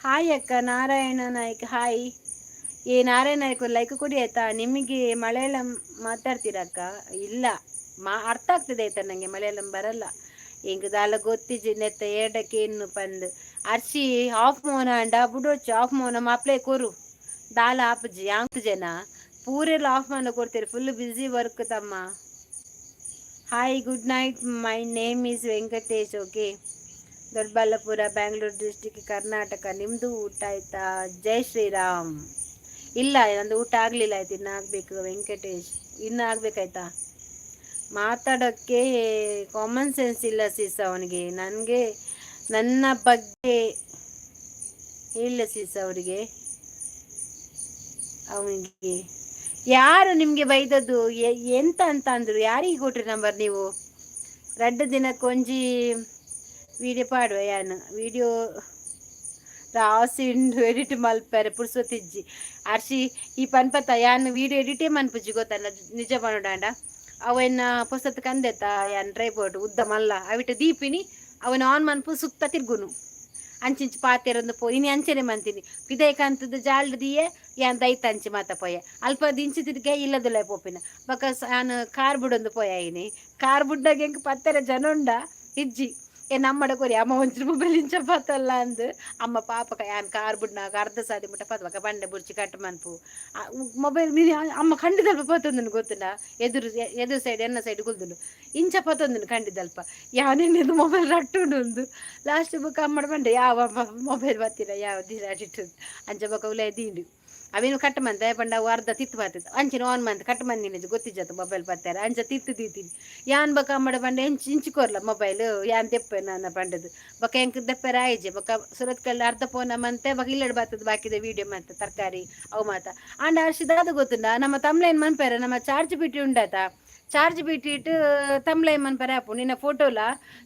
ಹಾಯ್ ಅಕ್ಕ, ನಾರಾಯಣ ನಾಯ್ಕ್ ಹಾಯ್. ಏ ನಾರಾಯಣ ನಾಯ್ಕ್, ಲೈಕ್ ಕೊಡಿ ಆಯ್ತಾ? ನಿಮಗೆ ಮಲಯಾಳಂ ಮಾತಾಡ್ತೀರಕ್ಕ? ಇಲ್ಲ, ಮಾ ಅರ್ಥ ಆಗ್ತದೆ ಆಯ್ತಾ, ನನಗೆ ಮಲಯಾಳಂ ಬರಲ್ಲ. ಎಂಕ್ ದಾಲ ಗೊತ್ತಿಜಿ ನೆತ್ತ ಏಡಕ್ಕೆ ಇನ್ನು ಪಂದ್. ಅರ್ಶಿ, ಹಾಫ್ ಮೋನ ಅಂಡ ಬುಡೋಚು. ಹಾಫ್ ಮೋನ ಮಾಪ್ಲೆ ಕೊರು, ದಾಲ ಆಪುಜಿ ಯಾಂಕ್ ಜನ ಪೂರೆಲ್ಲ ಆಫ್ ಮೋನ ಕೊಡ್ತೀರಿ. ಫುಲ್ ಬ್ಯುಸಿ ವರ್ಕ್ ತಮ್ಮ. Hi, good night, my name is Venkatesh, okay. Doddaballapura, Bangalore district, Karnataka. ನಿಮ್ಮದು ಊಟ ಆಯ್ತಾ? ಜೈ ಶ್ರೀರಾಮ್. ಇಲ್ಲ, ನಂದು ಊಟ ಆಗಲಿಲ್ಲ ಆಯ್ತು, ಇನ್ನು ಆಗಬೇಕು. ವೆಂಕಟೇಶ್, ಇನ್ನು ಆಗ್ಬೇಕಾಯ್ತಾ. ಮಾತಾಡೋಕ್ಕೆ ಕಾಮನ್ ಸೆನ್ಸ್ ಇಲ್ಲ ಸಿಸ್ ಅವನಿಗೆ. ನನಗೆ ನನ್ನ ಬಗ್ಗೆ ಇಲ್ಲ ಸಿಸ್ ಅವರಿಗೆ, ಅವನಿಗೆ. ಯಾರು ನಿಮಗೆ ಬೈದದ್ದು? ಎಂತ ಅಂತ ಅಂದ್ರು? ಯಾರಿಗೆ ಕೊಟ್ರಿ ನಂಬರ್ ನೀವು? 2 ದಿನಕ್ಕೊಂಜಿ ವಿಡಿಯೋ ಪಾಡುವ ಯಾನು. ವಿಡಿಯೋ ರಾಸಿ ಉಂಡು, ಎಡಿಟ್ ಮಲ್ಪರೆ ಪುರ್ಸೊತ್ತಿಜ್ಜಿ. ಅರ್ಶಿ, ಈ ಪನ್ಪತ ಯಾನ್ ವಿಡಿಯೋ ಎಡಿಟೇ ಮನ್ಪುಜಿ ಗೊತ್ತಲ್ಲ. ನಿಜ ಪನೊಡಾಂಡ ಅವೆನ್ನ ಪೊಸತ್ ಕಂದೆತ್ತ ಯಾನ್ ಟ್ರೈಪೋಡ್ ಉದ್ದ ಮಲ್ಲ ಅವಿಟ ದೀಪಿನಿ, ಅವನ ಆನ್ ಮನ್ಪು, ಸುತ್ತ ತಿರ್ಗುನು, ಅಂಚಿಂಚು ಪಾತೆರೊಂದು ಪೋ. ಇನಿ ಅಂಚನೆ ಮಂತೀನಿ. ಪಿದೈಕಂತದ ಜಾಲ್ಡ್ ದಿಯೆ ಯಾನ್ ದೈತ ಅಂಚಿ ಮಾತ ಪೋಯೆ. ಅಲ್ಪ ದಿಂಚಿ ತಿರ್ಗೆ ಇಲ್ಲದುಲ್ಲ ಪೋಪಿನ. ಬೊಕ ಯಾನ್ ಕಾರ್ ಬುಡೊಂದು ಪೋಯ. ಇನಿ ಕಾರ್ ಬುಡ್ಡಾಗ ಎಂಕ್ ಪತ್ತೆರೆ ಜನ ಉಂಡ ಇಜ್ಜಿ. ಏ ನಮ್ಮಡ ಕೊರಿ ಅಮ್ಮ ಒಂಚೂರು ಮೊಬೈಲ್ ಇಂಚ ಪತ್ತಲ್ಲ ಅಂದ್. ಅಮ್ಮ ಪಾಪಕ ಯಾನ್ ಕಾರ್ ಬುಡ್ನಾಗ ಅರ್ಧ ಸಾದಿ ಮುಟ್ಟ ಪತ್ಬಕ ಬಂಡೆ ಬುರ್ಚಿ ಕಟ್ ಮನ್ಪು ಮೊಬೈಲ್ ಮೀನಿ. ಅಮ್ಮ ಖಂಡಿತಲ್ಪ ಪತ್ತೊಂದುಂಡು ಗೊತ್ತುಂಡ. ಎದುರು ಎದುರು ಸೈಡ್ ಎನ್ನ ಸೈಡ್ ಕುಲ್ದುಂಡು, ಇಂಚ ಪತ್ತೊಂದುಂಡು ಖಂಡಿತಲ್ಪ. ಯಾನೇನಿದು ಮೊಬೈಲ್ ರಟ್ಟುಂಡು. ಲಾಸ್ಟ್ ಬೊಕ ಅಮ್ಮಡ ಬಂಡೆ ಯಾವ ಮೊಬೈಲ್ ಬತ್ತಿರ ಯಾವ ದಿನ ಅಂಚ ಬೊಕ ಉಲೈ ದೀಂಡು. ಅವೇನು ಕಟ್ ಮಂತ ಪಂಡ ಅವು ಅರ್ಧ ತಿತ್ತು ಬರ್ತದೆ. ಅಂಚಿನ ಆನ್ ಮಂತ್ ಕಟ್ ಮಂದಿನ ಗೊತ್ತಿಜ್ಜತ್ತ ಮೊಬೈಲ್ ಪತ್ತಾರೆ. ಅಂಚ ತಿತ್ತು ದೀತೀನಿ ಯಾನ್. ಬೊಕ ಅಮ್ಮಡ ಬಂಡೆ ಎಂಚ್ ಇಂಚು ಕೊರ್ಲ ಮೊಬೈಲ್ ಯಾನ್ ದೆಪ್ಪೆ ನನ್ನ ಪಂಡದು. ಬೊಕ ಎಂಕ್ ದೆಪ್ಪೆರ ಆಯ್ಜೆ. ಬೊಕ ಸುರತ್ಕಲ್ ಅರ್ಧ ಪೋನ ಮಂತೆ. ಬೊಕ ಇಲ್ಲಡ್ ಬರ್ತದೆ ಬಾಕಿದ ವಿಡಿಯೋ ಮಂತೆ ತರಕಾರಿ ಅವು ಮಾತ. ಆಂಡ ಅರ್ಶಿದಾದ ಗೊತ್ತುಂಡ, ನಮ್ಮ ತಮ್ಲೈನ್ ಮನ್ಪೆರೆ ನಮ್ಮ ಚಾರ್ಜ್ ಬಿಟ್ಟಿ ಉಂಡಾತ. Charge ಬಿಟ್ಟಿಟ್ಟು ತಮ್ಲೈನ್ ಮನ್ಪರೆ app. ನಿನ್ನ ಫೋಟೋಲ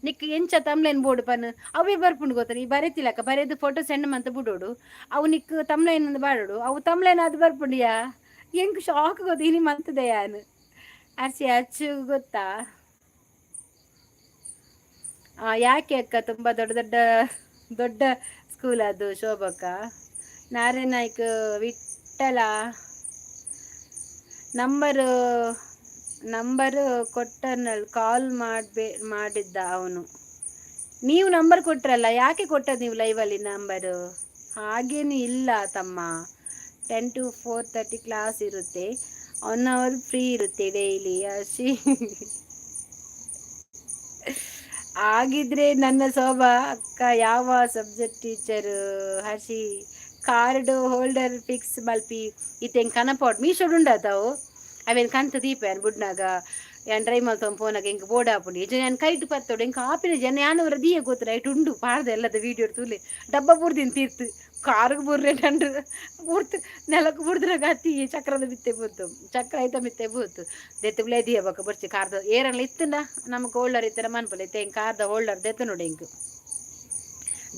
ನಿಕ್ ಎಂಚ ತಮ್ಲೈನ್ ಬೋರ್ಡ್ ಪನ್ ಅವೇ ಬರ್ಪುಂಡು ಗೊತ್ತ. ನೀ ಬರೆತಿಲಕ್ಕ ಬರೆದು ಫೋಟೋ ಸೆಂಡ್ ಮಂತ ಬಿಡೋಡು. ಅವು ನಿಕ್ ತಮ್ಲೈನ್ ಅಂದ್ ಬಾಡೋಡು, ಅವು ತಮ್ಲೈನ್ ಅದು ಬರ್ಪುಂಡಿಯಾ. ಎಂಕ್ ಶಾಕ್ ಗೊತ್ತ. ಇನಿ ಮಂತದೆ ಯಾನ್. ಅರ್ಸಿ ಅಚ್ಚು ಗೊತ್ತಾ? ಯಾಕೆ ಅಕ್ಕ, ತುಂಬ ದೊಡ್ಡ ದೊಡ್ಡ ದೊಡ್ಡ ಸ್ಕೂಲ್ ಅದು. ಶೋಭಕ್ಕ, ನಾರಾಯಣ ನಾಯ್ಕ್, ವಿಠಲ ನಂಬರು ನಂಬರ್ ಕೊಟ್ಟನಲ್ಲಿ ಕಾಲ್ ಮಾಡಬೇ ಮಾಡಿದ್ದ ಅವನು. ನೀವು ನಂಬರ್ ಕೊಟ್ರಲ್ಲ, ಯಾಕೆ ಕೊಟ್ಟದ್ದು ನೀವು ಲೈವಲ್ಲಿ ನಂಬರು? ಹಾಗೇನು ಇಲ್ಲ ತಮ್ಮ. 10 to 4:30 class ಇರುತ್ತೆ, ಒನ್ ಅವರ್ ಫ್ರೀ ಇರುತ್ತೆ ಡೈಲಿ. ಅಶಿ ಆಗಿದ್ರೆ ನನ್ನ ಶೋಭಾ ಅಕ್ಕ ಯಾವ subject teacher Hershey? Card holder fix ಮಲ್ಪಿ ಇತ್ತೆ ಕನಪಾಡ್ ಮೀಶೋಡ್ ಉಂಡಾತಾವು. ಅವೇನು ಕಂತ ದೀಪ ಯಾನ್ ಬುಡ್ನಾಗ ಯಾನ್ ಡ್ರೈ ಮಲ್ತೊಂದು ಪೋನಾಗ ಎಂಕ್ ಬೋರ್ಡ್ ಆಪುಂಡು. ಇಜ್ಜ ಯಾನ್ ಕೈಟ್ ಪತ್ತೊಡು ಎಂಕ್ ಆಪಿನ ಜನ ಯಾನ್ ಅವರ ದೀಯ ಗೊತ್ತು ರೈಟ್ ಉಂಡು ಪಾಡ್ದ ಎಲ್ಲದ ವೀಡಿಯೋ ತೂಲೆ. ಡಬ್ಬ ಬೂರ್ದಿನ ತೀರ್ತು ಕಾರಿಗೆ ಬೂರ್ರೆ ನಂಡು ಬೂರ್ತು ನೆಲಕ್ಕೆ ಬುಡ್ದ್ರ ಗತಿ. ಚಕ್ರದ ಮಿತ್ತೆ ಬೂತು, ಚಕ್ರ ಐತ ಮಿತ್ತೆ ಬೂತು. ದೆತ್ತು ದೀಯ ಬೊಕ ಬೊರ್ಚಿ ಕಾರ್ದ ಏರನ್ಲ ಇತ್ತುಂಡ ನಮಕ್ ಹೋಲ್ಡರ್ ಇತ್ತಂಡ ಮನ್ಪುಲೆ. ಇತ್ತೆ ಎಂಕ್ ಕಾರ್ದ ಹೋಲ್ಡರ್ ದೆತ್ತು ನೋಡಿ. ಎಂಕ್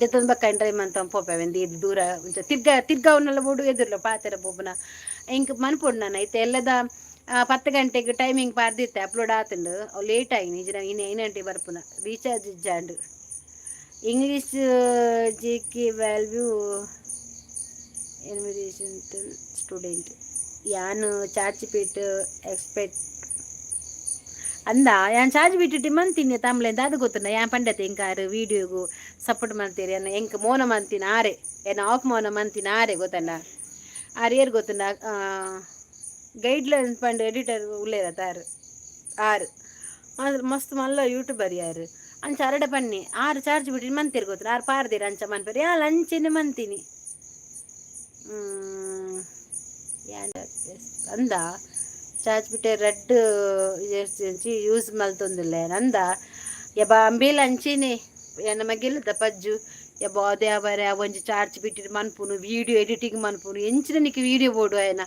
ದೆತ್ತೊಂದು ಬೊಕ್ಕ ಡ್ರೈ ಮಂತೊಂದು ಪೋಪೆ ದೀದ್ ದೂರ ಒಂಚ ತಿರ್ಗ ತಿರ್ಗ ಅವನ್ನೆಲ್ಲ ಬೋಡು ಎದುರ್ಲ ಪಾತೆರ ಪೋಪುನ ಎಂಕ್ ಮನ್ಪೊಡು. ನಾನು ಇತ್ತೆ ಎಲ್ಲದ 10 ಗಂಟೆಗೆ ಟೈಮಿಂಗ್ ಪಾರ್ದಿತ್ತೆ, ಅಪ್ಲೋಡ್ ಆತುಂಡು. ಅವು ಲೇಟ್ ಆಯಿನಿ. ಇಜ್ಜಿಡ ಇನ್ನು 5 ಗಂಟೆಗೆ ಬರ್ಪುನ. ರೀಚಾರ್ಜ್ ಇಜ್ಜಾಂಡ್. ಇಂಗ್ಲೀಷ್ ಜಿಕೆ ವ್ಯಾಲ್ಯೂ ಎನ್ವಿರೇಷನ್ ಸ್ಟೂಡೆಂಟ್ ಯಾನು ಚಾಟ್ ಜಿಪಿಟಿ ಎಕ್ಸ್ಪೆಕ್ಟ್ ಅಂದ. ಯಾನ್ ಚಾರ್ಜ್ ಬಿಟ್ಟಿಟ್ಟು ಮಂತೀನಿ ತಮ್ಲೆ ದಾದ ಗೊತ್ತುಂಡ. ಯಾನ್ ಪಂಡತೆ ಎಂಕಾರು ವೀಡಿಯೋಗು ಸಪೋರ್ಟ್ ಮಲ್ತೀರಿ ಎನ್ನ ಎಂಕ್ ಮೋನ ಮಂತಿನ ಆರೆ, ಎನ್ನ ಆಫ್ ಮೋನ ಮಂತಿನ ಆರೆ ಗೊತ್ತಂಡ. ಆರು ಏರ್ ಗೊತ್ತುಂಡ? ಗೈಡ್ಲೈನ್ ಪಂಡ ಎಡಿಟರ್ ಉಲ್ಲೇರ ತಾರು ಆರು ಆದ್ರೆ ಮಸ್ತ್ ಮಲ್ಲ ಯೂಟ್ಯೂಬರ್ ಯಾರು. ಅಂಚ ಅರಡ ಪನ್ನಿ ಆರು ಚಾರ್ಜ್ ಬಿಟ್ಟು ಮಂತಿರ್ ಗೊತ್ತುಂಡ. ಆರು ಪಾರ್ದಿರ ಅಂಚ ಮನ್ಪೆರ್ ಯಾಲ್ ಅಂಚೆನೆ ಮಂತೀನಿ. ಅಂದ ಚಾಟ್ ಜಿಪಿಟಿ ರಡ್ಡ್ ಯೂಸ್ ಮಲ್ತೊಂದುಲ್ಲೆ ಅಂದ. ಯಬ ಅಂಬೇಲ ಅಂಚೆನೆ ಎನ್ನ ಮಗೆಲ್ಲದ ಪಜ್ಜು ಯಬ ದೇವರೆ. ಒಂಜಿ ಚಾಟ್ ಜಿಪಿಟಿ ಮನ್ಪುನು, ವೀಡಿಯೋ ಎಡಿಟಿಂಗ್ ಮನ್ಪುನು, ಎಂಚಿನ ನಿಕ್ ವೀಡಿಯೋ ಬೋಡು ಆಯನ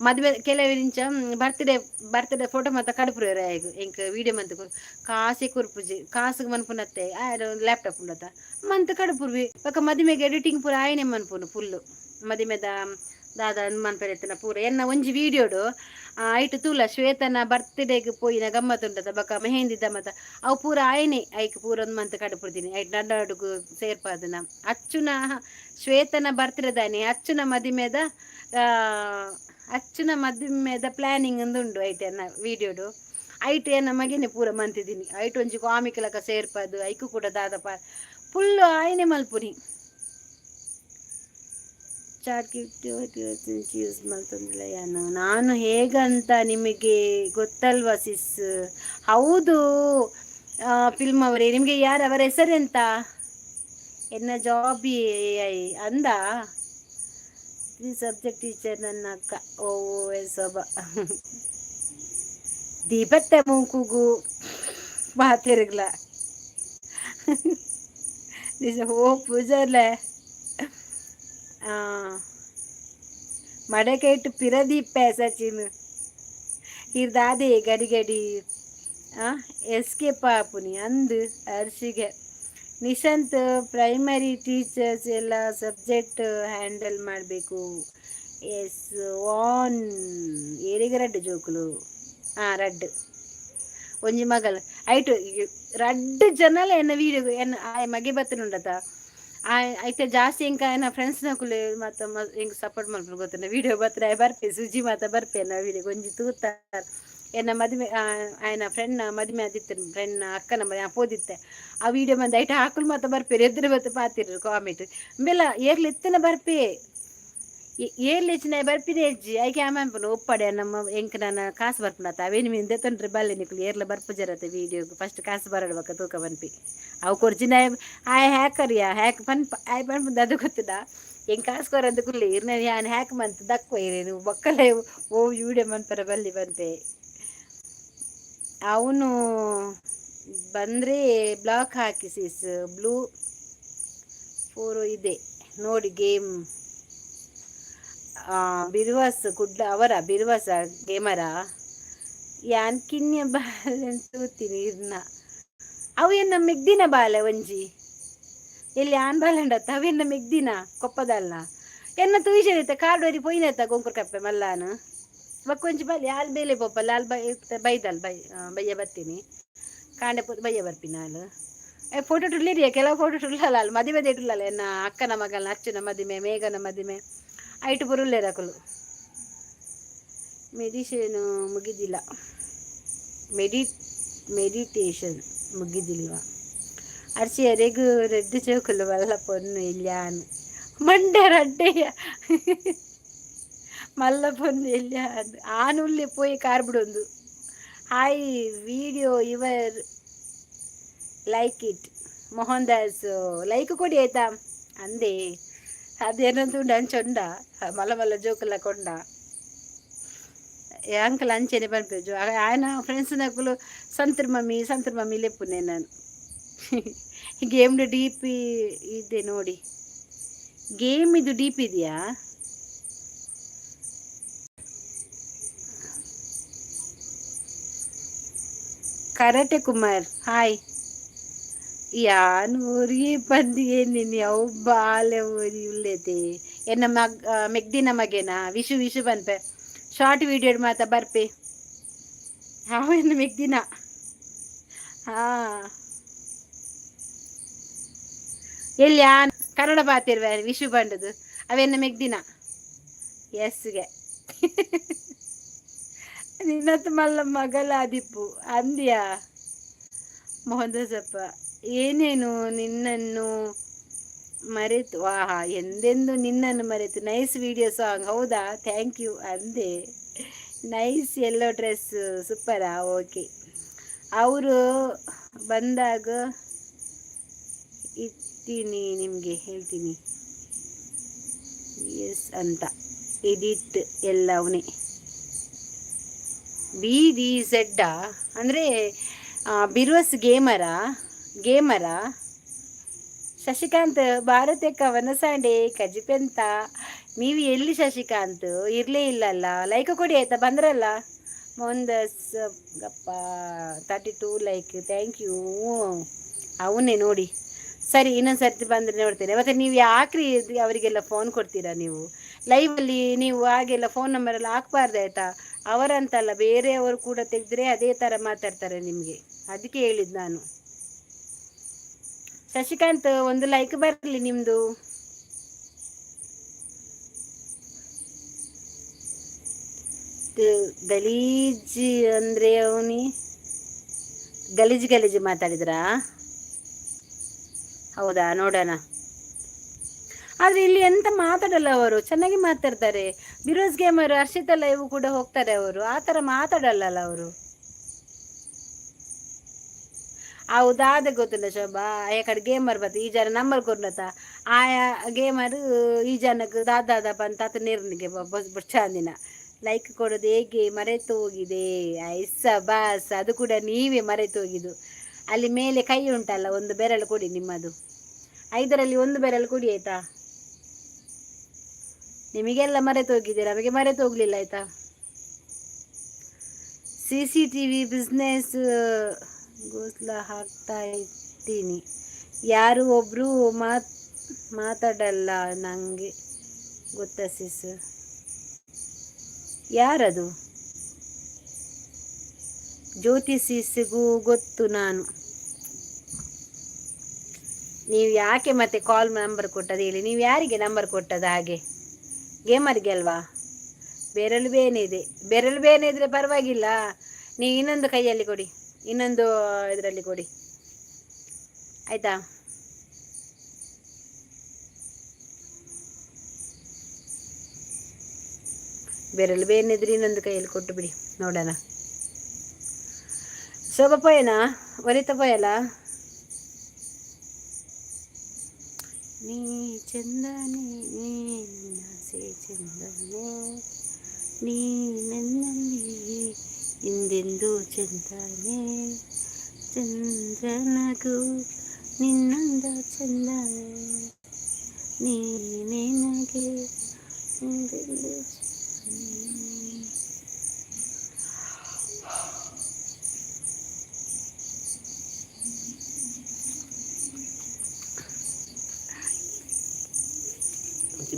ಮದುವೆ. ಕೆಲವೆರಿಂಚ ಬರ್ತ್ಡೇ ಬರ್ತ್ಡೇ ಫೋಟೋ ಮಾತ ಕಡಪುರೆರ್ ಆಯಗ್. ಎಂಕ್ ವೀಡಿಯೋ ಮಂತ್ ಕೊರು, ಕಾಸೆ ಕೊರ್ಪುಜಿ. ಕಾಸ್ಗ್ ಮನ್ಪುನತ್ತೆ. ಆಯನ ಲ್ಯಾಪ್ಟಾಪ್ ಉಂಡತ, ಮಂತ್ ಕಡಪುರ್ವಿ. ಬೊಕ ಮದಿಮೆಗೆ ಎಡಿಟಿಂಗ್ ಪೂರ ಆಯನೆ ಮನ್ಪುನು. ಫುಲ್ಲು ಮದಿಮೆದ ದಾದ ಮನ್ಪೆರೆ ಇತ್ತಿನ ಪೂರ ಎನ್ನ ಒಂಜಿ ವೀಡಿಯೋಡು ಐಟ್ ತೂಲ. ಶ್ವೇತನ ಬರ್ತ್ಡೇಗ್ ಪೋಯಿನ ಗಮ್ಮತ್ ಉಂಡತ, ಬೊಕ ಮೆಹಂದಿದ ಮತ, ಅವು ಪೂರ ಆಯನೆ ಐಕ್ ಪೂರ ಒಂದು ಮಂತ್ ಕಡಪುರ್ದಿನಿ. ಐಟ್ ನಡುಗು ಸೇರ್ಪಾದನ ಅಚ್ಚುನ ಶ್ವೇತನ ಬರ್ತ್ಡೇದಾನಿ ಅಚ್ಚುನ ಮದಿಮೆದ ಅಚ್ಚುನ ಮದಿಮೆದ ಪ್ಲಾನಿಂಗ್ ಉಂಡು ಐಟ್ ಎನ್ನ ವೀಡಿಯೋಡು. ಐಟ್ ಎನ್ನ ಮಗಿನೆ ಪೂರ ಮಂತಿದ್ದೀನಿ. ಐಟ್ ಒಂಜಿ ಕಾಮಿಕ್ ಲಕ ಸೇರ್ಪದು ಐಕು ಕೂಡ ದಾದಪ ಫುಲ್ ಆಯನೆ ಮಲ್ಪುನಿ. ಚಾಟ್ ಯೂಸ್ ಮಲ್ತೊಂದಿಲ್ಲ ಯಾನು. ನಾನು ಹೇಗಂತ ನಿಮಗೆ ಗೊತ್ತಲ್ವಾ ಸಿಸ್? ಹೌದು ಫಿಲ್ಮ್ ಅವರೇ, ನಿಮಗೆ ಯಾರು, ಅವರ ಹೆಸರೆಂತ? ಎನ್ನ ಜಾಬ್ ಎ ಅಂದ ಸಬ್ಜೆಕ್ಟ್ ಟೀಚರ್ ನನ್ನ ಅಕ್ಕ. ಓ ಸೊಬ ದೀಪತ್ತೆ ಮೂಕುಗು ಪಾತೆರ್ಗ್ಲ ನಿಜ. ಓ ಪೂಜಾರ್ಲೆ ಮಡಕೈಟ್ ಪಿರದೀಪೆ ಸಚಿನ್ ಇರ್ದಾದೆ ಗಡಿ ಗಡಿ ಎಸ್ಕೇಪ್ ಆಪುನಿ ಅಂದು ಅರ್ಶಿಗೆ. ನಿಶಾಂತ್, ಪ್ರೈಮರಿ ಟೀಚರ್ಸ್ ಎಲ್ಲ ಸಬ್ಜೆಕ್ಟ್ ಹ್ಯಾಂಡಲ್ ಮಾಡಬೇಕು. ಎಸ್ ವಾನ್ ಏರಿಗೆ ರಡ್ಡು ಜೋಕುಲು? ಹಾಂ, ರಡ್ಡು, ಒಂಜಿ ಮಗಲ್. ಐಟು ರಡ್ಡು ಜನಲ ಎನ್ನ ವೀಡಿಯೋ ಎನ್ನ ಆಯ್ ಮಗೆ ಬತ್ತನುಂಡತ. ಐತೆ ಜಾಸ್ತಿ ಎಂಕ ಎನ್ನ ಫ್ರೆಂಡ್ಸ್ ನಕುಲು ಮತ್ತ ಎಂಕ್ ಸಪೋರ್ಟ್ ಮಲ್ಪುನು ಗೊತ್ತುಂಡ. ವೀಡಿಯೋ ಬತ್ರೆ ಆಯ್ ಬರ್ಪೆ, ಸುಜಿ ಮಾತ ಬರ್ಪೆ ಎನ್ನ ವೀಡಿಯೋ ಒಂಜಿ ತೂತಾರ್. ಎನ್ನ ಮದಿಮೆ, ಆಯನ ಫ್ರೆಂಡ್ನ ಮದಿಮೆ ಆದಿತ್ತು, ಫ್ರೆಂಡ್ನ ಅಕ್ಕನ ಮದುವೆ ಪೋದಿತ್ತೆ. ಆ ವೀಡಿಯೋ ಬಂದು ಐಟ ಹಾಕುಲು ಮಾತ ಬರ್ಪೇರು, ಎದುರು ಬತ್ತು ಪಾತಿರು ಕಾಮೆಂಟ್ ಇಂಬೆಲ್ಲ. ಏರ್ಲು ಇತ್ತಿನ ಬರ್ಪೆ, ಏರ್ಲು ಹೆಚ್ಚಿನ ಬರ್ಪಿದೆ ಹೆಜ್ಜಿ. ಐಕೆ ಆಮೇಲೆ ಒಪ್ಪಡೆ ನಮ್ಮ ಎಂಕ್ ನನ್ನ ಕಾಸು ಬರ್ಪುನತ ಅವೇನು ಮಿಂದೆ ತೊಂದ್ರೆ ಬಲ್ಲೆ ನಿಕುಲು ಏರ್ಲ ಬರ್ಪುಜರತೆ ವೀಡಿಯೋಗ್. ಫಸ್ಟ್ ಕಾಸು ಬರಡ್ಬೇಕ ತೂಕ ಪನ್ಪಿ. ಅವು ಕೊರ್ಜಿನ ಆಯ್ ಹ್ಯಾಕರ್ ಯಾ ಹ್ಯಾಕ್ ಪನ್ಪ ಆಯ್ ಪನ್ಪುಂದು ಅದು ಗೊತ್ತುಂಡ. ಎಂಕ್ ಕಾಸು ಕೊರಂದು ಕುಲ್ಲೆ ಇರ್ನ ಯಾನ್ ಹ್ಯಾಕ್ ಮಂತ್ ದಕ್ವ ಇರೇನು ಬೊಕ್ಕಲೆ ಓ ವೀಡಿಯೋ ಮನ್ಪರ ಬಲ್ಲಿ ಪನ್ಪೆ. ಅವನು ಬಂದರೆ ಬ್ಲಾಕ್ ಹಾಕಿ ಸಿಸ್. ಬ್ಲೂ ಫೋರು ಇದೆ ನೋಡಿ ಗೇಮ್. ಬಿರ್ವಾಸ್ ಕುಡ್ಲ ಅವರ ಬಿರ್ವಾಸ ಗೇಮರ ಯಾನ್ ಕಿನ್ಯ ಬಾಲೆ ತೂತೀನಿ ಇರ್ನ. ಅವು ಎನ್ನ ಮೆಗ್ದಿನ ಬಾಲೆ ಒಂಜಿ ಎಲ್ಲಿ ಆನ್ ಬಾಲಂಡತ್ತ. ಅವೆನ್ನ ಮೆಗ್ದಿನ ಕೊಪ್ಪದಲ್ಲ ಎನ್ನ ತೂಯಿಸೈತೆ. ಕಾರ್ಡ್ ಒರಿ ಪೋಯಿನತ್ತ ಗೊಂಕುರ್ ಕಪ್ಪೆ ಮಲ್ಲಾನು ಬೊಕ್ಕ ಒಂಜಿ ಬಾಲೆ ಆಲ್ ಬೇಲೆ ಪೋಪಲ್ಲ. ಆಲ್ ಬೈ ಬೈದಲ್ ಬೈ ಬಯ್ಯ ಬರ್ತೀನಿ ಕಾಂಡೆ ಪೋ ಬಯ್ಯ ಬರ್ಪಿನ. ಆಲ್ ಫೋಟೋ ಟುಳ್ಳಿರಿಯ ಕೆಲವು ಫೋಟೋ ಟುಳ್ಳಲ್ಲ. ಅಲ್ಲಿ ಮದಿಮೆ ಇಟ್ಟುಳ್ಳಲ್ಲ ಎನ್ನ ಅಕ್ಕನ ಮಗನ ಅಚ್ಚನ ಮದಿಮೆ, ಮೇಘನ ಮದಿಮೆ ಐಟು ಬರುಲ್ಲೇರು ಅಕುಲು. ಮೆಡಿಷನ್ ಮುಗಿದಿಲ್ಲ, ಮೆಡಿಟೇಷನ್ ಮುಗಿದಿಲ್ವಾ? ಅರ್ಚಿ ಅರೆಗು ರೆಡ್ಡು ಚೌಕುಲು ಮಲ್ಲ ಪೊನ್ನು ಇಲ್ಯಾನ್ ಮಂಡೆ ರಡ್ಡೆಯ ಮಲ್ಲ ಪೊನ್ನು ಎಲ್ಯಾನ್ ಆನುಲ್ಲೆ ಪೋಯಿ car ಬಿಡೊಂದು. Hi video your like it. Mohan Das, like ಕೊಡಿ ಆಯ್ತಾ ಅಂದೆ. ಅದೇನಂತ ಉಂಡು ಅಂಚೊಂಡ ಮಲ್ಲ ಮಲ್ಲ ಜೋಕುಲ ಕೊಂಡ ಅಂಕಲ್ ಅಂಚೆನೆ ಪನ್ಪೆಜು. ఆయన ಫ್ರೆಂಡ್ಸ್ ನಕುಲು ಸಂತರ್ ಮಮ್ಮಿ ಸಂತರ್ ಮಮ್ಮಿ ಲೆಪ್ಪುನೆ ನಾನು. ಗೇಮ್ದು ಡಿ ಪಿ ಇದೆ ನೋಡಿ. ಗೇಮ್ ಇದು ಡಿ ಪಿ ಇದೆಯಾ? Karate Kumar, hi. ಯಾನ್ ಊರಿಗೆ ಬಂದು ನಿನ್ನ ಅವು ಬಾಲೆ ಊರಿ ಉಲ್ಲೇತೆ. ಎನ್ನ ಮಗ್ ಮೆಗ್ದಿನ ಮಗೇನಾ ವಿಶು ವಿಶು ಪನ್ಪೆ. ಶಾರ್ಟ್ ವೀಡಿಯೋ ಮಾತ ಬರ್ಪೆ. ಅವ ಮೆಗ್ದಿನ. ಹಾ, ಎಲ್ಲಿ ಕನ್ನಡ ಬಾತಿರ್ವ ವಿಶು ಬಂಡದು ಅವೆನ್ನ ಮೆಗ್ದಿನ ಎಸ್ಗೆ. ನಿನ್ನತ್ತು ಮಲ್ಲ ಮಗಲಾದಿಪ್ಪು ಅಂದ್ಯಾ ಮೋಹನ್ ದಾಸಪ್ಪ. ಏನೇನು ನಿನ್ನನ್ನು ಮರೆತು ವಾಹ ಎಂದೆಂದು ನಿನ್ನನ್ನು ಮರೆತು. ನೈಸ್ ವಿಡಿಯೋ ಸಾಂಗ್, ಹೌದಾ? Thank you ಅಂದೆ. ನೈಸ್ ಎಲ್ಲೋ ಡ್ರೆಸ್ ಸೂಪರಾ? ಓಕೆ. ಅವರು ಬಂದಾಗ ಇರ್ತೀನಿ, ನಿಮಗೆ ಹೇಳ್ತೀನಿ. ಎಸ್ ಅಂತ ಎಡಿಟ್ ಎಲ್ಲ ಅವನೇ. ಬಿ ಡಿ ಝೆಡ್ಡಾ ಅಂದರೆ ಬಿರೋಸ್ ಗೇಮರಾ? ಗೇಮರಾ ಶಶಿಕಾಂತ್? ಭಾರತಕ್ಕ ವನಸಾಂಡೆ ಕಜಿಪೆಂತ. ನೀವು ಎಲ್ಲಿ ಶಶಿಕಾಂತ್? ಇರಲೇ ಇಲ್ಲಲ್ಲ. ಲೈಕ್ ಕೊಡಿ ಆಯ್ತಾ? ಬಂದ್ರಲ್ಲ ಒಂದು ಗಪ್ಪ. 32 like, thank you. ಅವನೇ ನೋಡಿ. ಸರಿ, ಇನ್ನೊಂದು ಸರ್ತಿ ಬಂದರೆ ನೋಡ್ತೇನೆ. ಮತ್ತು ನೀವು ಯಾಕ್ರಿ ಅವರಿಗೆಲ್ಲ ಫೋನ್ ಕೊಡ್ತೀರಾ ನೀವು ಲೈವಲ್ಲಿ? ನೀವು ಹಾಗೆಲ್ಲ ಫೋನ್ ನಂಬರೆಲ್ಲ ಹಾಕ್ಬಾರ್ದು ಆಯಿತಾ? ಅವರಂತಲ್ಲ, ಬೇರೆಯವರು ಕೂಡ ತೆಗೆದ್ರೆ ಅದೇ ಥರ ಮಾತಾಡ್ತಾರೆ ನಿಮಗೆ. ಅದಕ್ಕೆ ಹೇಳಿದ್ದು ನಾನು. ಶಶಿಕಾಂತ್, ಒಂದು ಲೈಕ್ ಬರಲಿ ನಿಮ್ಮದು. ಗಲೀಜು ಅಂದರೆ ಅವನಿ ಗಲೀಜು ಗಲೀಜು ಮಾತಾಡಿದ್ರಾ? ಹೌದಾ? ನೋಡೋಣ. ಆದರೆ ಇಲ್ಲಿ ಎಂತ ಮಾತಾಡಲ್ಲ ಅವರು, ಚೆನ್ನಾಗಿ ಮಾತಾಡ್ತಾರೆ. ಬಿರೋಸ್ ಗೇಮರ್, ಹರ್ಷಿತ ಲೈವ್ ಕೂಡ ಹೋಗ್ತಾರೆ ಅವರು. ಆ ಥರ ಮಾತಾಡಲ್ಲಲ್ಲ ಅವರು. ಹೌದಾದ ಗೊತ್ತಿಲ್ಲ ಶೋಭಾ. ಕಡೆ ಗೇಮರ್ ಬತ್ತ ಈ ಜನ ನಂಬರ್ ಕೊಡ್ಲತ್ತ. ಆಯಾ ಗೇಮರ್ ಈ ಜನಕ್ಕೆ ದಾದಾದಪ್ಪ ಅಂತ ಆತ ನೀರ್ನಿಗೆ ಬೊಚ್ಚಾಂದಿನ. ಲೈಕ್ ಕೊಡೋದು ಹೇಗೆ? ಮರೆತು ಹೋಗಿದೆ. ಐಸ ಬಾಸ್, ಅದು ಕೂಡ ನೀವೇ ಮರೆತು ಹೋಗಿದ್ದು. ಅಲ್ಲಿ ಮೇಲೆ ಕೈ ಉಂಟಲ್ಲ, ಒಂದು ಬೆರಳು ಕೊಡಿ ನಿಮ್ಮದು. ಐದರಲ್ಲಿ ಒಂದು ಬೆರಳು ಕೊಡಿ ಆಯ್ತಾ? ನಿಮಗೆಲ್ಲ ಮರೆತು ಹೋಗಿದೆ, ನಮಗೆ ಮರೆತು ಹೋಗ್ಲಿಲ್ಲ ಆಯ್ತಾ? ಸಿಸಿಟಿವಿ ಬಿಸ್ನೆಸ್ ಗೋಸ್ಲ ಹಾಕ್ತಾ ಇರ್ತೀನಿ. ಯಾರು ಒಬ್ಬರು ಮಾತಾಡಲ್ಲ ನನಗೆ ಗೊತ್ತಾ ಸಿಸ್? ಯಾರದು? ಜ್ಯೋತಿ ಸಿಸ್ಗೂ ಗೊತ್ತು ನಾನು. ನೀವು ಯಾಕೆ ಮತ್ತೆ ಕಾಲ್ ನಂಬರ್ ಕೊಟ್ಟದ್ದು ಹೇಳಿ? ನೀವು ಯಾರಿಗೆ ನಂಬರ್ ಕೊಟ್ಟದ್ದು ಹಾಗೆ? ಗೇಮರ್ಗೆ ಅಲ್ವಾ? ಬೆರಳು ಬೇನೆ ಇದೆ. ಬೆರಳು ಬೇನೆ ಇದ್ರೆ ಪರವಾಗಿಲ್ಲ, ನೀವು ಇನ್ನೊಂದು ಕೈಯಲ್ಲಿ ಕೊಡಿ, ಇನ್ನೊಂದು ಇದರಲ್ಲಿ ಕೊಡಿ ಆಯಿತಾ? ಬೆರಳು ಬೇನಿದ್ರೆ ಇನ್ನೊಂದು ಕೈಯಲ್ಲಿ ಕೊಟ್ಟು ಬಿಡಿ, ನೋಡೋಣ. ಶೋಭಾ ಪೋಯನಾ? ವನಿತಾ ಪೋಯಲ್ಲ? ನೀ ಚಂದನೆ, ನಿನ್ನಾಸೆ ಚಂದನೆ, ನೀ ನನ್ನಲ್ಲಿ ಹಿಂದೆಂದು ಚಂದನೆ, ಚಂದ್ರನಗು ನಿನ್ನಂದ ಚಂದನೆ, ನೀನೇನಗೆ ಹಿಂದೆಂದು ಚಂದನೆ.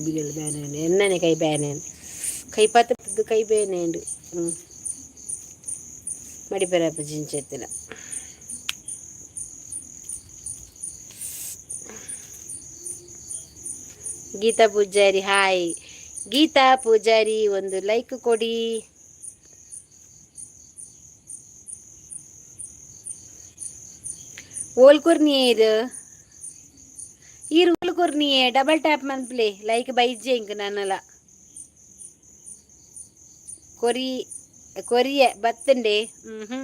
ಬಿಗಲ್ ಬೇನೆ, ಎಣ್ಣನೆ ಕೈ ಬೇನೆ, ಕೈ ಪತ್ತದ್ದು ಕೈ ಬೇನೆ ಉಂಡು. ಹ್ಞೂ ಮಡಿಪೆರಪ್ಪ ಜಿಂಚೆತ್ತಿನ. ಗೀತಾ ಪೂಜಾರಿ, ಹಾಯ್ ಗೀತಾ ಪೂಜಾರಿ, ಒಂದು ಲೈಕ್ ಕೊಡಿ. ಓಲ್ಕೊರ್ನಿಯೇ ಈರು? ಓಲ್ಕೊರ್ನಿಯೇ? ಡಬಲ್ ಟ್ಯಾಪ್ ಮನ್ಪ್ಲೆ, ಲೈಕ್ ಬೈಜೆ ಇಂಕ್ ನನ್ನಲ. ಕೊರಿ ಕೊರಿಯ ಬತ್ತಂಡೆ. ಹ್ಞೂ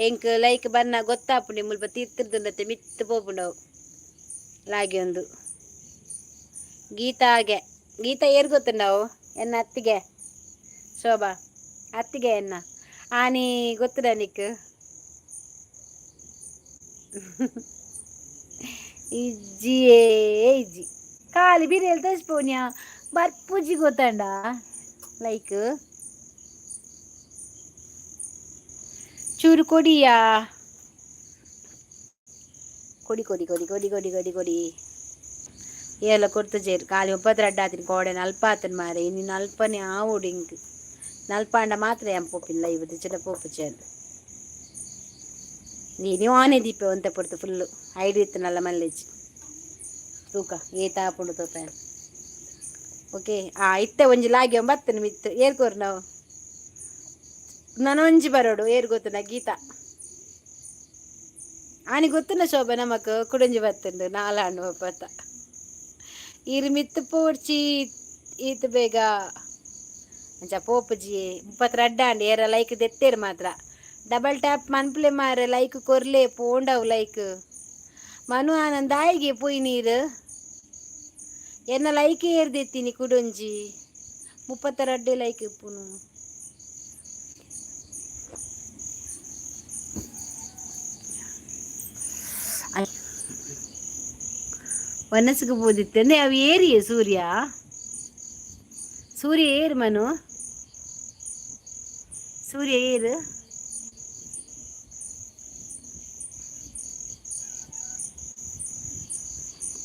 ಎಂಕ್ ಲೈಕ್ ಬನ್ನ ಗೊತ್ತಾಪುಂಡೆ. ಮುಲ್ಪ ತೀರ್ಥದಂಡತೆ ಮಿತ್ತು ಪೋಪುಂಡವು ಲಾಗಿ ಒಂದು. ಗೀತಾಗೆ, ಗೀತಾ ಏರ್ ಗೊತ್ತುಂಡವು? ಎನ್ನ ಅತ್ತಿಗೆ ಶೋಭಾ ಅತ್ತಿಗೆ ಎನ್ನ ಆನಿ ಗೊತ್ತುಡ ನಿಕ್? ಇಜ್ಜಿಯೇ ಇಜ್ಜಿ. ಖಾಲಿ ಬಿರಿಯಲ್ ತೋಜ್ಪೋನ್ಯಾ ಬರ್ಪುಜಿ ಗೊತ್ತಂಡ ಲೈಕ್. ಚೂರು ಕೊಡಿಯಾ? ಕೊಡಿ ಕೊಡಿ ಕೊಡಿ ಕೊಡಿ ಕೊಡಿ ಕೊಡಿ ಕೊಡಿ. ಏಲ ಕೊಡ್ತು ಜೇರು. ಖಾಲಿ 32 ಆತಿನ ಕೋಡೆ ನಲ್ಪ ಆತನ ಮಾರೆ. ಇನ್ನು ನಲ್ಪನೆ ಆವೊಡು ಇಂಕ್. ನಲ್ಪಾಂಡ ಮಾತ್ರ ಎಂ ಪೋಪಿಲ್ಲ ಇವತ್ತು ಚಿನ್ನ ಪೋಪುಚೆ. ನೀನು ಆನೆ ದೀಪ ಒಂತೆ ಪೊರ್ತು ಫುಲ್ಲು ಐಡಿ ಇತ್ತನಲ್ಲ ಮಲ್ಲೇಜ್ ತೂಕ ಏತ ಆಪುಂಡು ತೂಪ. ಓಕೆ, ಆ ಇತ್ತೆ ಒಂಜಿ ಲಾಗಿ ಬತ್ತನ ಮಿತ್ತು ಏರ್ಕೋರು ನಾವು. ನನೊಂಜಿ ಬರೋಡು ಏರ್ ಗೊತ್ತುನ? ಗೀತಾ ಆನಿ ಗೊತ್ತುನ ಶೋಭೆ? ನಮಕ್ ಕುಡಂಜಿ ಬತ್ತುಂಡು ನಾಲಾಂಡು ಬತ್ತ. ಈರು ಮಿತ್ತು ಪೋಡ್ಚಿ ಈತ್ ಬೇಗ ಅಂಚ ಪೋಪುಜಿ. 32 ಆಂಡ್. ಏರ ಲೈಕ್ ದೆತ್ತೇರು ಮಾತ್ರ ಡಬಲ್ ಟ್ಯಾಪ್ ಮನ್ಪ್ಲೆ ಮಾರೆ, ಲೈಕ್ ಕೊರ್ಲೆ, ಪೋಂಡವು ಲೈಕ್. ಮನು ಆನಂದ್ ಆಯಿಗೆ ಪೋಯಿ ನೀರು. ಎನ್ನ ಲೈಕ್ ಏರ್ದೆತ್ತೀನಿ ಕುಡೊಂಜಿ 32 ಲೈಕ್ ಇಪ್ಪುನು. ವನಸ್ಗೆ ಬೋದಿತ್ತೆ ಅಂದ್ರೆ ಅವು ಏರಿಯೇ ಸೂರ್ಯ ಸೂರ್ಯ ಏರು ಮನು ಸೂರ್ಯ ಏರು.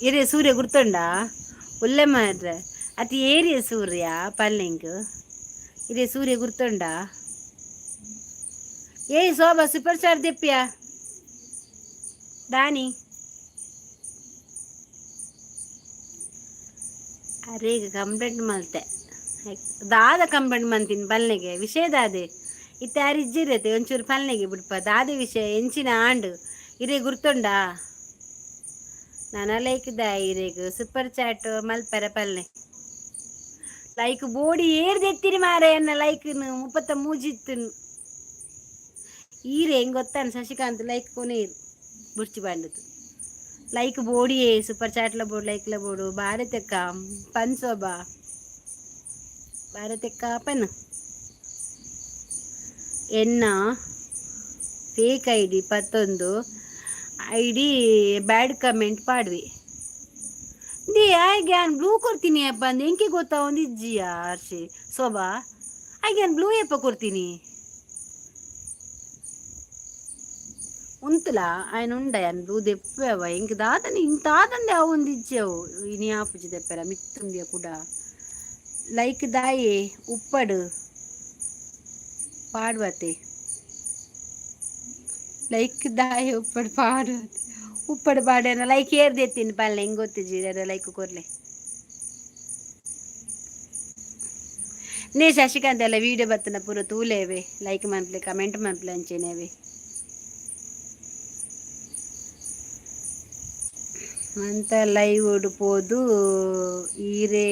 ಏರಿಯ ಸೂರ್ಯ ಗುರ್ತುಂಡ ಒಲ್ಲೆ ಮಾರ್ರೆ ಅತಿ ಏರಿಯ ಸೂರ್ಯ ಪಲ್ಲಿಂಗ್ ಇದೇ ಸೂರ್ಯ ಗುರ್ತುಂಡ. ಏ ಶೋಭಾ ಸೂಪರ್ ಸ್ಟಾರ್ ದೆಪ್ಪಿಯ ದಾನಿ ಅರೇಗ ಕಂಪ್ಲೇಂಟ್ ಮಲ್ತೆ ದಾದ ಕಂಪ್ಲೇಂಟ್ ಮಂತೀನಿ ಪಲ್ನೆಗೆ ವಿಷಯ ದಾದೆ ಇತ್ತೆ ಆರು ಇಜ್ಜಿರತೆ ಒಂಚೂರು ಪಲ್ನೆಗೆ ಬಿಡ್ಪ ದಾದೆ ವಿಷಯ ಎಂಚಿನ ಆಂಡು ಇರೇ ಗುರ್ತುಂಡ ನಾನ ಲೈಕ್ the ಇರೇಗ್ ಸೂಪರ್ ಚಾಟ್ ಮಲ್ಪರ ಪಲ್ನೆ ಲೈಕ್ ಬೋಡಿ ಏರ್ದೆತ್ತಿರಿ ಮಾರೆ ಎನ್ನ ಲೈಕ್ 33 ಇತ್ತು ಈರೆ ಹೆಂಗ್ ಗೊತ್ತಾನ ಶಶಿಕಾಂತ್ ಲೈಕ್ ಕೊನೆ ಇರು ಬುಡ್ಚಿ ಬಂಡದು ಲೈಕ್ ಬೋಡಿಯೇ ಸೂಪರ್ ಚಾಟ್ಲ ಬೋಡು ಲೈಕ್ಲ ಬೋಡು ಭಾರತಕ್ಕ ಪನ್ಸೋಬಾ ಭಾರತಕ್ಕ ಪನ್ ಎನ್ನ ಫೇಕ್ ಐಡಿ ಪತ್ತೊಂದು ಐಡಿ ಬ್ಯಾಡ್ ಕಮೆಂಟ್ ಪಾಡ್ವಿ they ಆಯ್ಗೆ ಯಾನ್ ಬ್ಲೂ ಕೊಡ್ತೀನಿ ಅಪ್ಪ ಅಂದ್ ಎಂಕೆ ಗೊತ್ತಾ ಒಂದು ಇಜ್ಜಿಯ ಹರ್ಷಿ ಶೋಭಾ ಆಯ್ಗೆ ಯಾನ್ ಬ್ಲೂ ಎಪ್ಪ ಕೊಡ್ತೀನಿ ಉಂತುಲ ఆయన ಉಂಡ ಯಾನ್ ಬ್ಲೂ ದೆಪ್ಪವ ಎಂಕ್ ದಾದನೆ ಇಂತಾದಂದೆ ಅವು ಒಂದು ಇಜ್ಜಿ ಅವು ಇನಿ ಆಪುಜಿ ದೆಪ್ಪರ ಮಿತ್ತುಂದಿಯ ಕೂಡ ಲೈಕ್ ದಾಯೆ ಉಪ್ಪಡು ಪಾಡ್ವತೆ ಲೈಕ್ ದಾಯೆ ಉಪ್ಪಡು ಪಾಡುವತೆ ಉಪ್ಪಡು ಪಾಡೇನ ಲೈಕ್ ಏರ್ದೆತ್ತೀನಿ ಪಲ್ಲೆ ಹೆಂಗ್ ಗೊತ್ತಿಜ್ಜಿ ಲೈಕ್ ಕೊರ್ಲೆ ನೇ ಶಶಿಕಾಂತ್ ಎಲ್ಲ ವೀಡಿಯೋ ಬತ್ತನ ಪೂರ ತೂಲೇವೆ ಲೈಕ್ ಮನ್ಪ್ಲೆ ಕಮೆಂಟ್ ಮನ್ಪ್ಲೆ ಅಂಚೆನೇವೆ ಅಂತ ಲೈವ್ ಪೋದು ಈರೆ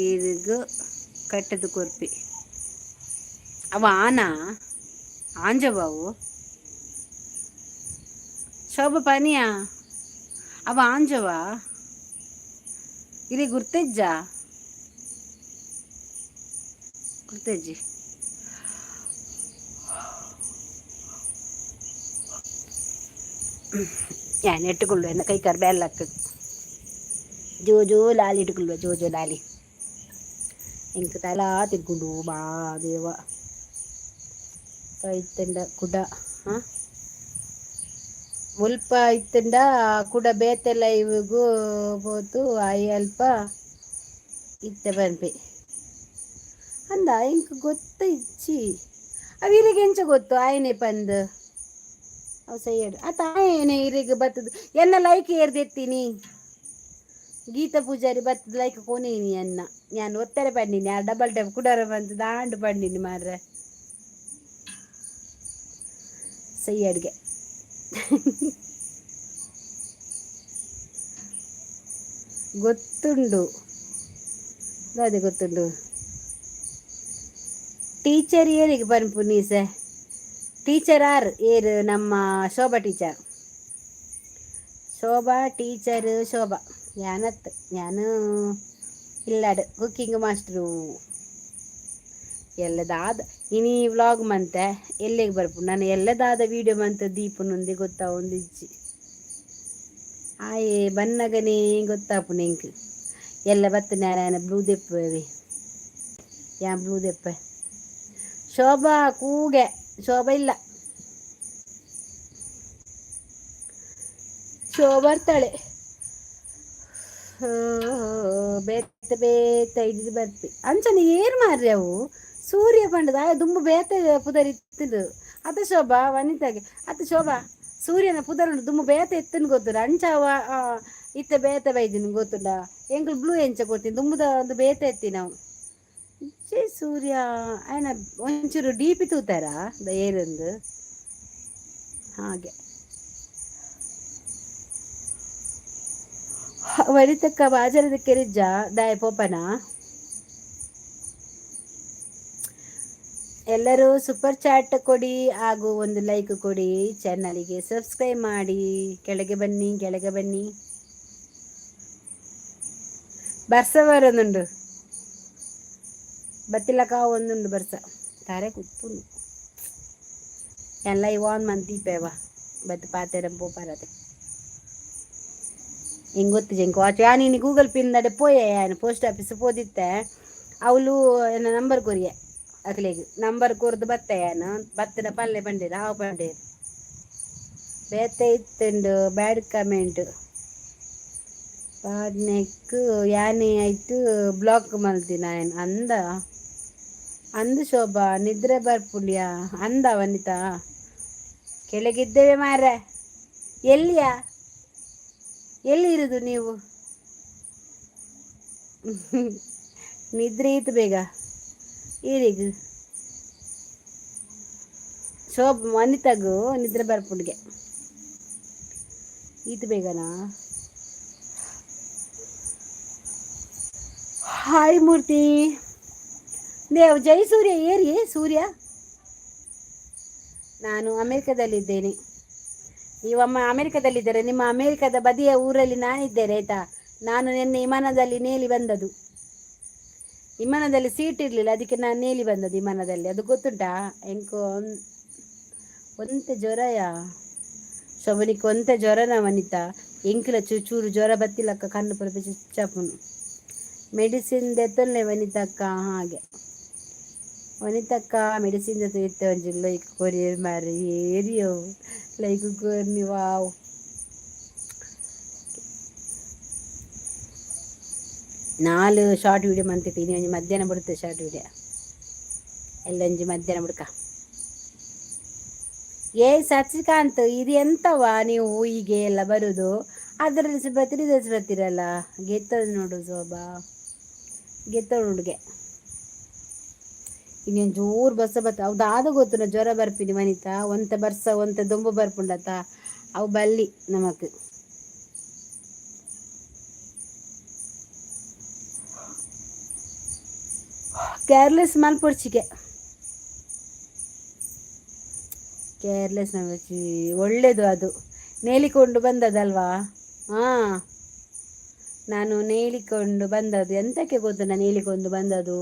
ಈರಿಗ್ ಕಟ್ಟದು ಕೊರ್ಪಿ ಅವ ಆನ ಆಂಜಬಾವು ಶೋಭ ಪನಿಯಾ ಅವ ಆಂಜವ ಇರಿ ಗುರ್ತೆಜ್ಜ ಗುರ್ತೆಜ್ಜಿ ഞാൻ ಇಟ್ಟುಕೊಳ್ಳುವೆ ಎನ್ನ ಕೈ ಕಾರ್ ಬ್ಯಾಲ್ ಆಗ್ತದೆ ಜೋ ಜೋ ಲಾಲಿ ಇಟ್ಟುಕೊಳ್ಳುವೆ ಜೋ ಜೋ ಲಾಲಿ ಎಂಕ್ ತಲಾ ತಿರ್ಗುಂಡು ಬಾ ದೇವ ಇತ್ತಂಡ ಕುಡ ಹಾಂ ಮುಲ್ಪ ಇತ್ತಂಡ ಕುಡ ಬೇತೆಲ್ಲ ಇವಿಗೂ ಪೋತು ಆಯಿ ಅಲ್ಪ ಇತ್ತೆ ಪನ್ಪೆ ಅಂದ ಎಂಕ್ ಗೊತ್ತ ಇಚ್ಚಿ ಅವು ಇರೆಗ್ ಎಂಚ ಗೊತ್ತು ಆಯನೆ ಪಂದ್ ಅವು ಸೈಯಡ್ ಆತ ಆಯನೆ ಇರೆಗ್ ಬತ್ತದ ಎನ್ನ ಲೈಕ್ ಏರ್ದೆತ್ತೀನಿ ಗೀತಾ ಪೂಜಾರಿ ಬತ್ತದ ಲೈಕ್ ಕೊನೇನಿ ಎನ್ನ ಯಾನ್ ಒತ್ತರೆ ಪಂಡಿನಿ ಆ ಡಬಲ್ ಟೈಪ್ ಕುಡರ ಬಂತು ದಾಂಡು ಪಂಡಿನಿ ಮಾರ್ರೆ ಸೈ ಅಡುಗೆ ಗೊತ್ತುಂಡು ಅದೇ ಗೊತ್ತುಂಡು ಟೀಚರ್ ಏರಿಗೆ ಪನ್ಪು ಸೆ ಟೀಚರ್ ಆರ್ ಏರು ನಮ್ಮ ಶೋಭಾ ಟೀಚರ್ ಶೋಭಾ ಟೀಚರ್ ಶೋಭಾ ಯಾನತ್ ಯಾನು ಇಲ್ಲಾಡು ಕುಕ್ಕಿಂಗ್ ಮಾಸ್ಟ್ರು ಎಲ್ಲದಾದ ಇನಿ ವ್ಲಾಗ್ ಮಂತೆ ಎಲ್ಲಿಗೆ ಬರ್ಪು ನಾನು ಎಲ್ಲದಾದ ವೀಡಿಯೋ ಮಂತ ದೀಪುನೊಂದಿ ಗೊತ್ತಾ ಒಂದಿಜ್ಜಿ ಆಯೆ ಬನ್ನಗನೇ ಗೊತ್ತಾಪುನ ಎಂಕ್ ಎಲ್ಲ ಬತ್ತ ನಾರಾಯಣ ಬ್ಲೂ ದೆಪ್ಪುವೆ ಯಾನ್ ಬ್ಲೂ ದೆಪ್ಪೆ ಶೋಭಾ ಕೂಗೆ ಶೋಭಾ ಇಲ್ಲ ಶೋಭಾ ಬರ್ತಾಳೆ ಬೇತೆ ಬೇತೆ ಐದು ಬರ್ಪಿ ಅಂಚನೆ ಏರ್ ಮಾರ್ರೆ ಅವು ಸೂರ್ಯ ಪಂಡದ ಆಯ ದುಂಬು ಬೇತೆ ಪುದರ್ ಇತ್ತಿದ್ದು ಅತ ಶೋಭಾ ವನಿತಾಗೆ ಅತ ಶೋಭಾ ಸೂರ್ಯನ ಪುದರ್ ಉಂಡು ದುಂಬು ಬೇತೆ ಇತ್ತನ್ ಗೊತ್ತುಂಡು ಅಂಚ ಅವ ಇತ್ತೆ ಬೇತೆ ಬೈದಿನ ಗೊತ್ತುಂಡ ಎಂಕುಲು ಬ್ಲೂ ಎಂಚ ಕೊಡ್ತೀನಿ ದುಂಬುದ ಒಂದು ಬೇತೆ ಎತ್ತಿ ನಾವು ಜೈ ಸೂರ್ಯ ಆಯ್ನ ಒಂಚೂರು ಡಿಪಿ ತೂತಾರ ಏರೊಂದು ಹಾಗೆ ವನಿತಕ್ಕ ಬಾಜರದ ಕೆರಿಜ್ಜ ದಾಯ ಪೋಪನ. ಎಲ್ಲರೂ ಸೂಪರ್ ಚಾಟ್ ಕೊಡಿ ಹಾಗೂ ಒಂದು ಲೈಕ್ ಕೊಡಿ, ಚಾನಲಿಗೆ ಸಬ್ಸ್ಕ್ರೈಬ್ ಮಾಡಿ. ಕೆಳಗೆ ಬನ್ನಿ, ಕೆಳಗೆ ಬನ್ನಿ. ಬರ್ಸ ಬರೋದುಂಡು ಬತ್ತಿಲ್ಲ ಕಾವು ಒಂದುಂಡು ಬರ್ಸ ತಾರೆ ಕುತ್ತುಂಡು ಎಲ್ಲ ಇವಾನ್ ಮಂತೀಪೇವ ಬತ್ತು ಪಾತೆರ ಪೋಪಾರತೆ. ಹಿಂಗೆ ಗೊತ್ತಿಜೆ ಇಂಕ ವಾಚ್ ಯಾನ್ ಇನಿ ಗೂಗಲ್ ಪಿನ್ ದಡೆ ಪೋಯೆ. ಯಾನ್ ಪೋಸ್ಟ್ ಆಫೀಸ್ ಪೋದಿತ್ತೆ. ಅವಳು ಎನ್ನ ನಂಬರ್ ಕೊರಿಯೆ. ಅಕ್ಲೆಗ್ ನಂಬರ್ ಕೊರ್ದು ಬತ್ತೆ ಯಾನ್. ಬತ್ತಿನ ಪಲ್ಲೆ ಪಂಡೇರು, ಹಾವು ಪಂಡೇರು. ಬೇತೆ ಇತ್ತುಂಡು ಬ್ಯಾಡ್ ಕಮೆಂಟ್ ಪಾಡ್ನೆಕ್ ಯಾನೆ ಐಟ್ ಬ್ಲಾಕ್ ಮಲ್ತಿನ ಆಯನ್ ಅಂದ ಅಂದು. ಶೋಭಾ, ನಿದ್ರೆ ಬರ್ಪುಂಡ್ಯಾ ಅಂದ ವನಿತಾ. ಕೆಳಗಿದ್ದೇವೆ ಮಾರ್ರೆ. ಎಲ್ಲಿಯಾ, ಎಲ್ಲಿ ಇರುದು ನೀವು? ನಿದ್ರೆ ಇತ್ತು ಬೇಗ ಈರಿಗ್ ಶೋಭ ವನಿತಾಗು ನಿದ್ರೆ ಬರ್ಪುಂಡಿಗೆ ಈತು ಬೇಗನಾ? ಹಾಯ್ ಮೂರ್ತಿ ದೇವ್. ಜೈ ಸೂರ್ಯ. ಏರಿ ಸೂರ್ಯ. ನಾನು ಅಮೇರಿಕದಲ್ಲಿದ್ದೇನೆ. ನೀವಮ್ಮ ಅಮೆರಿಕದಲ್ಲಿದ್ದರೆ ನಿಮ್ಮ ಅಮೇರಿಕದ ಬದಿಯ ಊರಲ್ಲಿ ನಾನಿದ್ದೇನೆ, ಆಯ್ತಾ? ನಾನು ನಿನ್ನೆ ವಿಮಾನದಲ್ಲಿ ನೇಲಿ ಬಂದದ್ದು. ವಿಮಾನದಲ್ಲಿ ಸೀಟ್ ಇರಲಿಲ್ಲ, ಅದಕ್ಕೆ ನಾನು ನೇಲಿ ಬಂದದ್ದು ವಿಮಾನದಲ್ಲಿ. ಅದು ಗೊತ್ತುಂಟಾ? ಎಂಕು ಒಂತೆ ಜ್ವರಯ ಶೋಭನಿಕ್, ಒಂತೆ ಜ್ವರನ ವನಿತಾ. ಎಂಕಲ ಚೂರು ಜ್ವರ ಬತ್ತಿಲಕ್ಕ ಕಣ್ಣು ಪೂರ ಚಿಚ್ಚಾಪುಂಡು. ಮೆಡಿಸಿನ್ ದೆತ್ತೊನ್ಲೆ ವನಿತಕ್ಕ. ಹಾಗೆ ವನಿತಕ್ಕ ಮೆಡಿಸಿನ್ ದೆತ್ತು ಇತ್ತೆ. ಒಂಜಿ ಲೈಕ್ ಕೊರಿಯರ್ ಮಾರ್ರೆ. ಏರಿಯೋ ಲೈಕ್ ಕೊರ್ನಿ. ವಾವ್. ನಾಲ್ ಶಾರ್ಟ್ ವೀಡಿಯೋ ಮಂತಿತ್ತು. ಇನಿ ಒಂಜಿ ಮಧ್ಯಾಹ್ನ ಬರುತ್ತೆ ಶಾರ್ಟ್ ವೀಡಿಯೋ ಎಲ್ಲ. ಒಂಜಿ ಮಧ್ಯಾಹ್ನ ಬುಡ್ಕ. ಏ ಸಚಿಕಾಂತ್, ಇದು ಎಂತವ ನೀವು ಹೀಗೆ ಎಲ್ಲ ಬರುದು? ಅದರಲ್ಲಿ ಸಹ ಬರ್ತೀರಿ, ಇದರಲ್ಲಿ ಬರ್ತೀರಲ್ಲ. ಗೆತ್ತದು ನೋಡು ಶೋಭಾ, ಗೆತ್ತದು ನೋಡುಗೆ. ಇನ್ನೇನು ಜೋರು ಬರ್ಸ ಬತ್ತ. ಅವು ದಾದ ಗೊತ್ತುನ ಜ್ವರ ಬರ್ಪಿನಿ ವನಿತಾ. ಒಂತೆ ಬರ್ಸ ಒಂತೆ ದೊಂಬು ಬರ್ಪುಂಡತ್ತ, ಅವು ಬಲ್ಲಿ ನಮಕ್. ಕೇರ್ಲೆಸ್ ಮಲ್ಪೊಡ್ಚಿಗೆ, ಕೇರ್ಲೆಸ್ ಮಲ್ಪೊಡ್ಚಿ, ಒಳ್ಳೆಯದು ಅದು. ನೇಲಿಕೊಂಡು ಬಂದದಲ್ವಾ? ಹಾಂ, ನಾನು ನೇಲಿಕೊಂಡು ಬಂದದ್ದು ಎಂತಕ್ಕೆ ಗೊತ್ತು? ನಾನು ನೇಲಿಕೊಂಡು ಬಂದದ್ದು,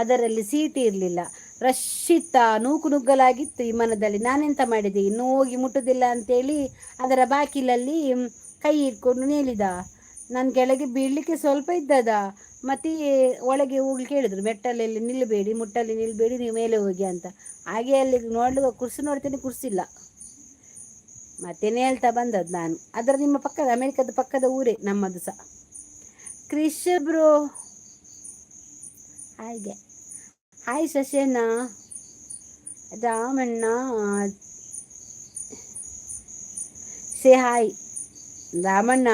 ಅದರಲ್ಲಿ ಸೀಟ್ ಇರಲಿಲ್ಲ. ರಶ್ ಇತ್ತ, ನೂಕು ನುಗ್ಗಲಾಗಿತ್ತು ವಿಮಾನದಲ್ಲಿ. ನಾನೆಂತ ಮಾಡಿದೆ, ಇನ್ನೂ ಹೋಗಿ ಮುಟ್ಟುದಿಲ್ಲ ಅಂತೇಳಿ ಅದರ ಬಾಗಿಲಲ್ಲಿ ಕೈ ಇಟ್ಕೊಂಡು ನೇಲಿದ. ನಾನು ಕೆಳಗೆ ಬೀಳಲಿಕ್ಕೆ ಸ್ವಲ್ಪ ಇದ್ದದ. ಮತ್ತು ಒಳಗೆ ಹೋಗ್ಲಿಕ್ಕೆ ಹೇಳಿದರು, ಮೆಟ್ಟಲಲ್ಲಿ ನಿಲ್ಲಬೇಡಿ, ಮುಟ್ಟಲ್ಲಿ ನಿಲ್ಲಬೇಡಿ, ನೀವು ಮೇಲೆ ಹೋಗಿ ಅಂತ. ಹಾಗೆ ಅಲ್ಲಿ ನೋಡಲಿಕ್ಕೆ ಕುರ್ಸಿ ನೋಡ್ತೇನೆ, ಕುರ್ಸಿಲ್ಲ. ಮತ್ತೆ ನೇಲ್ತಾ ಬಂದದ್ದು ನಾನು. ಅದರ ನಿಮ್ಮ ಪಕ್ಕದ, ಅಮೆರಿಕದ ಪಕ್ಕದ ಊರೇ ನಮ್ಮದು ಸಹ. ಕ್ರಿಶ್ ಬ್ರೋ, ಹಾಗೆ ಹಾಯ್. ಶಶಿಯಣ್ಣ, ರಾಮಣ್ಣ, ಸೇ ಹಾಯ್. ರಾಮಣ್ಣ,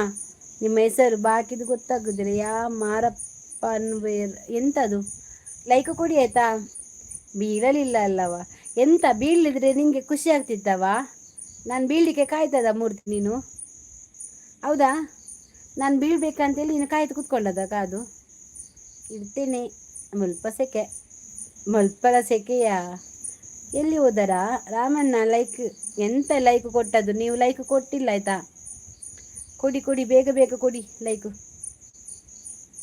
ನಿಮ್ಮ ಹೆಸರು ಬಾಕಿದು ಗೊತ್ತಾಗುದಿಲ್ಲ. ಯಾ ಮಾರಪ್ಪ ಅನ್ವೇರ್ ಎಂತದು? ಲೈಕ್ ಕೊಡಿ, ಆಯ್ತಾ? ಬೀಳಲಿಲ್ಲ ಅಲ್ಲವ? ಎಂತ, ಬೀಳಲಿದ್ರೆ ನಿಂಗೆ ಖುಷಿ ಆಗ್ತಿತ್ತವ? ನಾನು ಬೀಳಲಿಕ್ಕೆ ಕಾಯ್ತದ ಮೂರ್ತಿ ನೀನು? ಹೌದಾ? ನಾನು ಬೀಳ್ಬೇಕಂತೇಳಿ ನೀನು ಕಾಯ್ತು ಕೂತ್ಕೊಂಡದ? ಕಾದು ಇಡ್ತೇನೆ. ಮುಲ್ಪ ಸೆಕೆ, ಮುಲ್ಪಲ ಸೆಕೆಯ. ಎಲ್ಲಿ ಹೋದರಾ ರಾಮಣ್ಣ? ಲೈಕ್ ಎಂತ ಲೈಕ್ ಕೊಟ್ಟದ್ದು ನೀವು? ಲೈಕ್ ಕೊಟ್ಟಿಲ್ಲ, ಆಯ್ತಾ? ಕೊಡಿ ಕೊಡಿ, ಬೇಗ ಬೇಗ ಕೊಡಿ ಲೈಕು.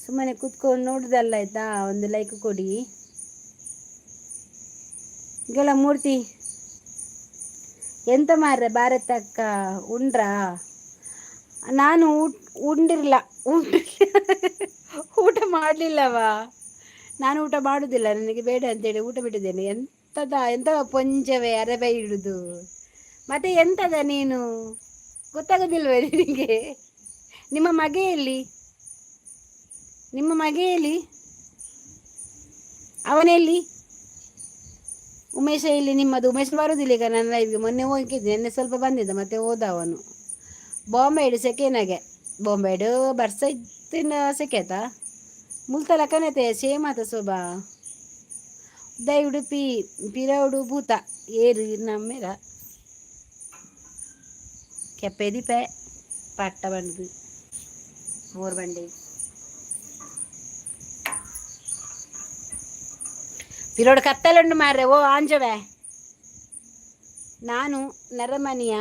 ಸುಮ್ಮನೆ ಕೂತ್ಕೊಂಡು ನೋಡುದಲ್ಲ, ಆಯ್ತಾ? ಒಂದು ಲೈಕ್ ಕೊಡಿ. ಗೆಳ ಮೂರ್ತಿ, ಎಂತ ಮಾರ್ರೆ? ಭಾರತಕ್ಕ ಉಂಡ್ರಾ? ನಾನು ಊಟ ಉಂಡಿರ್ಲ, ಉಂಡಿರ್ಲಿಲ್ಲ, ಊಟ ಮಾಡಲಿಲ್ಲವಾ. ನಾನು ಊಟ ಮಾಡುವುದಿಲ್ಲ, ನನಗೆ ಬೇಡ ಅಂತೇಳಿ ಊಟ ಬಿಟ್ಟಿದ್ದೇನೆ. ಎಂತದ ಎಂತ ಪೊಂಜವೆ ಅರೆಬೈ ಇಡುದು ಮತ್ತೆ ಎಂತದ ನೀನು? ಗೊತ್ತಾಗೋದಿಲ್ವೇ ನಿನಗೆ? ನಿಮ್ಮ ಮಗೆ ಎಲ್ಲಿ? ನಿಮ್ಮ ಮಗೆ ಎಲ್ಲಿ? ಅವನೆಲ್ಲಿ? ಉಮೇಶ ಇಲ್ಲಿ ನಿಮ್ಮದು? ಉಮೇಶ್ ಬರುವುದಿಲ್ಲ ಈಗ ನನ್ನ ಲೈವ್ಗೆ. ಮೊನ್ನೆ ಹೋಗಿದ್ದೆ, ನಿನ್ನೆ ಸ್ವಲ್ಪ ಬಂದಿದ್ದ, ಮತ್ತೆ ಹೋದ ಅವನು. ಬಾಂಬೆಡು ಸೆಕೆನಾಗೆ, ಬಾಂಬೆಡು ಬರ್ಸ ಇತ್ತಿನ ಸೆಕೆತ ಮುಲ್ತಲ ಕನತೆ ಸೇಮ್ ಆತ. ಶೋಭಾ, ಉಡುಪಿ ಪಿರೌಡು ಭೂತ ಏರು ನಮ್ಮೇರ ಕೆಪ್ಪೆದಿಪೆ ಪಟ್ಟ ಬಂಡ್ದು ಬೋರ್ ಬಂಡೆ ಪಿರೋಡು ಕತ್ತಲುಂಡು ಮಾರ್ರೆ. ಓ ಆಂಜವೆ, ನಾನು ನರಮನಿಯ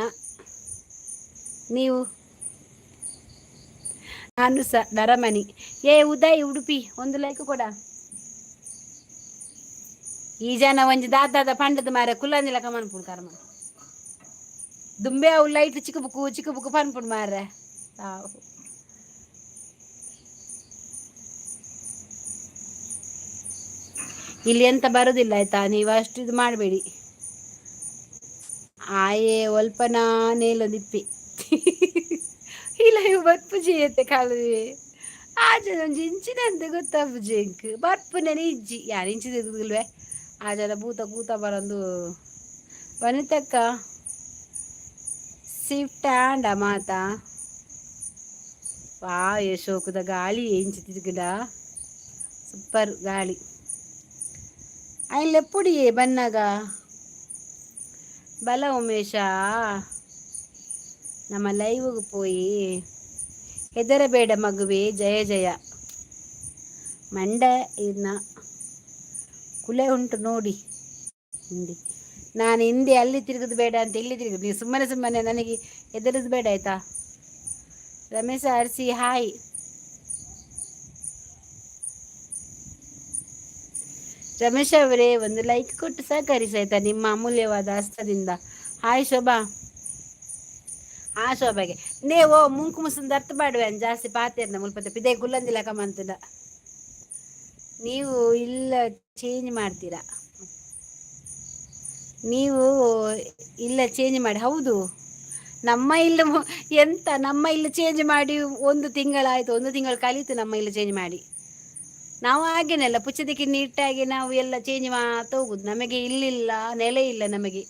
ನೀವು. ನಾನು ಸಹ ನರಮನಿ. ಏ ಉದಯ್ ಉಡುಪಿ, ಒಂದು ಲೈಕ್ ಕೊಡ. ಈ ಜನ ಒಂಜಿ ದಾದಾದ ಪಂಡದ ಮಾರೆ ಕುಲ್ಲಂದಿಲ್ಲ ಕಮನ್ಪುಣ್ ಕರ್ಮ ದುಂಬೆ. ಅವು ಲೈಟ್ ಚಿಕ್ಕ ಬುಕ್ಕು ಚಿಕ್ಕ ಬುಕ್ಕು ಪನ್ಪುಂಡು ಮಾರ್ರೆ. ಇಲ್ಲಿ ಎಂತ ಬರುದಿಲ್ಲ ಆಯ್ತಾ? ನೀವು ಅಷ್ಟು ಇದು ಮಾಡಬೇಡಿ. ಆಯೆ ಒಲ್ಪನ ನೇಲೊಂದಿಪ್ಪಿ ಇಲ್ಲ. ಇವು ಬರ್ಪುಜಿ ಎತ್ತೆ ಕಾಲುವೆ ಆಜ ಒಂಜಿ ಇಂಚಿನಂತೆ ಗೊತ್ತಾಪುಜಿ ಎಂಕ್. ಬರ್ಪುನೆ ಇಜ್ಜಿ, ಯಾನ್ ಇಂಚಿ ತಿರುಗುಲ್ವೆ. ಆ ಜನ ಭೂತ ಕೂತ ಬರಂದು. ವನಿತಕ್ಕ, ಶಿಫ್ಟ್ ಆಂಡ ಮಾತಾ. ವಾ, ಶೋಕುದ ಗಾಳಿ ಇಂಚಿ ತಿರುಗುಡ, ಸೂಪರ್ ಗಾಳಿ. ಐನ್ ಪುಡಿಯೇ ಬನ್ನಾಗ ಬಲ. ಉಮೇಶ, ನಮ್ಮ ಲೈವ್ಗೆ ಪೋಯಿ. ಹೆದರಬೇಡ ಮಗುವೆ, ಜಯ ಜಯ. ಮಂಡ ಇನ್ನ ಕುಲೆ ಉಂಟು ನೋಡಿ. ಹಿಂದಿ ನಾನು ಹಿಂದೆ ಅಲ್ಲಿ ತಿರುಗುದು ಬೇಡ ಅಂತ ಇಲ್ಲಿ ತಿರುಗುದು. ನೀವು ಸುಮ್ಮನೆ ಸುಮ್ಮನೆ ನನಗೆ ಹೆದರುದು ಬೇಡ ಆಯ್ತಾ? ರಮೇಶ ಅರ್ಸಿ, ಹಾಯ್. ರಮೇಶ್ ಅವರೇ, ಒಂದು ಲೈಕ್ ಕೊಟ್ಟು ಸಹಕರಿಸಿ ಆಯ್ತಾ, ನಿಮ್ಮ ಅಮೂಲ್ಯವಾದ ಹಸ್ತದಿಂದ. ಹಾಯ್ ಶೋಭಾ. ಆ ಶೋಭಾಗೆ ನೀವು ಮುಂಕು ಮುಸುಂದು ದರ್ತ್ ಬಾಡುವೆ ಜಾಸ್ತಿ ಪಾತೇರ್ನ ಮುಲ್ಪತೆ ಪಿದೆ ಗುಲ್ಲಂದಿಲ್ಲ ಕಮಂತದ. ನೀವು ಇಲ್ಲ ಚೇಂಜ್ ಮಾಡ್ತೀರಾ? ನೀವು ಇಲ್ಲ ಚೇಂಜ್ ಮಾಡಿ. ಹೌದು, ನಮ್ಮ ಇಲ್ಲ ಎಂತ, ನಮ್ಮ ಇಲ್ಲಿ ಚೇಂಜ್ ಮಾಡಿ ಒಂದು ತಿಂಗಳಾಯಿತು. ಒಂದು ತಿಂಗಳು ಕಲಿತು ನಮ್ಮ ಇಲ್ಲಿ ಚೇಂಜ್ ಮಾಡಿ. ನಾವು ಹಾಗೇನೆಲ್ಲ ಪುಚ್ಚದಕ್ಕೆ ನೀಟಾಗಿ ನಾವು ಎಲ್ಲ ಚೇಂಜ್ ಮಾಡ್ತಾ ಹೋಗುದು. ನಮಗೆ ಇಲ್ಲಿಲ್ಲ, ನೆಲೆ ಇಲ್ಲ ನಮಗೆ.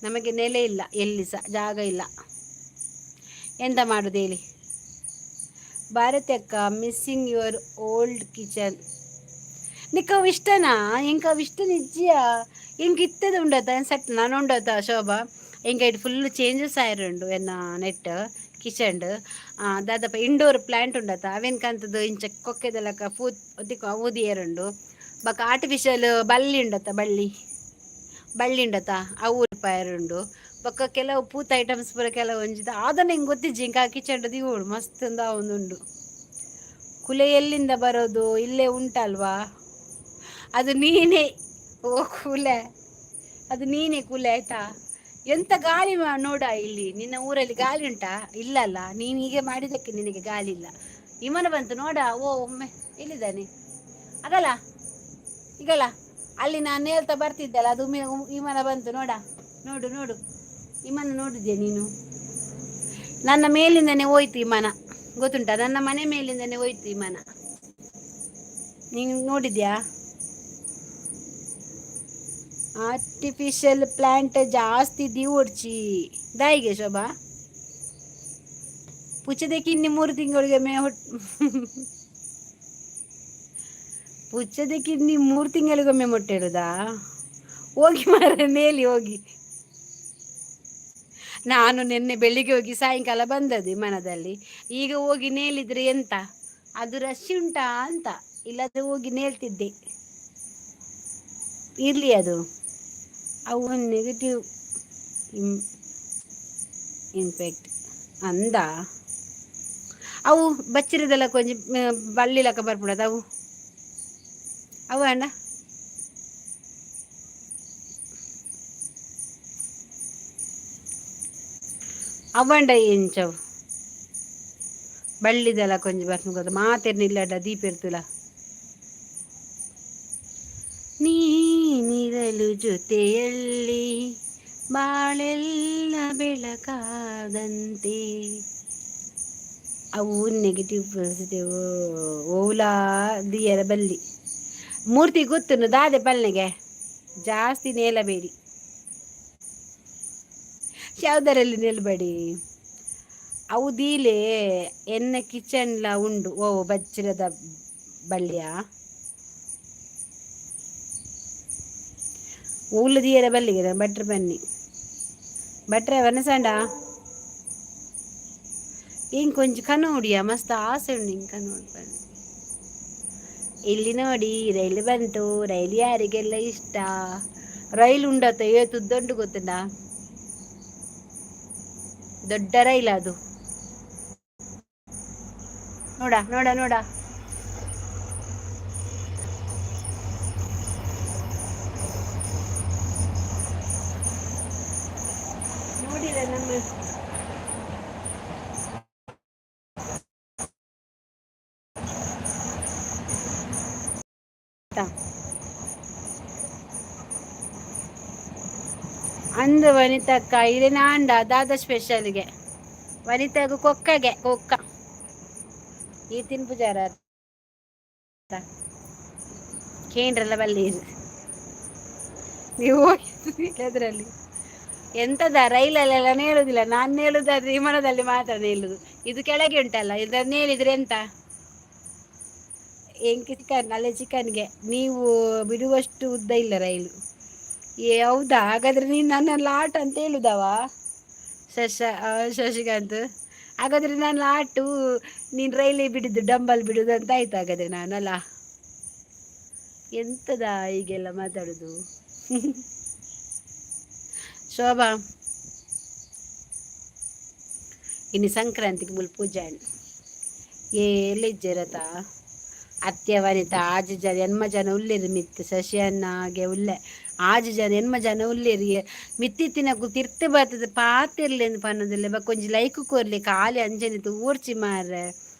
ನಮಗೆ ನೆಲೆ ಇಲ್ಲ, ಎಲ್ಲಿ ಸಹ ಜಾಗ ಇಲ್ಲ. ಎಂತ ಮಾಡುದು ಹೇಳಿ? ಭಾರತಿ ಅಕ್ಕ, ಮಿಸ್ಸಿಂಗ್ your old kitchen. ನಿಕ್ಕ ಇಷ್ಟನಾ? ಎಂಕ ಅವು ಇಷ್ಟ ನಿಜ್ಜಿಯ. ಎಂಕ್ ಇತ್ತದ ಉಂಡತ ಸಟ್ ನಾನು ಉಂಡತ ಶೋಭಾ. ಎಂಕ it full changes ಆಯಿರುಂಡು ಎನ್ನ ನೆಟ್ ಕಿಚನ್ಡ್. ದಾದಪ್ಪ ಇಂಡೋರ್ ಪ್ಲಾಂಟ್ ಉಂಡತ, ಅವೇನ್ ಕಂತದ್ದು ಇಂಚ ಕೊಕ್ಕೆದಲಕ ಪೂ ಅವು ದಿಯರುಂಡು. ಬೊಕ ಆರ್ಟಿಫಿಷಿಯಲ್ ಬಳ್ಳಿ ಉಂಡತ, ಬಳ್ಳಿ ಬಳ್ಳಿ ಉಂಡತ, ಅವು ಪಾಯರುಂಡು. ಬೊಕ ಕೆಲವು ಪೂತ ಐಟಮ್ಸ್ ಪೂರ ಕೆಲವು ಒಂಜಿ ಆದನ ಎಂಕ್ ಗೊತ್ತಿಜ್ಜಿ. ಎಂಕ್ ಆ ಕಿಚನ್ ದಿವೋಡು ಮಸ್ತ್ ಉಂಡು. ಕುಲೆ ಎಲ್ಲಿಂದ ಬರೋದು? ಇಲ್ಲೇ ಉಂಟಲ್ವಾ? ಅದು ನೀನೇ ಓ ಕುಲೆ, ಅದು ನೀನೇ ಕುಲೆ ಆಯ್ತಾ? ಎಂತ ಗಾಳಿ ನೋಡ ಇಲ್ಲಿ. ನಿನ್ನ ಊರಲ್ಲಿ ಗಾಳಿ ಉಂಟಾ? ಇಲ್ಲಲ್ಲ, ನೀನು ಹೀಗೆ ಮಾಡಿದ್ದಕ್ಕೆ ನಿನಗೆ ಗಾಳಿ ಇಲ್ಲ. ವಿಮಾನ ಬಂತು ನೋಡ. ಓ, ಒಮ್ಮೆ ಎಲ್ಲಿದ್ದಾನೆ? ಅದಲ್ಲ, ಈಗಲ್ಲ, ಅಲ್ಲಿ ನಾನು ಹೇಳ್ತಾ ಬರ್ತಿದ್ದಲ್ಲ, ಅದು ವಿಮಾನ ಬಂತು ನೋಡ. ನೋಡು ನೋಡು, ವಿಮಾನ ನೋಡಿದ್ಯಾ ನೀನು? ನನ್ನ ಮೇಲಿಂದನೇ ಹೋಯ್ತು ವಿಮಾನ, ಗೊತ್ತುಂಟಾ? ನನ್ನ ಮನೆ ಮೇಲಿಂದನೇ ಹೋಯ್ತು ವಿಮಾನ. ನೀನು ನೋಡಿದ್ಯಾ? ಆರ್ಟಿಫಿಷಿಯಲ್ ಪ್ಲಾಂಟ್ ಜಾಸ್ತಿ ದಿವೋಡ್ಚಿ ದಾಯಿಗೆ ಶೋಭಾ. ಪುಚ್ಚದಕ್ಕೆ ಇನ್ನಿ 3 ತಿಂಗಳಿಗೆ ಮೇ ಹುಟ್ ಪುಚ್ಚದಕ್ಕೆ ಇನ್ನಿ 3 ತಿಂಗಳಿಗೊಮ್ಮೆ ಮೊಟ್ಟೆ ಇಡುದಾ? ಹೋಗಿ ಮಾರ ಮೇಲಿ ಹೋಗಿ. ನಾನು ನಿನ್ನೆ ಬೆಳಿಗ್ಗೆ ಹೋಗಿ ಸಾಯಂಕಾಲ ಬಂದದ್ದು ವಿಮಾನದಲ್ಲಿ. ಈಗ ಹೋಗಿ ನೇಲಿದ್ರೆ ಎಂತ ಅದು ರಶ್ ಉಂಟಾ ಅಂತ, ಇಲ್ಲಾದ್ರೆ ಹೋಗಿ ನೇಲ್ತಿದ್ದೆ. ಇರಲಿ ಅದು. ಅವು ನೆಗೆಟಿವ್ ಇಂಪ್ಯಾಕ್ಟ್ ಅಂದ. ಅವು ಬಚ್ಚಿರದೆಲ್ಲ ಕೊಂಚ ಬಳ್ಳಿ ಲೆಕ್ಕ ಬರ್ಪುಂಡದ ಅವು. ಅವು ಅಣ್ಣ, ಅವಂಡ ಎಂಚವು ಬಳ್ಳಿದೆಲ್ಲ ಕೊಂಚ ಬರ್ಪುಂಡು. ಮಾತೆರ್ನಿಲ್ಲಡ ದೀಪ ಇರ್ತುಲ. ನೀನಿರಲು ಜೊತೆಯಲ್ಲಿ ಬಾಳೆಲ್ಲ ಬೆಳಕಾದಂತೆ. ಅವು ನೆಗೆಟಿವ್ ಪಾಸಿಟಿವ್ ಓಲಾ ದಿಯರ ಬಲ್ಲಿ. ಮೂರ್ತಿ ಗೊತ್ತುನು ದಾದೆ ಪಲ್ನೆಗೆ ಜಾಸ್ತಿ ನೇಲಬೇಡಿ. ಯಾವುದರಲ್ಲಿ ನಿಲ್ಬೇಡಿ. ಅವು ದೀಲೆ ಎನ್ನ ಕಿಚನ್ಲ ಉಂಡು. ಓ ಬಚ್ಚಿರದ ಬಳ್ಳಿಯ ಊಲು ದಿಯರ ಬಲ್ಲಿಗೆ ಭಟ್ರು ಬನ್ನಿ. ಭಟ್ರೆ ವನಸಂಡ ಇಂಕ್ ಒಂಜಿ ಕನೋಡಿಯ ಮಸ್ತ್ ಆಸೆ ಉಂಡು ಇಂಕ್ ಕನೋಡು ಬನ್ನಿ. ಇಲ್ಲಿ ನೋಡಿ, ರೈಲು ಬಂತು. ರೈಲು ಯಾರಿಗೆಲ್ಲ ಇಷ್ಟ? ರೈಲು ಉಂಡತ ಏತು ಉದ್ದ ಗೊತ್ತುಂಡಾ? ದೊಡ್ಡ ರೈಲು ಅದು. ನೋಡ ನೋಡ ನೋಡ. ನೋಡಿರ ನಮ್ಮ ಅಂದು ವನಿತಕ್ಕ ಇರೇನ ಅಂಡ ದಾದ ಸ್ಪೆಷಲ್ಗೆ ವನಿತಾಗ ಕೊಕ್ಕಗೆ ಕೊಕ್ಕ ಈ ತಿನ್ಪುಜಾರ ಕೇಂದ್ರಲ್ಲ ಬಲ್ಲಿರು ನೀವು ಅದರಲ್ಲಿ ಎಂತದ ರೈಲಲ್ಲೆಲ್ಲ ನೇಳುದಿಲ್ಲ. ನಾನು ನೇಳುದಾದ್ರೆ ವಿಮಾನದಲ್ಲಿ ಮಾತ್ರ ನೇಳುದು. ಇದು ಕೆಳಗೆ ಉಂಟಲ್ಲ, ಇದನ್ನು ನೇಳಿದ್ರೆ ಎಂತ? ಎಂಕ್ ಚಿಕನ್ ಅಲ್ಲೇ ಚಿಕನ್ಗೆ ನೀವು ಬಿಡುವಷ್ಟು ಉದ್ದ ಇಲ್ಲ ರೈಲು. ಏ ಹೌದಾ? ಹಾಗಾದ್ರೆ ನೀನು ನನ್ನ ಲಾಟ್ ಅಂತ ಹೇಳುದವ ಶಶ ಶಶಿಕಾಂತ್? ಹಾಗಾದ್ರೆ ನಾನು ಲಾಟು, ನೀನು ರೈಲೇ ಬಿಡುದು, ಡಂಬಲ್ ಬಿಡುದು ಅಂತ ಆಯ್ತು ಹಾಗಾದ್ರೆ ನಾನಲ್ಲ. ಎಂತದ ಹೀಗೆಲ್ಲ ಮಾತಾಡುದು ಶೋಭಾ? ಇನ್ನು ಸಂಕ್ರಾಂತಿಗೆ ಮುಲ್ ಪೂಜೆ ಏ ಎಲ್ಲಿಜ್ಜರತ ಅತ್ಯ ವನಿತ ಆಜಿ ಜನ ಎನ್ಮ ಜನ ಉಲ್ಲೇರು ಮಿತ್ತು ಶಶಿಯನ್ನ ಹಾಗೆ ಉಲ್ಲೆ ಆಜಿ ಜನ ಎನ್ಮ ಜನ ಉಲ್ಲೇರಿ ಮಿತ್ತಿತ್ತಿನಕು ತಿರ್ತು ಬರ್ತದೆ ಪಾತಿರ್ಲಿ ಪನ್ನೊಂದಿಲ್ಲ. ಬೊಕ್ಕ ಒಂಜಿ ಲೈಕ್ ಕೊರ್ಲಿ ಖಾಲಿ ಅಂಚನೆ ತೂರ್ಚಿ ಮಾರ್ರೆ.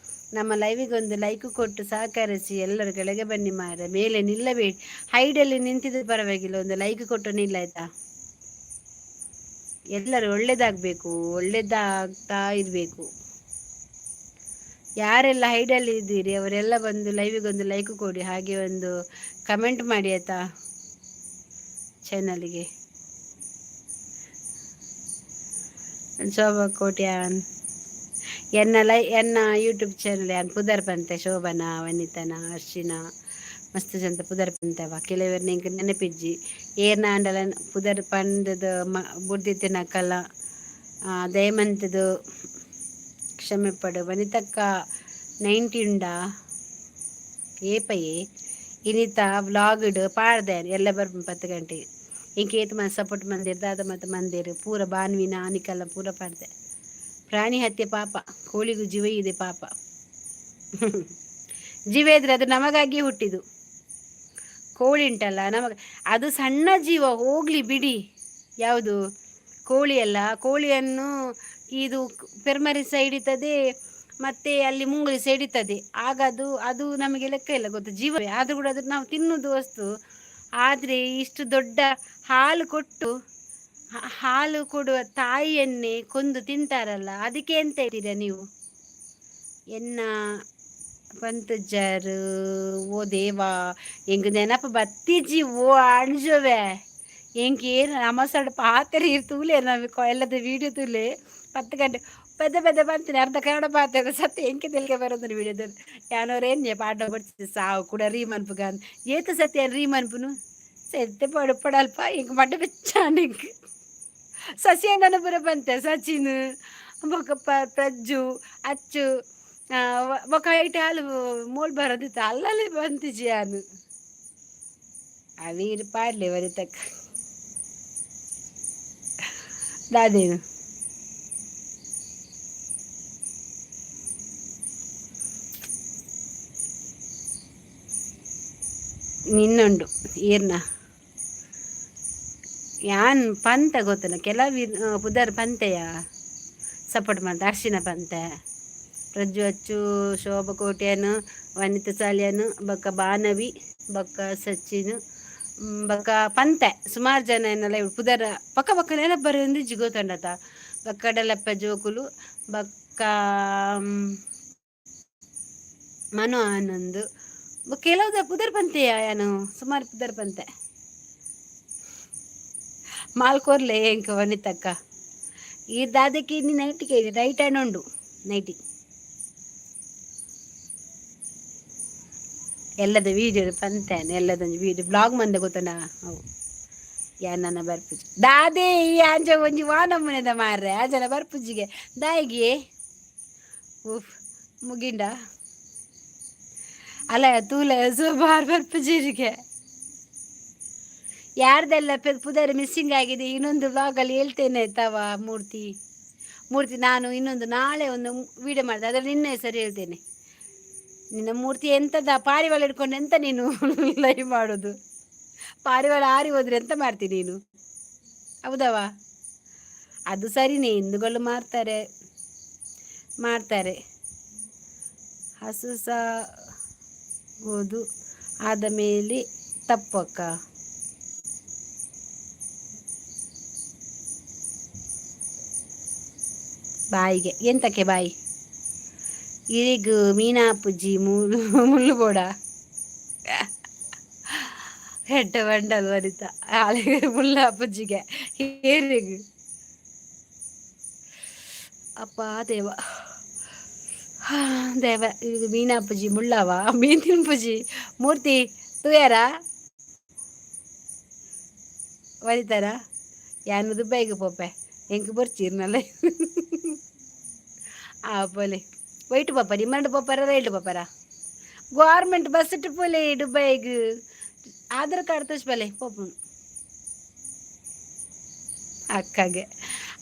ನಮ್ಮ ಲೈವಿಗೆ ಒಂದು ಲೈಕ್ ಕೊಟ್ಟು ಸಹಕರಿಸಿ. ಎಲ್ಲರೂ ಕೆಳಗೆ ಬನ್ನಿ ಮಾರ್ರೆ, ಮೇಲೆ ನಿಲ್ಲಬೇಡಿ. ಹೈಡಲ್ಲಿ ನಿಂತಿದ್ದು ಪರವಾಗಿಲ್ಲ, ಒಂದು ಲೈಕ್ ಕೊಟ್ಟು ನಿಲ್ಲ ಆಯ್ತಾ? ಎಲ್ಲರೂ ಒಳ್ಳೇದಾಗಬೇಕು, ಒಳ್ಳೇದಾಗ್ತಾ ಇರಬೇಕು. ಯಾರೆಲ್ಲ ಹೈಡಲ್ಲಿ ಇದ್ದೀರಿ ಅವರೆಲ್ಲ ಬಂದು ಲೈವಿಗೆ ಒಂದು ಲೈಕ್ ಕೊಡಿ, ಹಾಗೆ ಒಂದು ಕಮೆಂಟ್ ಮಾಡಿ ಆಯ್ತಾ ಚಾನಲ್ಗೆ. ಶೋಭಾ ಕೋಟ್ಯಾನ್ ಎನ್ನ ಲೈ ಎನ್ನ ಯೂಟ್ಯೂಬ್ ಚಾನಲ್ ಯಾನ್ ಪುದರ್ ಪಂತೆ ಶೋಭನಾ ವನಿತನ ಅರ್ಶಿನ ಮಸ್ತ್ ಜನ ಪುದರ್ ಪಂತವ. ಕೆಲವರು ನಿಂಕ್ ನೆನಪಿಜ್ಜಿ ಏರ್ನ ಆಂಡಲ ಪುದರ್ ಪಂದದ ಮ ಬುಡ್ದಿತ್ತಿನಕಲ್ಲ ದಯಮಂತದು ಕ್ಷಮೆ ಪಡು. ವನಿತಕ್ಕ 90 ಉಂಡಾ ಏಪಯೇ ಇನಿತ ವ್ಲಾಗ್ಡ್ ಪಾಡ್ದೆ ಎಲ್ಲ ಬರ್ಪುಂಡು 10 ಗಂಟೆಗೆ. ಇಂಕ್ ಏತ್ ಮಾತ ಸಪೋರ್ಟ್ ಮಂದಿರ್ ದಾದ ಮಾತ ಮಂದಿರ್ ಪೂರ ಬಾನ್ವಿನ ಆನಿಕಲ್ಲ ಪೂರ ಪಾಡ್ದೆ. ಪ್ರಾಣಿ ಹತ್ಯೆ ಪಾಪ, ಕೋಳಿಗೂ ಜೀವ ಇದೆ ಪಾಪ. ಜೀವ ಇದ್ರೆ ಅದು ನಮಗಾಗಿ ಹುಟ್ಟಿದು. ಕೋಳಿ ಉಂಟಲ್ಲ ನಮಗ, ಅದು ಸಣ್ಣ ಜೀವ, ಹೋಗ್ಲಿ ಬಿಡಿ. ಯಾವುದು ಕೋಳಿ ಅಲ್ಲ, ಕೋಳಿಯನ್ನು ಇದು ಪೆರ್ಮರಿ ಸಹ ಹಿಡಿತದೆ ಮತ್ತು ಅಲ್ಲಿ ಮುಂಗುಲಿ ಸಹ ಹಿಡಿತದೆ. ಆಗ ಅದು ಅದು ನಮಗೆ ಲೆಕ್ಕ ಇಲ್ಲ ಗೊತ್ತು, ಜೀವವೇ ಆದರೂ ಕೂಡ ಅದು ನಾವು ತಿನ್ನುವುದು ವಸ್ತು. ಆದರೆ ಇಷ್ಟು ದೊಡ್ಡ ಹಾಲು ಕೊಟ್ಟು ಹಾಲು ಕೊಡುವ ತಾಯಿಯನ್ನೇ ಕೊಂದು ತಿಂತಾರಲ್ಲ, ಅದಕ್ಕೆ ಎಂತ ಹೇಳ್ತೀರಾ ನೀವು? ಎನ್ನ ಪಂತಜಾರು ಓ ದೇವಾ, ಎಂಕ್ ನೆನಪು ಬತ್ತಿಜಿ. ಓ ಅಣ್ಜುವೆ, ಎಂಕ್ ಏನು ನಮಸಡ್ ಪಾತೆರ ಇರ್ ತೂಲೆ ನಮಗೆ ಎಲ್ಲದ ವೀಡಿಯೋ ತೂಲೆ. 10 ಗಂಟೆ ಪೆದ್ದ ಪೆದ್ದ ಪಂತಿನಿ ಅರ್ಧ ಕನ್ನಡ ಪಾತೆರ ಸತ್ಯ ಎಂಕೆ ತೆಲಿಕೆ ಬರೋದು ವೀಡಿಯೋದಲ್ಲಿ ಯಾನೋರು ಪಾಠ ಬಡ್ಸಿ ಸಾವು ಕೂಡ ರೀ ಮನ್ಪುಗ ಏತ ಸತ್ಯ ರೀ ಮನ್ಪುನು ಸೆತ್ತೆ ಪಡು ಪಡಲ್ಪ ಎಂಕ್ ಮಡ್ಡ ಬೆಚ್ಚಾಂಡ್. ಎಂಕ್ ಸಸಿಯಣ್ಣನ ಪೂರ ಬಂತೆ, ಸಚಿನ್ ಬೊಕ ಪ್ರಜ್ಜು ಅಚ್ಚು ಬೊಕ ಐಟ್ ಹಾಲು ಮೋಲ್ ಬರೋದಿತ್ತು ಅಲ್ಲಲ್ಲಿ ಬಂತಿಜಿ ಯಾನು ಅವೀರ್ ಪಾಡ್ಲೆ ವರಿತಕ್ಕ ದಾದೇನು ನಿನ್ನುಂಡು ಈರ್ನ ಯಾನ್ ಪಂತ ಗೊತ್ತಲ್ಲ ಕೆಲವು ಪುದರ್ ಪಂತೆಯ ಸಪೋರ್ಟ್ ಮಾಡ್ತ ಅರ್ಶಿನ ಪಂತೆ ಪ್ರಜ್ಜು ಅಚ್ಚು ಶೋಭ ಕೋಟ್ಯಾನ್ ವನಿತಾ ಸಾಲಿಯನ್ ಬೊಕ್ಕ ಬಾನವಿ ಬೊಕ್ಕ ಸಚಿನ್ ಬೊಕ್ಕ ಪಂತೆ ಸುಮಾರು ಜನ ಎನ್ನಲ ಪುದರ್ ಪಕ್ಕ ಪಕ್ಕ ನೆನಪು ಬರೋಂದಿಜ್ಜಿ ಗೊತ್ತುಂಡತ. ಬೊಕ್ಕ ಕಡಲಪ್ಪ ಜೋಕುಲು ಬೊಕ್ಕ ಮನು ಆನಂದ್ ಬೊಕ್ಕ ಕೆಲವು ಪುದರ್ ಪಂತೆಯ ಯಾನು ಸುಮಾರು ಪುದರ್ ಪಂತೆ ಮಾಲ್ಕೋರ್ಲೆ ಎಂಕ್ ವನಿತಕ್ಕ ಈ ದಾದಕ್ಕೆ ಇನ್ನಿ ನೈಟಿಗೆ ನೈಟ್ ಹಣ್ಣು ಉಂಡು ನೈಟಿ ಎಲ್ಲದ ವೀಡಿಯೋ ಪಂತೇನೆ ಎಲ್ಲದೊಂಜಿ ವೀಡಿಯೋ ಬ್ಲಾಗ್ ಮಂದೆ ಗೊತ್ತನ ಅವು ಯಾನನ ಬರ್ಪುಜಿ ದಾದೆ ಈ ಅಂಚ ಒಂಜಿ ವಾ ನಮೂನೆದ ಮಾರ್ರೆ ಆಜನ ಬರ್ಪುಜಿಗೆ ದಾಯಿಗೆ ಉಫ್ ಮುಗಿಂಡ ಅಲ್ಲ ತೂಲೆ ಸುಮಾರು ಬರ್ಪುಜಿರಿಗೆ. ಯಾರ್ದೆಲ್ಲ ಪುದರ್ ಮಿಸ್ಸಿಂಗ್ ಆಗಿದೆ ಇನ್ನೊಂದು ಬ್ಲಾಗಲ್ಲಿ ಹೇಳ್ತೇನೆ ಆಯ್ತಾವ? ಮೂರ್ತಿ ಮೂರ್ತಿ ನಾನು ಇನ್ನೊಂದು ನಾಳೆ ಒಂದು ವೀಡಿಯೋ ಮಾಡಿದೆ, ಅದರಲ್ಲಿ ನಿನ್ನ ಹೆಸರು ಹೇಳ್ತೇನೆ. ನಿನ್ನ ಮೂರ್ತಿ ಎಂತದ ಪಾರಿವಾಳ ಹಿಡ್ಕೊಂಡು ಎಂತ ನೀನು ಲೈವ್ ಮಾಡೋದು? ಪಾರಿವಾಳ ಆರಿ ಹೋದ್ರೆ ಎಂತ ಮಾಡ್ತೀನಿ ನೀನು? ಹೌದವ? ಅದು ಸರಿನೇ, ಹಿಂದೂಗಳು ಮಾಡ್ತಾರೆ ಮಾಡ್ತಾರೆ. ಹಸು ಸಾಗೋದು ಆದ ಮೇಲೆ ತಪ್ಪಕ್ಕ. ಬಾಯಿಗೆ ಎಂತಕ್ಕೆ ಬಾಯಿ? ಇರಿಗ್ ಮೀನಾಪುಜಿ ಮುಳ್ಳು ಮುಳ್ಳು ಬೋಡ ಹೆಡ್ಡ ಬಂಡಲ್ ವನಿತ ಆಳಿಗೆ ಮುಳ್ಳಾಪುಜ್ಜಿಗೆ ಏರಿಗ್. ಅಪ್ಪ ದೇವ ದೇವ, ಇದು ಮೀನಾಪುಜಿ ಮುಳ್ಳವ ಮೀನ್ ತಿನ್ಪುಜಿ ಮೂರ್ತಿ ತೂಯಾರ ವನಿತಾರ ಯಾನು ದುಬೈಗೆ ಪೋಪೆ ಎಂಕ್ ಬೊರ್ಚಿರ್ನಲ್ಲ. ಆ ಪೋಲೆ ವೈಟ್ ಪೋಪ ನಿಮ್ಮಂಡು ಪೋಪಾರ ರೈಲ್ಡ್ ಪೋಪಾರ? ಗೌರ್ಮೆಂಟ್ ಬಸ್ ಇಟ್ಟು ಪೋಲೆ ದುಬೈಗ್, ಆಧಾರ್ ಕಾರ್ಡ್ ತೋರಿಸ್ಬಲೆ ಪೋಪು ಅಕ್ಕಗೆ.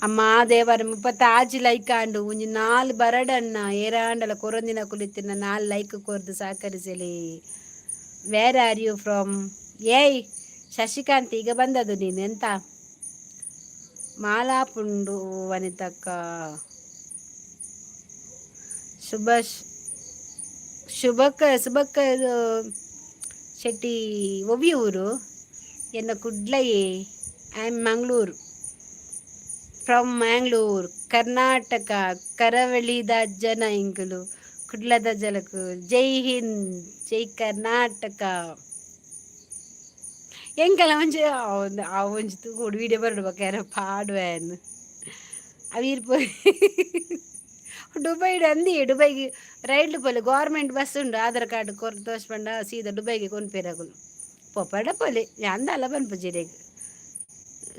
ಅಮ್ಮ ದೇವರ, 36 ಲೈಕ್ ಆಂಡು. ಒಂಜಿ ನಾಲ್ ಬರಡಣ್ಣ ಏರಾಂಡಲ ಕೊರೊಂದಿನ ಕುಲಿತಿನ ನಾಲ್ ಲೈಕ್ ಕೊರ್ದು ಸಹಕರಿಸಲಿ. Where are you from? ಏಯ್ ಶಶಿಕಾಂತ್, ಈಗ ಬಂದದ್ದು ನೀನು ಎಂತ ಮಾಲಾಪುಂಡು? ವನಿತಕ್ಕ ಸುಭಾಷ್ ಶುಭಕ ಸುಭಕ್ಕ ಶೆಟ್ಟಿ ಒವ್ವಿ ಊರು? ಎನ್ನ ಕುಡ್ಲಯೇ. I am Mangaluru, from Mangalore, Karnataka. ಕರಾವಳಿದ ಜನ ಎಂಕುಲು, ಕುಡ್ಲದ ಜನಕು. ಜೈ ಹಿಂದ್, ಜೈ ಕರ್ನಾಟಕ. ಎಂಕಲ ಒಂಜಿ ಆ ಒಂಜಿ ತೂಕೊಡು ವೀಡಿಯೋ ಬರಡು ಬೊಕ ಪಾಡುವೆನ್ ಅವೀರ್ ಪೋಯಿ ದುಬೈಡ್ ಅಂದಿ. ದುಬೈಗೆ ರೈಲ್ ಪೋಲೆ, ಗೌರ್ಮೆಂಟ್ ಬಸ್ ಉಂಡು. ಆಧಾರ್ ಕಾರ್ಡ್ ಕೊರ್ ತೋಜ್ಪಂಡ ಸೀದಾ ದುಬೈಗೆ ಕೊನ್ಪೆರ್ ಅಕುಲು. ಪೋಪಡ ಪೋಲೆ, ಯಾನ್ ದಾಲ ಪನ್ಪುಜಿ ಇರೆಗ್.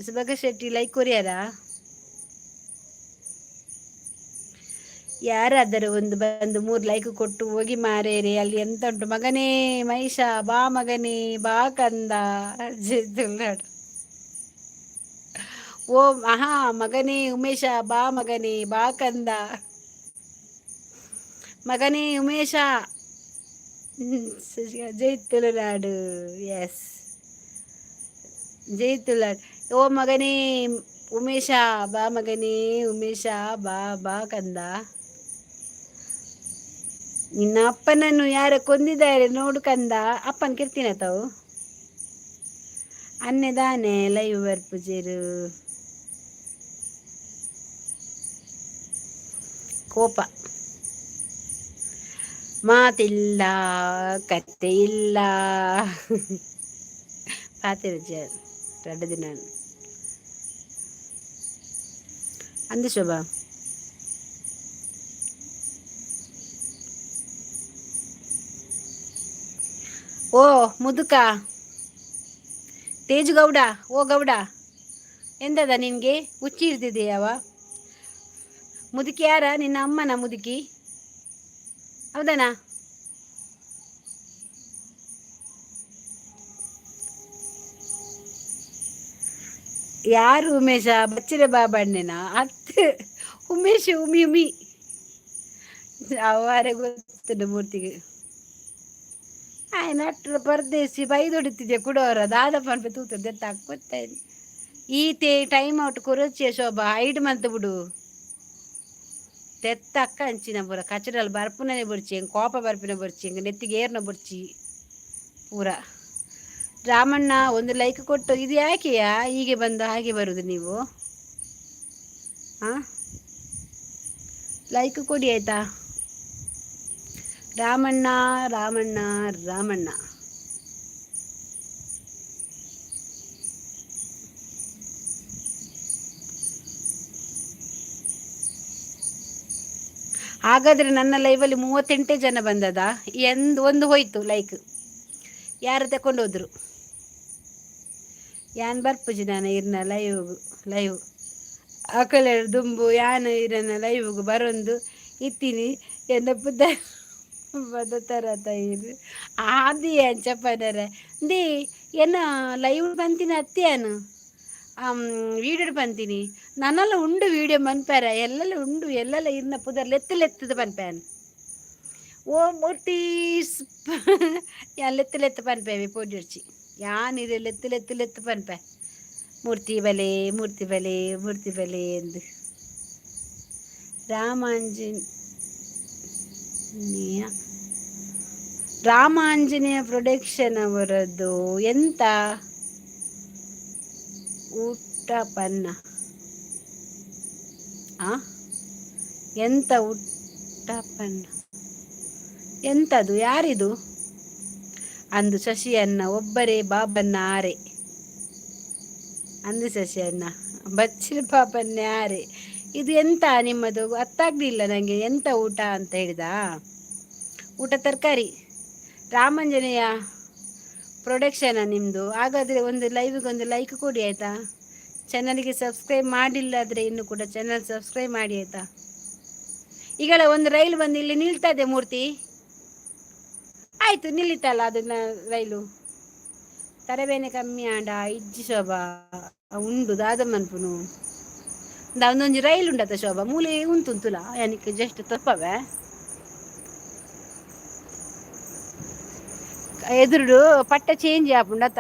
ಸುಭಾಕ ಶೆಟ್ಟಿ ಲೈಕ್ ಕೊರಿಯರಾ? ಯಾರಾದರೂ ಒಂದು ಬಂದು ಮೂರು ಲೈಕ್ ಕೊಟ್ಟು ಹೋಗಿ ಮಾರೇರೆ. ಅಲ್ಲಿ ಎಂತ ಉಂಟು? ಮಗನೇ ಮಹಿಷ ಬಾ, ಮಗನೇ ಬಾ ಕಂದ. ಜೈ ತುಳುನಾಡು. ಓ ಮಹಾ ಮಗನೇ ಉಮೇಶ ಬಾ, ಮಗನೇ ಬಾ ಕಂದ, ಮಗನೇ ಉಮೇಶ. ಜೈ ತುಳುನಾಡು. ಎಸ್, ಜೈ ತುಳುನಾಡು. ಓ ಮಗನೇ ಉಮೇಶ ಬಾ, ಮಗನೇ ಉಮೇಶ ಬಾ, ಬಾ ಕಂದ. ನಿನ್ನ ಅಪ್ಪನನ್ನು ಯಾರ ಕೊಂದಿದ್ದಾರೆ ನೋಡು ಕಂದ. ಅಪ್ಪನ ಕೆರ್ತಿನ ತಾವು ಅನ್ನೆದಾನೆ ಲೈವ್ ಬರ್ಪುಜೆರು. ಕೋಪ ಮಾತಿಲ್ಲ, ಕತ್ತೆ ಇಲ್ಲ. ಪಾತೆರುಜ ರಡ್ಡು ದಿನ ಅಂದು ಶೋಭಾ. ಓ ಮುದುಕ ತೇಜುಗೌಡ, ಓ ಗೌಡ, ಎಂದದ ನಿನಗೆ ಹುಚ್ಚಿ ಇರ್ತಿದೆಯವ? ಮುದುಕಿ ಯಾರ? ನಿನ್ನ ಅಮ್ಮನ ಮುದುಕಿ, ಹೌದನಾ? ಯಾರು ಉಮೇಶ? ಬಚ್ಚಿರೆ ಬಾಬಣ್ಣನ ಅತ್ತೆ ಉಮೇಶ್ ಉಮಿ ಉಮಿ ಅವರೇ ಗೊತ್ತುಂಟು ಮೂರ್ತಿಗೆ. ಆಯ್ನ ಅಟ್ರ ಪರದೇಸಿ ಬೈದೊಡಿತಿದ್ಯಾ ಕುಡೋರ ದಾದ ಪನ್ಪೆ ತೂತದೆ ತಕ್ಕೊತ್ತೇನೆ. ಈತೆ ಟೈಮ್ ಔಟ್ ಕೊರೊಚ್ಚೆ ಶೋಭಾ, ಹೈಡ್ ಮಂತ್ ಬಿಡು. ತೆತ್ತ ಅಕ್ಕ ಅಂಚಿನ ಪೂರ ಕಚಡಲ್ ಬರ್ಪುನನೆ ಬೊರ್ಚಿ, ಎಂಕ್ ಕೋಪ ಬರ್ಪಿನ ಬೊರ್ಚಿ, ಎಂಕ್ ನೆತ್ತಿಗೆ ಏರ್ನ ಬೊರ್ಚಿ ಪೂರ. ರಾಮಣ್ಣ ಒಂದು ಲೈಕ್ ಕೊಟ್ಟು ಇದು ಯಾಕೆಯಾ ಹೀಗೆ ಬಂದು ಹಾಗೆ ಬರುದು ನೀವು? ಹಾಂ, ಲೈಕ್ ಕೊಡಿ ಆಯ್ತಾ? ರಾಮಣ್ಣ ರಾಮಣ್ಣ ರಾಮಣ್ಣ. ಹಾಗಾದರೆ ನನ್ನ ಲೈವಲ್ಲಿ 38 ಜನ ಬಂದದ? ಎಂದು ಒಂದು ಹೋಯ್ತು ಲೈಕ್, ಯಾರು ತಗೊಂಡು ಹೋದ್ರು? ಯಾನ್ ಬರ್ಪುಜಿ ನಾನು ಇರ್ನ ಲೈವ್ ಲೈವ್ ಅಕಲೆ ದುಂಬು ಯಾನ್ ಇರನ ಲೈವ್ಗು ಬರೊಂದು ಇತ್ತೀನಿ. ಎನ್ನ ಪುದ ಬದತರ ಇರು ಆದಿ ಅಂಚ ಪನರೆ ದಿ ಎನ್ನ ಲೈವ್ ಬಂತೀನಿ ಅತ್ತಿಯಾನು ವೀಡಿಯೋ ಪಂತೀನಿ. ನನ್ನೆಲ್ಲ ಉಂಡು ವೀಡಿಯೋ ಮನ್ಪ್ಯಾರ ಎಲ್ಲೆಲ್ಲ ಉಂಡು ಎಲ್ಲೆಲ್ಲ ಇರ್ನ ಪುದರ್ ಲೆತ್ತು ಲೆತ್ತದ ಪನ್ಪ್ಯಾನ್. ಓ ಮೂರ್ತಿ, ಯಾನ್ ಲೆತ್ತು ಲೆತ್ತು ಪನ್ಪೇವಿ ಪೋಡಿರ್ಚಿ. ಯಾನ್ ಇರೆ ಲೆತ್ತು ಲೆತ್ತು ಲೆತ್ತು ಪನ್ಪೆ, ಮೂರ್ತಿ ಬಲೆ, ಮೂರ್ತಿ ಬಲೆ, ಮೂರ್ತಿ ಬಲೆ ಎಂದು. ರಾಮಾಂಜನೇಯ, ರಾಮಾಂಜನೇಯ ಪ್ರೊಡಕ್ಷನ್ ಅವರದ್ದು ಎಂತ ಊಟ ಪನ್ನ? ಆ ಎಂತ ಊಟ ಪನ್ನ? ಎಂತದು? ಯಾರಿದು? ಅಂದು ಶಶಿ ಅನ್ನ, ಒಬ್ಬರೇ ಬಾಬನ್ನ ಆರೆ. ಅಂದು ಶಶಿ ಅನ್ನ, ಬಚ್ಚಿನ ಬಾಬನ್ನ ಯಾರೇ? ಇದು ಎಂತ ನಿಮ್ಮದು? ಅರ್ಥಾಗ್ಲಿಲ್ಲ ನನಗೆ. ಎಂತ ಊಟ ಅಂತ ಹೇಳಿದ? ಊಟ ತರಕಾರಿ. ರಾಮಾಂಜನೇಯ ಪ್ರೊಡಕ್ಷನ್ ನಿಮ್ಮದು? ಹಾಗಾದರೆ ಒಂದು ಲೈವಿಗೆ ಒಂದು ಲೈಕ್ ಕೊಡಿ, ಆಯಿತಾ? ಚಾನಲ್ಗೆ ಸಬ್ಸ್ಕ್ರೈಬ್ ಮಾಡಿಲ್ಲ ಆದರೆ ಇನ್ನು ಕೂಡ ಚಾನಲ್ ಸಬ್ಸ್ಕ್ರೈಬ್ ಮಾಡಿ, ಆಯಿತಾ? ಈಗ ಒಂದು ರೈಲು ಬಂದು ಇಲ್ಲಿ ನಿಲ್ತಾ ಇದೆ ಮೂರ್ತಿ. ಆಯಿತು, ನಿಲ್ಲಿತಲ್ಲ ಅದನ್ನ ರೈಲು. ತರಬೇನೆ ಕಮ್ಮಿ ಆಂಡ ಇಜ್ಜಿ ಶೋಭಾ, ಉಂಡು ದಾದ ಮನ್ಪುನು. ಒಂದೊಂಜಿ ರೈಲು ಉಂಡತ ಶೋಭಾ, ಮೂಲೆ ಉಂತುಂತುಲ ಯಾನಿಕ್ ಜಸ್ಟ್ ತಪ್ಪವೆ. ಎದುರುಡು ಪಟ್ಟ ಚೇಂಜ್ ಆಪುಂಡತ,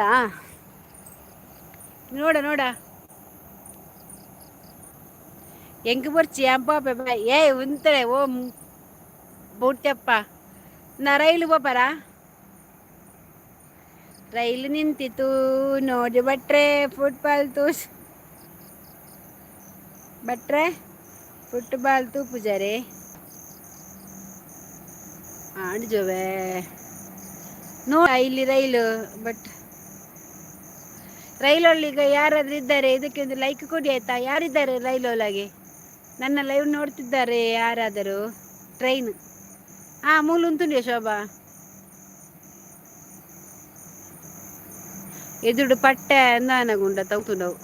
ನೋಡ ನೋಡ. ಎಂಕ್ ಬೊರ್ಚಿ ಅಂಪಾಪೆ ಬಾಯ್. ಏ ಉಂತರೆ ಓ ಬೂಟ್ಯಪ್ಪ, ನಾ ರೈಲು ಪೋಪರ? ರೈಲು ನಿಂತಿತು ನೋಡಿ ಭಟ್ರೆ, ಫುಟ್ಬಾಲ್ ತೂಸ್ ಭಟ್ರೆ, ಫುಟ್ಬಾಲ್ ತೂಪುಜಾರೆ ಆಂಡ್ ಜೋವೆ ನೋಡ ಇಲ್ಲಿ ರೈಲು. ಬಟ್ ರೈಲಲ್ಲಿ ಈಗ ಯಾರಾದ್ರೂ ಇದ್ದಾರೆ? ಇದಕ್ಕೆ ಒಂದು ಲೈಕ್ ಕೊಡಿ, ಆಯ್ತಾ? ಯಾರಿದ್ದಾರೆ ರೈಲೊಳಗೆ? ನನ್ನ ಲೈವ್ ನೋಡ್ತಿದ್ದಾರೆ ಯಾರಾದರೂ? ಟ್ರೈನ್ ಹಾ ಮೂಲು ಉಂಟುಂಡೆ ಶೋಭಾ. ಎದುರು ಪಟ್ಟೆ ಅಂದಾನಗುಂಡ ತೌತುಂಡವು.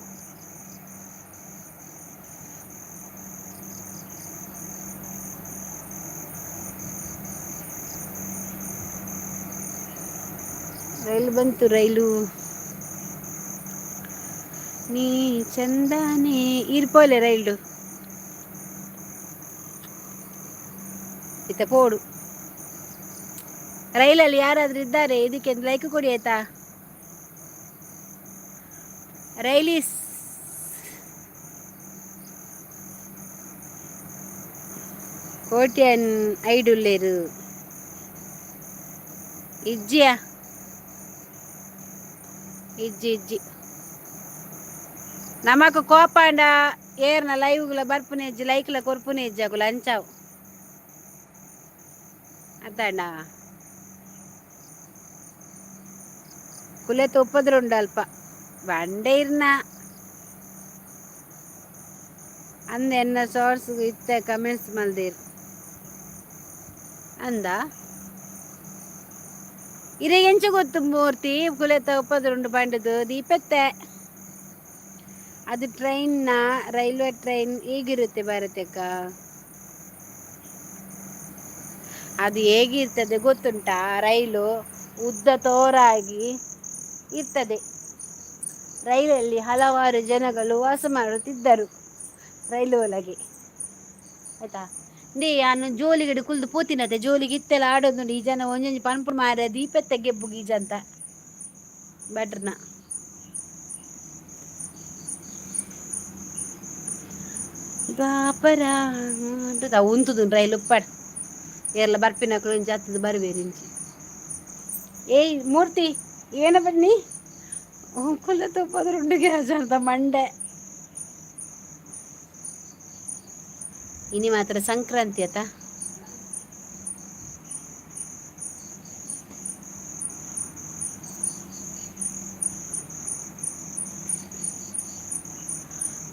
ರೈಲು ಬಂತು ರೈಲು. ನೀ ಚಂದಾನೆ ಇರ್ಪೋಲೆ ರೈಲು ಇತ್ತ ಪೋಡು. ರೈಲಲ್ಲಿ ಯಾರಾದ್ರೂ ಇದ್ದಾರೆ? ಇದಕ್ಕೆ ಲೈಕ್ ಕೊಡಿ, ಆಯ್ತಾ? ರೈಲಿಸ್ ಕೋಟ್ಯನ್ ಐಡುಲ್ಲೇರು ಇಜ್ಜಿಯಾ? ಇಜ್ಜಿ ಇಜ್ಜಿ. ನಮಕ್ ಕೋಪಾಂಡ ಏರ್ನ ಲೈವ್ಗಳ ಬರ್ಪುನೆ ಇಜ್ಜಿ, ಲೈಕ್ಲ ಕೊರ್ಪುನೆ ಇಜ್ಜಿ ಅಕುಲು ಅಂಚಾವು ಅತ್ತಣ್ಣ. ಕುಲೆತ ಉಪದ್ರ ಅಲ್ಪ ಬಂಡೆ ಇರ್ನ ಅಂದ ಎನ್ನ ಶಾರ್ಟ್ಸ್ ಇತ್ತೆ ಕಮೆಂಟ್ಸ್ ಮಲ್ದಿರ್ ಅಂದ. ಇರೆ ಎಂಚ ಗೊತ್ತು ಮೂರ್ತಿ ಕುಲೆತ ಉಪದ್ರ ಬಂಡದು ದೀಪತ್ತೆ? ಅದು ಟ್ರೈನ್ನ, ರೈಲ್ವೆ ಟ್ರೈನ್ ಹೇಗಿರುತ್ತೆ ಭಾರತಕ್ಕ? ಅದು ಹೇಗಿರ್ತದೆ ಗೊತ್ತುಂಟಾ? ರೈಲು ಉದ್ದ ತೋರಾಗಿ ಇರ್ತದೆ. ರೈಲಲ್ಲಿ ಹಲವಾರು ಜನಗಳು ವಾಸ ಮಾಡುತ್ತಿದ್ದರು ರೈಲು ಒಳಗೆ, ಆಯ್ತಾ? They ಯಾನು ಜೋಲಿಗಡೆ ಕುಲ್ದು ಪೋತಿನತೆ, ಜೋಲಿಗೆ ಇತ್ತೆಲ್ಲ ಆಡೋದು ಈ ಜನ ಒಂಜೊಂಜಿ ಪನ್ಪು ಮಾರ ದೀಪೆತ್ತ ಗೆಬ್ಬು ಗೀಜಂತ ಭಟ್ರನ. ದ್ವಾಪರ ಉಂತುದು ರೈಲು ಉಪ್ಪಾಡ್ ಏರ್ಲ ಬರ್ಪಿನಕುಲು ಇಂಚ ಹತ್ತದು ಬರುವೇರು ಇಂಚಿ. ಏಯ್ ಮೂರ್ತಿ, ಏನ ಬನ್ನಿ ಕುಲ್ಲ ತುಪ್ಪದ ಅಂತ ಮಂಡೆ. ಇನಿ ಮಾತ್ರ ಸಂಕ್ರಾಂತಿ ಆತ.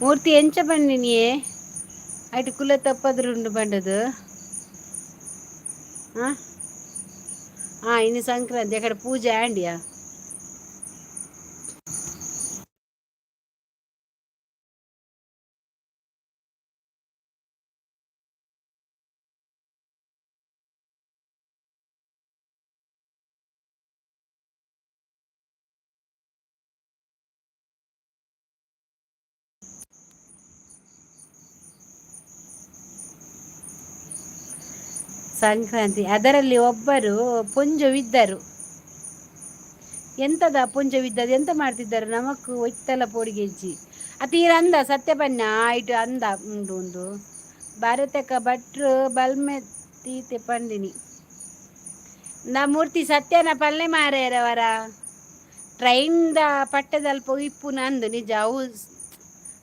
ಮೂರ್ತಿ ಎಂಚ ಬನ್ನಿ ನೀಯೇ ಐಟ್ ಕುಲ ತಪ್ಪದ್ರುಂಡು ಬಂಡದು. ಹಾಂ ಹಾಂ, ಇನ್ನು ಸಂಕ್ರಾಂತಿ ಆ ಕಡೆ ಪೂಜೆ ಆಂಡಿಯಾ. ಸಂಕ್ರಾಂತಿ. ಅದರಲ್ಲಿ ಒಬ್ಬರು ಪೊಂಜೊವಿದ್ದರು. ಎಂತದ ಪೊಂಜೊವಿದ್ದದು, ಎಂತ ಮಾಡ್ತಿದ್ದಾರೆ ನಮಕ್ ಒಯ್ತಲ್ಲ ಪೋಡಿಗೆಜ್ಜಿ ಅತೀರ ಅಂದ ಸತ್ಯ ಬನ್ನ ಆಯ್ತು ಅಂದ ಉಂಡು ಉಂದು ಭಾರತಕ್ಕ ಭಟ್ರು ಬಲ್ಮೆ ತೀತೆ ಪಂಡಿನಿ. ನಾ ಮೂರ್ತಿ ಸತ್ಯನ ಪಲ್ಲೆ ಮಾರೇರವರ ಟ್ರೈನ್ the ಪಟ್ಟದಲ್ಪ ಇಪ್ಪುನ ಅಂದು ನಿಜ ಅವು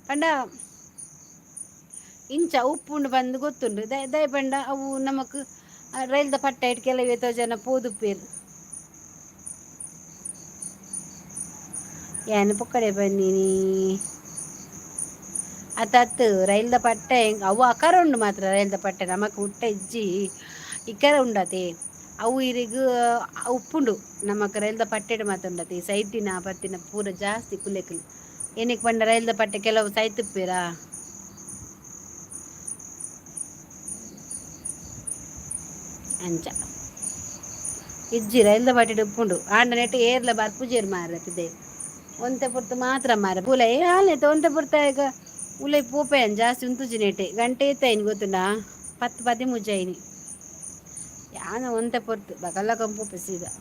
ಪಂಡ ಇಂಚ ಉಪ್ಪುಂಡು ಬಂದು ಗೊತ್ತುಂಡು. ದಯ ಪಂಡ ಅವು ನಮಕ್ ರೈಲ್ದ ಪಟ್ಟ ಇಟ್ಟು ಕೆಲವು ಎತ್ತೋ ಜನ ಪೋದುಪ್ಪೇರು. ಯಾನ್ ಪೊಕ್ಕಡೆ ಬನ್ನಿನಿ ಅತ್ತತ್ತು ರೈಲ್ದ ಪಟ್ಟೆ ಅವು ಅಕರ ಉಂಡು ಮಾತ್ರ. ರೈಲ್ದ ಪಟ್ಟೆ ನಮಕ್ ಮುಟ್ಟ ಇಜ್ಜಿ, ಇಕ್ಕರ ಉಂಡತೆ. ಅವು ಇರಿಗ್ ಉಪ್ಪುಂಡು ನಮಕ್ ರೈಲ್ದ ಪಟ್ಟೆಡ್ ಮಾತ್ರ ಉಂಡತೆ. ಸೈತಿನ ಪತ್ತಿನ ಪೂರ ಜಾಸ್ತಿ ಕುಲೆಕುಲು ಏನಕ್ಕೆ ಪಂಡ ರೈಲ್ದ ಪಟ್ಟೆ ಕೆಲವು ಸೈತಿಪ್ಪೇರಾ. ಅಂಚ ಇಜ್ಜಿ ರೈಲ್ದ ಪಟ್ಟೆಡ್ ಉಪ್ಪುಂಡು. ಆಂಡ ನೆಟ್ ಏರ್ಲ ಬರ್ಪುಜೇರು ಮಾರ ಪಿದೆ ಒಂತೆ ಪೊರ್ತು ಮಾತ್ರ ಮಾರ ಪೂಲ ಏ ಹಾಲೆ ಒಂತೆ ಪೊರ್ತ ಈಗ ಉಲೈ ಪೋಪೆಯನ್ ಜಾಸ್ತಿ ಉಂತುಜಿ ನೆಟೆ. ಗಂಟೆ ಏತಾಯಿನಿ ಗೊತ್ತುಂಡಾ? 10 13 ಆಯ್ನಿ. ಯಾನ ಒಂತೆ ಪೊರ್ತು ಬಕಲ್ಲ ಕಂಪೋಪೆ ಸೀದಾ.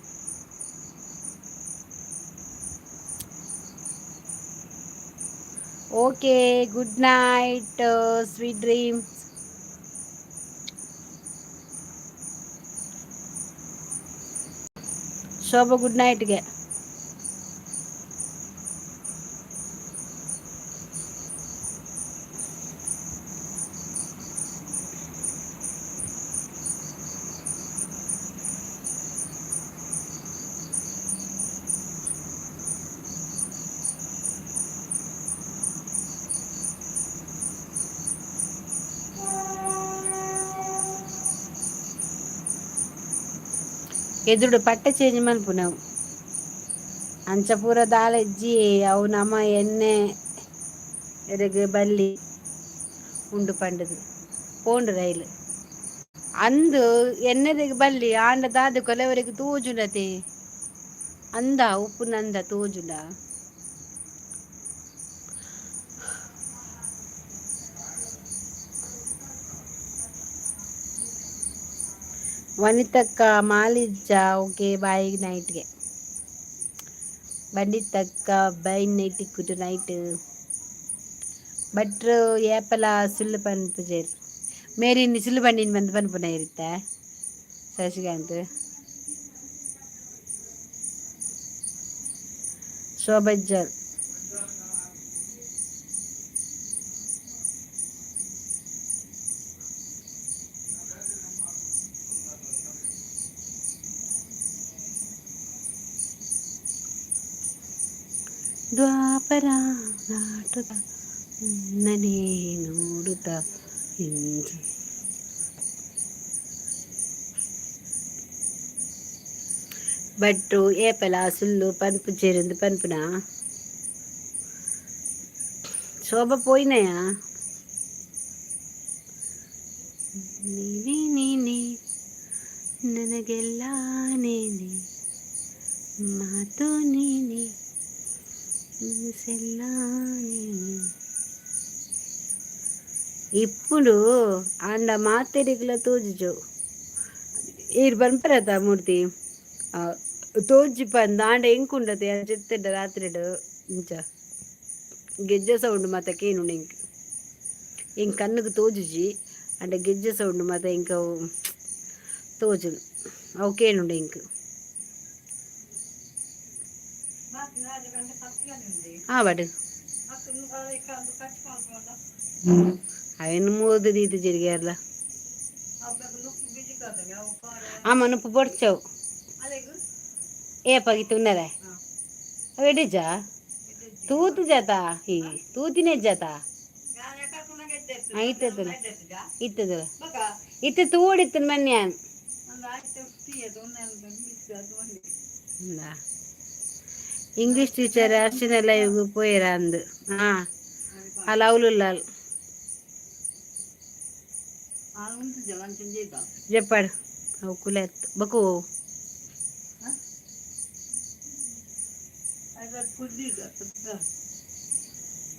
Okay, good night, sweet dreams. Shobha good ನೈಟ್ಗೆ. ಎದುರುಡು ಪಟ್ಟೆ ಚೇಂಜ್ ಮನ್ಪುನವು ಅಂಚ ಪೂರ ದಾಲ ಇಜ್ಜಿ. ಅವು ನಮ ಎಣ್ಣೆ ಎರೆಗ್ ಬಲ್ಲಿ ಉಂಡು ಪಂಡದು ಪೋಂಡು ರೈಲ್ ಅಂದು ಎಣ್ಣೆದೆಗ್ ಬಲ್ಲಿ ಆಂಡ ದಾದ ಕೊಲೆವರೆಗ್ ತೋಜುಂಡತೆ ಅಂದ ಉಪ್ಪುನಂದ ತೋಜುಂಡ. ವನಿತಕ್ಕ ಮಾಲಿಜ್ಜ ಓಕೆ ಬಾಯ್ ನೈಟ್ಗೆ. ಬಂಡಿತಕ್ಕ ಬೈ ನೈಟ್, ಗುಡ್ ನೈಟ್. ಭಟ್ರು ಏಪಲ ಸುಳ್ಳು ಪನ್ಪುಜೆರ್. ಮೇರಿ ಸುಳ್ಳು ಬಂಡಿನ ಬಂದು ಪನ್ಪುನ ಇರುತ್ತೆ ಶಶಿಕಾಂತ್. ಶೋಭಜ್ಜರ್ ದ್ವಾಪರ ನಾಟುತ್ತ ನನ್ನೇ ನೋಡುತ್ತ ಇಂದು ಭಟ್ರು ಏಪಲ ಸುಳ್ಳು ಪನ್ಪುಜೆರಿಂದು ಪನ್ಪುನ. ಶೋಭ ಪೋಯಿನಯಾ? ನೀನೇ ನೀನೇ ನನಗೆಲ್ಲ ನೀನೆ, ಮಾತು ನೀನೆ, ಮನಸ್ಸೆಲ್ಲ ನೀನೆ. ಇಪ್ಪುಂಡು ಆಂಡ ಮಾತೆರಿಗ್ಲ ತೋಜುಜು. ಈರ್ ಪನ್ಪರತ ಮೂರ್ತಿ ತೋಜಿ ಪಂದ್ ಆಂಡ ಎಂಕುಂಡತೆ ಅಂಚ ರಾತ್ರಿಡ್ ಇಂಚ ಗೆಜ್ಜೆ ಸೌಂಡ್ ಮಾತ ಕೇನುಂಡು ಎಂಕ್. ಎಂಕ್ ಕಣ್ಣುಗ್ ತೋಜುಜಿ, ಆಂಡ ಗೆಜ್ಜೆ ಸೌಂಡ್ ಮಾತ ಎಂಕ್ ಅವು ತೋಜುಂಡು, ಅವು ಕೇನುಂಡು ಎಂಕ್. ಆವಡ್ ಅವೆನ್ ಮೂದು ದೀತು ಜಿರಿಗೆರ್ಲ ಆಮ ನುಪ್ಪು ಬೊಡ್ಚವು ಏಪಾಗಿತ್ತು ಉನ್ನರೆ ಅವು ಎಡಿಜ ತೂತು ಜಾತ ಈ ತೂತಿನೇ ಜಾತ ಇತ್ತದಲ್ಲ ಇತ್ತದಲ್ಲ ಇತ್ತೆ ತೂಡಿತ್ತು ಮನ್ಯಾನ್. ಇಂಗ್ಲೀಷ್ ಟೀಚರ್ ಅರ್ಚನೆ ಲೈವ್ ಪೋಯೆರ ಅಂದು. ಹಾಂ ಅಲ್ಲ ಅವಳುಲ್ಲಾಲ್ ಜಪ್ಪಾಡು ಅವು ಕುಲೆತ್ ಬಕ್ಕು.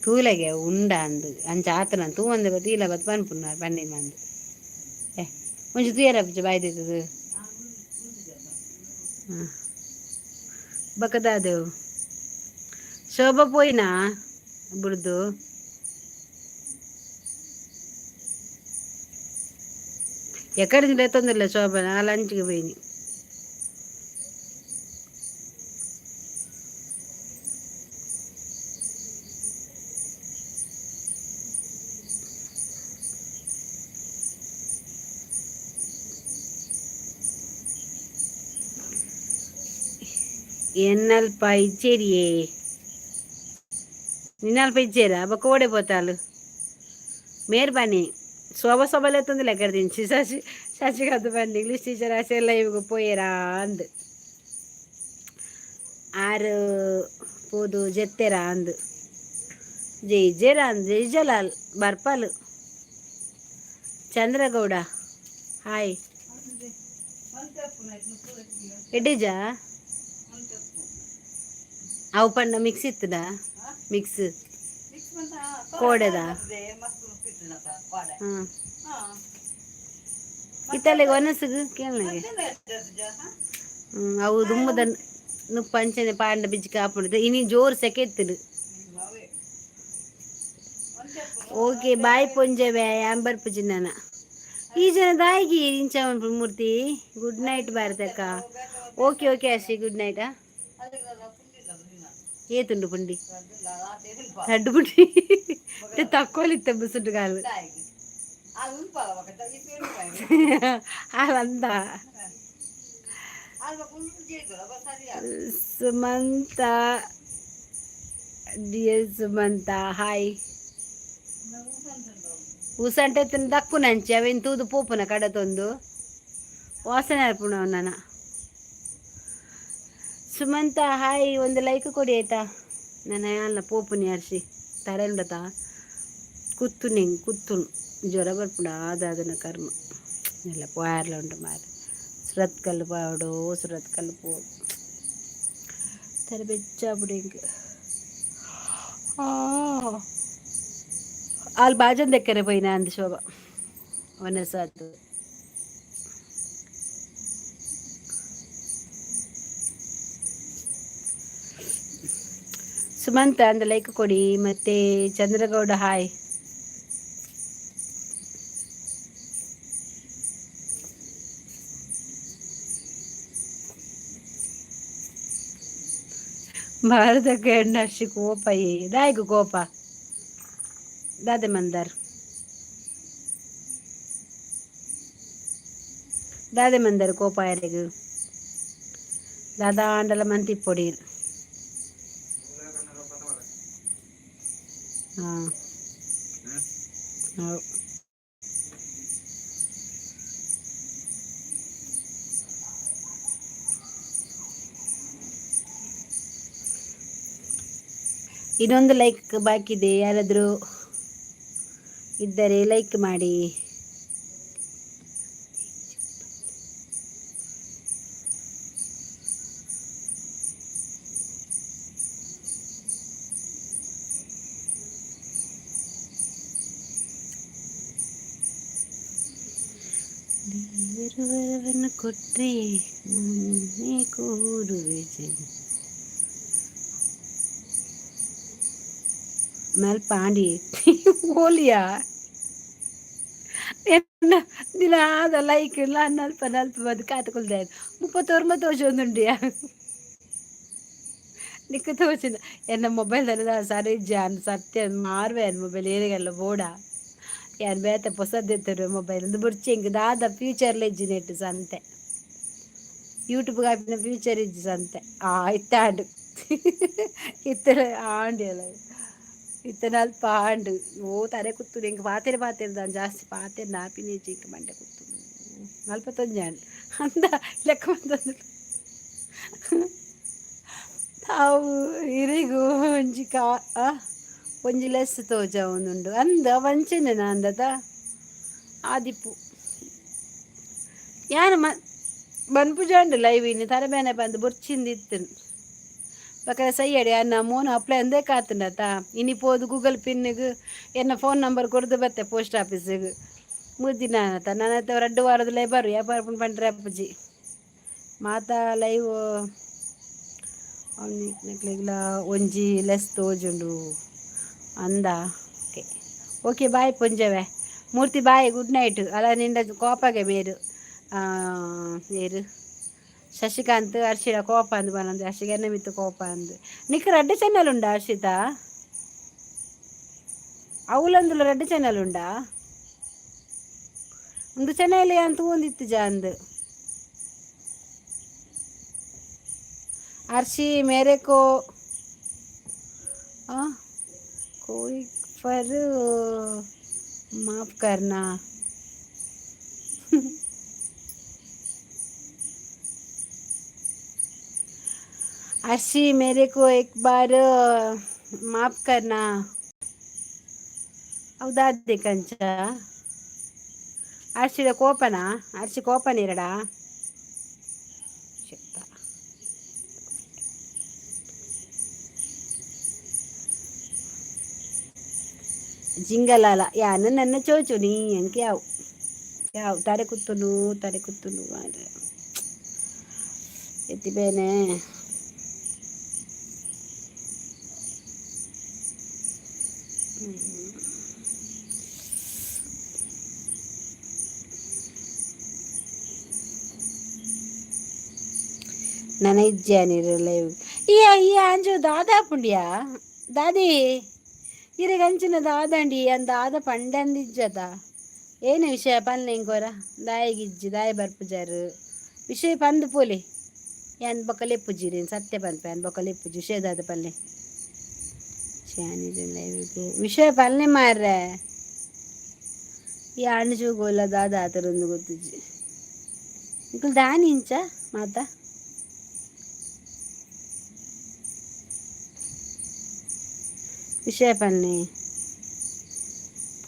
ತೂಲೆಗೆ ಉಂಡ ಅಂದು ಅಂಚ ಆತನ ತೂವಂದೆ ಬತ್ತಿ ಇಲ್ಲ ಬತ್ ಪನ್ಪುನಾರ್ ಪನ್ನಿನ ಅಂದು. ಏ ಒಂಜಿ ತೂಯರ ಬಾಯ್ದಿತ್ತದು ಬಕದಾದೇವು ಶೋಭಾ ಪೋಯಿನಾ ಬುಡ್ದು. ಎಕ್ಕಡಿ ಲೇತೊಂದಿಲ್ಲ ಶೋಭನ ಲಂಚ್ಗೆ ಪೋಯಿನಿ. ಎನ್ನಲ್ಪ ಇಜ್ಜೇರಿಯೇ ನಿನ್ನಲ್ಪ ಇಜ್ಜೇರಾ ಬೊಕ್ಕ ಓಡೆ ಪೋತಾಲು ಮೇರ್ಬಾನಿ ಶೋಭ ಶೋಭ ಲೆಕ್ಕಡ್ದಿಂಚಿ ಶಶಿ ಶಶಿಕಾಂತ್ ಬಂದು ಇಂಗ್ಲೀಷ್ ಟೀಚರ್ ಆಸೆ ಲೈವ್ಗೆ ಪೋಯೆರಾ ಅಂದ್ ಆರು ಪೋದು ಜೆತ್ತೆರಾ ಅಂದ್ ಜೈ ಜೇರಾ ಅಂದ್ ಜೈ ಜಲಾಲ್ ಬರ್ಪಾಲು. ಚಂದ್ರಗೌಡ ಹಾಯ್. ಎಡ್ಡಿಜಾ ಅವು ಪಂಡ ಮಿಕ್ಸ್ ಇತ್ತದ ಮಿಕ್ಸ್ ಕೋಡೆದ. ಹಾಂ, ಇತ್ತಲ್ಲಿಗೆ ಒನಸುಗು ಕೇಳಗೆ. ಹ್ಞೂ, ಅವು ದುಮ್ಮದ ನುಪ್ಪು ಅಂಚನೆ ಪಾಂಡ ಬಿಜ್ಜಿ ಕಾಪುಂಡು. ಇನಿ ಜೋರು ಸೆಕೆ ಇತ್ತದು. ಓಕೆ ಬಾಯ್ ಪೊಂಜವೆ ಯಾಂಬರ್ ಪುಜಿನ ಈ ಜನ ದಾಯಿಗಿ ಇಂಚ ಮೂರ್ತಿ. ಗುಡ್ ನೈಟ್ ಭಾರತಕ್ಕ. ಓಕೆ ಓಕೆ ಅಶಿ, ಗುಡ್ ನೈಟಾ. ఏ ತುಂಡು ಪುಂಡಿ ರಡ್ಡು ಪುಂಡಿ ತక్కుವ ಇತ್ತ ಬುಸುಟು ಕಾಲು ಅಲ್ಲಂದ. Sumantha, dear Sumantha hi. ಉಸಂಟೆ ದಕ್ಕುನಂಚಿ ಅವೇನು ತೂದು ಪೋಪುನ ಕಡತೊಂದು ವಾಸನೆ ಅರ್ಪುಣ ನನ್ನ. ಸುಮಂತ ಹಾಯ್, ಒಂದು ಲೈಕ್ ಕೊಡಿ ಆಯ್ತಾ. ನಾನು ಅಲ್ಲ ಪೋಪುನಿ ಅರ್ಶಿ ತರೆಂಡತ ಕುತ್ತು ನಿಂಗೆ ಕುತ್ತುನು ಜ್ವರ ಬರ್ಪುಂಡು ಆದಾದನ ಕರ್ಮ ಎಲ್ಲ ಪೋಯಾರ್ಲ ಉಂಟು ಮಾರೆ. ಸುರತ್ಕಲ್ಲು ಪೋವಡು, ಸುರತ್ಕಲ್ಲು ಪೋ ತಲೆ ಬೆಚ್ಚಾಪುಡು ಇಂಕ್. వాళ్ళు బాజన్ దగ్గర పోయినా అంది శోభ వనసాత్. ಸುಮಂತ ಅಂದ ಲೈಕ್ ಕೊಡಿ. ಮತ್ತೆ ಚಂದ್ರಗೌಡ ಹಾಯ್. ಭಾರತಕ್ಕೆ ಎಣ್ಣರ್ಷಿ ಕೋಪ ದಾಯಿಗು ಕೋಪ ದಾದೆ ಮಂದಾರ್ ದಾದೆ ಮಂದರ್ ಕೋಪ ಯಾರಿಗು ದಾದಾ ಆಂಡಲ ಮಂತಿ ಪೊಡಿ. ಹಾಂ, ಇನ್ನೊಂದು ಲೈಕ್ ಬಾಕಿ ಇದೆ, ಯಾರಾದರೂ ಇದ್ದರೆ ಲೈಕ್ ಮಾಡಿ. ದೇವರು ವರವನ್ನು ಕೊಟ್ಟರೆ ನನ್ನೇ ಕೂರುವೆ. ಮಲ್ಪಾಂಡಿ ಓಲಿಯಾ ಎನ್ನ ದಿನ ಆದ ಲೈಕ್ ಇಲ್ಲ ನಲ್ಪ ನಲ್ಪ ಬದು ಕಾತುಕೊಳ್ದೆ ಮುಪ್ಪತ್ತೊರ್ಮ ತೋಚೊಂದುಂಡಿಯಾ ನಿಕ್ಕ ತೋಚಿನ ಎನ್ನ ಮೊಬೈಲ್ ಸರಿ ಜಾನ್ ಸತ್ಯ ಮಾರ್ವೆ ಮೊಬೈಲ್ ಏರಿಗೆಲ್ಲ ಬೋಡ ಯಾನ್ ಬೇತೆ ಪೊಸದೆತ್ತರು ಮೊಬೈಲ್ ಒಂದು ಬುಡ್ಚಿ ಇಂಕ್ ದಾದ ಫ್ಯೂಚರ್ ಇಜ್ಜಿ ನೆಟ್ ಸಂತೆ ಯೂಟ್ಯೂಬ್ ಆಪಿನ ಫ್ಯೂಚರ್ ಇಜ್ಜಿ ಸಂತೆ. ಆ ಇತ್ತಾಂಡು ಇತ್ತ ಆಂಡಿ ಅಲ್ಲ ಇತ್ತ ಅಲ್ಪ ಆಂಡು ಓ ತರೆ ಕುತ್ತು ಇಂಕ್ ಪಾತೆರೆ ಪಾತೆರೆ ದಾನ್ ಜಾಸ್ತಿ ಪಾತೆರೆ ನಾಪಿನ ಇಜ್ಜಿ ಇಂಕ್ ಮಂಡೆ ಕುತ್ತು ಅಲ್ಪ ತೊಂಜಾಂಡ್ ಅಂದ ಲೆಕ್ಕ ಬಂತಂದು ಅವು ಇರಿಗು ಒಂಜಿ ಕಾ ಒಂಜಿ ಲೆಸ್ ತೋಜಾವೊಂದುಂಡು ಅಂದ ಅವಂಚೆನೆ ಅಂದದ ಆದಿಪ್ಪು ಯಾನ್ ಮ ಬನ್ಪುಜಾಂಡ್ ಲೈವ್ ಇನಿ ತರೆ ಬೇನೆ ಬಂದು ಬೊರ್ಚಿಂದು ಇತ್ತು ಬೊಕ ಸೈಯಡ್ ಯಾನ್ ಮೋನ ಅಪ್ಲೈ ಅಂದೇ ಕಾತುಂಡತ ಇನಿ ಪೋದು ಗೂಗಲ್ ಪಿನ್ನಿಗ್ ಎನ್ನ ಫೋನ್ ನಂಬರ್ ಕೊರ್ದು ಬತ್ತೆ ಪೋಸ್ಟ್ ಆಫೀಸಿಗ್. ಮೂರ್ತಿ ನಾನತ ನಾನತ ರಡ್ಡು ವಾರದಲ್ಲೇ ಬರು ವ್ಯಾಪಾರ ಪಂಡ್ರೆ ಅಪ್ಪುಜಿ ಮಾತಾ ಲೈವ್ ನೆಕ್ಲೆಗ್ಲ ಒಂಜಿ ಲೆಸ್ ತೋಜುಂಡು ಅಂದ. ಓಕೆ ಓಕೆ ಬಾಯ್ ಪೊಂಜವೆ ಮೂರ್ತಿ ಬಾಯ್, ಗುಡ್ ನೈಟ್. ಅಲ್ಲ ನಿಂಡ ಕೋಪಗೆ ಮೇರು ಏರು ಶಶಿಕಾಂತ್ ಅರ್ಷಿಡ ಕೋಪ ಅಂದ್ ಬನಂದು ಅರ್ಷಿಗೆ ಮಿತ್ತು ಕೋಪ ಅಂದ್. ನಿಕ್ ರಡ್ಡು ಚಾನಲ್ ಉಂಡಾ ಹರ್ಷಿತಾ? ಅವಲಂದುಲ ರಡ್ಡು ಚಾನಲ್ ಉಂಡಾ? ಒಂದು ಚಾನಲ್ ಅಂತ ಒಂದಿತ್ತು ಜಾಂದ್. अर्शी मेरे को कोई पर माफ करना। अर्शी मेरे को एक बार माफ करना। ಹೌದಾ ಕಂಚ ಅರ್ಷಿದ ಕೋಪನಾ? ಅರ್ಷಿ ಕೋಪನಿರಡಾ చెప్తా. ಜಿಂಗಲಾಲ ಯಾನು ನನ್ನ ಚೋಚು ನೀ ಅಂಕೆ ಯಾವು ಯಾವ ತಾರೆ ಕುತ್ತುನು ತಾರೆ ಕುತ್ತುನು ಎತ್ತಿ ಬೇನೆ. ನನ್ನ ಇಜ್ಜಾನಿರು ಲೈವ್ ಈ ಈ ಅಂಜು ದಾದಾ ಪುಂಡಿಯಾ ದಾದಿ ಇರೆಗಂಚಿನ ದಾದಂಡಿ ಅಂದ ದಾದ ಪಂಡಂದಿಜ್ಜದ ಏನು ವಿಷಯ ಪನ್ಲೆ ಇಂಕೋರ ದಾಯಿಗಿಜ್ಜಿ ದಾಯ ಬರ್ಪುಜಾರು ವಿಷಯ ಪಂದು ಪೋಲಿ ಯಾನ್ ಬೊಕ್ಕ ಲೆಪ್ಪುಜಿ ಸತ್ಯ ಪನ್ಪೆ ಅನ್ ಬೊಕ್ಕ ಲೆಪ್ಪುಜಿ ವಿಷಯ ದಾದ ಪಲ್ಲೆ ಶಾನಿರು ಲೈವ್ಗು ವಿಷಯ ಪಲ್ಲೆ ಮಾರ್ರೆ ಈ ಅಣ್ಣ ದಾದ ಆತರೊಂದು ಗೊತ್ತುಜ್ಜಿ ನಿಕುಲು ದಾನಿ ಇಂಚ ಮಾತಾ ವಿಷಯ ಪನ್ನೆ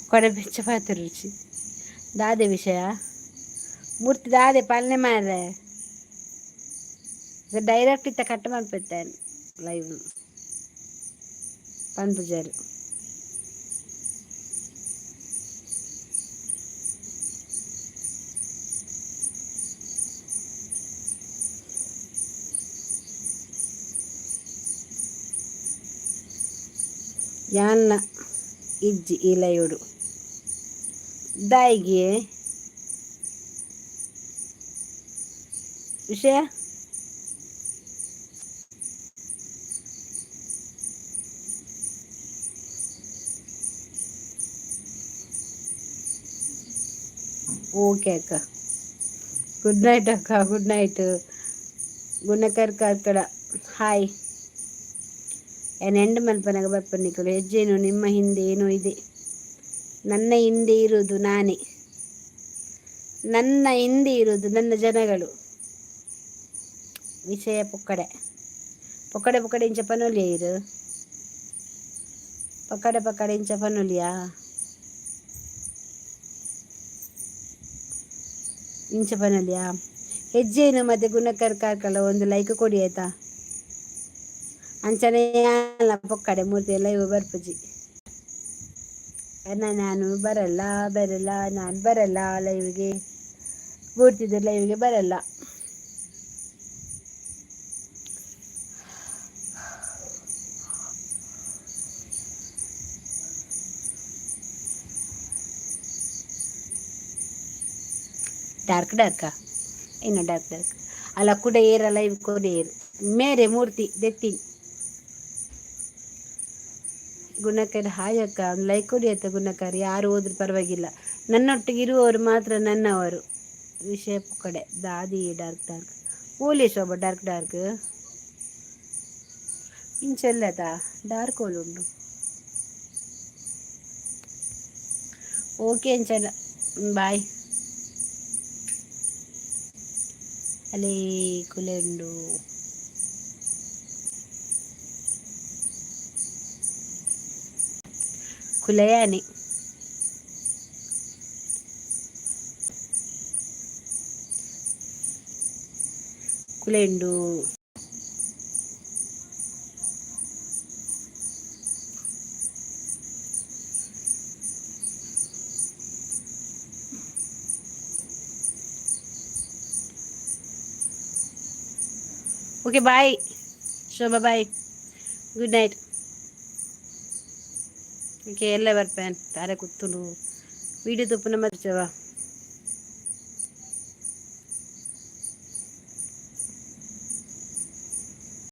ಕೊಡೆ ಬೆಚ್ಚ ಪಾತ್ರ ರುಚಿ ದಾದೆ ವಿಷಯ ಮೂರ್ತಿ ದಾದೆ ಪಲ್ಲೆ ಮಾರ್ರೆ ಡೈರೆಕ್ಟ್ ಇತ್ತ ಕಟ್ ಮಲ್ಪೆತ್ತೇನೆ ಲೈವ್ ಪನ್ಪುಜಾರು. ಯಾನ್ನ ಇಜ್ಜಿ ಈ ಲೈವ್ಡು ದಾಯಿಗೆ ವಿಷಯ ಓಕೆ ಅಕ್ಕ, ಗುಡ್ ನೈಟ್ ಅಕ್ಕ, good night. Gunakar Karkala hi. ಏನು ಎಂಡ್ ಮಲ್ಪನಗ ಬರ್ಪ ನಿಕುಲು ಹೆಜ್ಜೆನು ನಿಮ್ಮ ಹಿಂದೆ ಏನೋ ಇದೆ. ನನ್ನ ಹಿಂದೆ ಇರುವುದು ನಾನೇ, ನನ್ನ ಹಿಂದೆ ಇರುವುದು ನನ್ನ ಜನಗಳು. ವಿಷಯ ಪೊಕ್ಕಡೆ ಪೊಕ್ಕಡೆ ಪೊಕ್ಕಡೆ ಇಂಚ ಪನೊಲಿಯ ಇರು ಪಕ್ಕಡೆ ಪಕ್ಕಡೆ ಇಂಚ ಪನೊಲಿಯಾ ಇಂಚ ಪನೊಲಿಯಾ ಹೆಜ್ಜೆನು ಮತ್ತೆ ಗುಣಕರ್ ಕಾರ್ಕಳ ಒಂದು ಲೈಕ್ ಕೊಡಿ ಆಯ್ತಾ. ಅಂಚನೆ ಪೊಕ್ಕಡೆ ಮೂರ್ತಿ ಎಲ್ಲ ಇವು ಬರ್ಪುಜಿ ನಾನು ಬರಲ್ಲ ಬರಲ್ಲ ನಾನು ಬರಲ್ಲ ಲೈವ್ಗೆ ಮೂರ್ತಿದು ಲೈವ್ಗೆ ಬರಲ್ಲ. ಡಾರ್ಕ್ ಡಾರ್ಕಾ ಇನ್ನು ಡಾರ್ಕ್ ಡಾರ್ಕ್ ಅಲ್ಲ ಕೂಡ ಏರಲ್ಲ ಲೈವ್ ಕೊನೆ ಏರು ಮೇರೆ ಮೂರ್ತಿ ದೆತ್ತಿ. ಗುಣಕರ್ ಹಾಯ್ ಅಕ್ಕ, ಒಂದು ಲೈಕ್ ಕೊಡಿ ಆಯ್ತಾ. ಗುಣಕರ್ ಯಾರು ಹೋದ್ರೂ ಪರವಾಗಿಲ್ಲ, ನನ್ನೊಟ್ಟಿಗೆ ಇರುವವರು ಮಾತ್ರ ನನ್ನವರು. ವಿಷಯ ಕಡೆ ದಾದಿ ಡಾರ್ಕ್ ಡಾರ್ಕ್ ಓಲಿ ಶೋಭ ಡಾರ್ಕ್ ಡಾರ್ಕ್ ಇಂಚೆಲ್ಲದ ಡಾರ್ಕ್ ಓಲು ಉಂಡು. ಓಕೆ ಅಂಚನ ಬಾಯ್. ಅಲ್ಲಿ ಕುಲೆ ಉಂಡು. ಕುಲೆಯಾನಿ ಕುಲೆಂಡು. Okay, bye Shobha, bye, good night. Okay, ಎಲ್ಲ ಬರ್ಪೇನ್ ತಾರೆ ಕೂತುಂಡು ವಿಡಿಯೋ ತೂಪುನ ಮರ್ಚವಾ.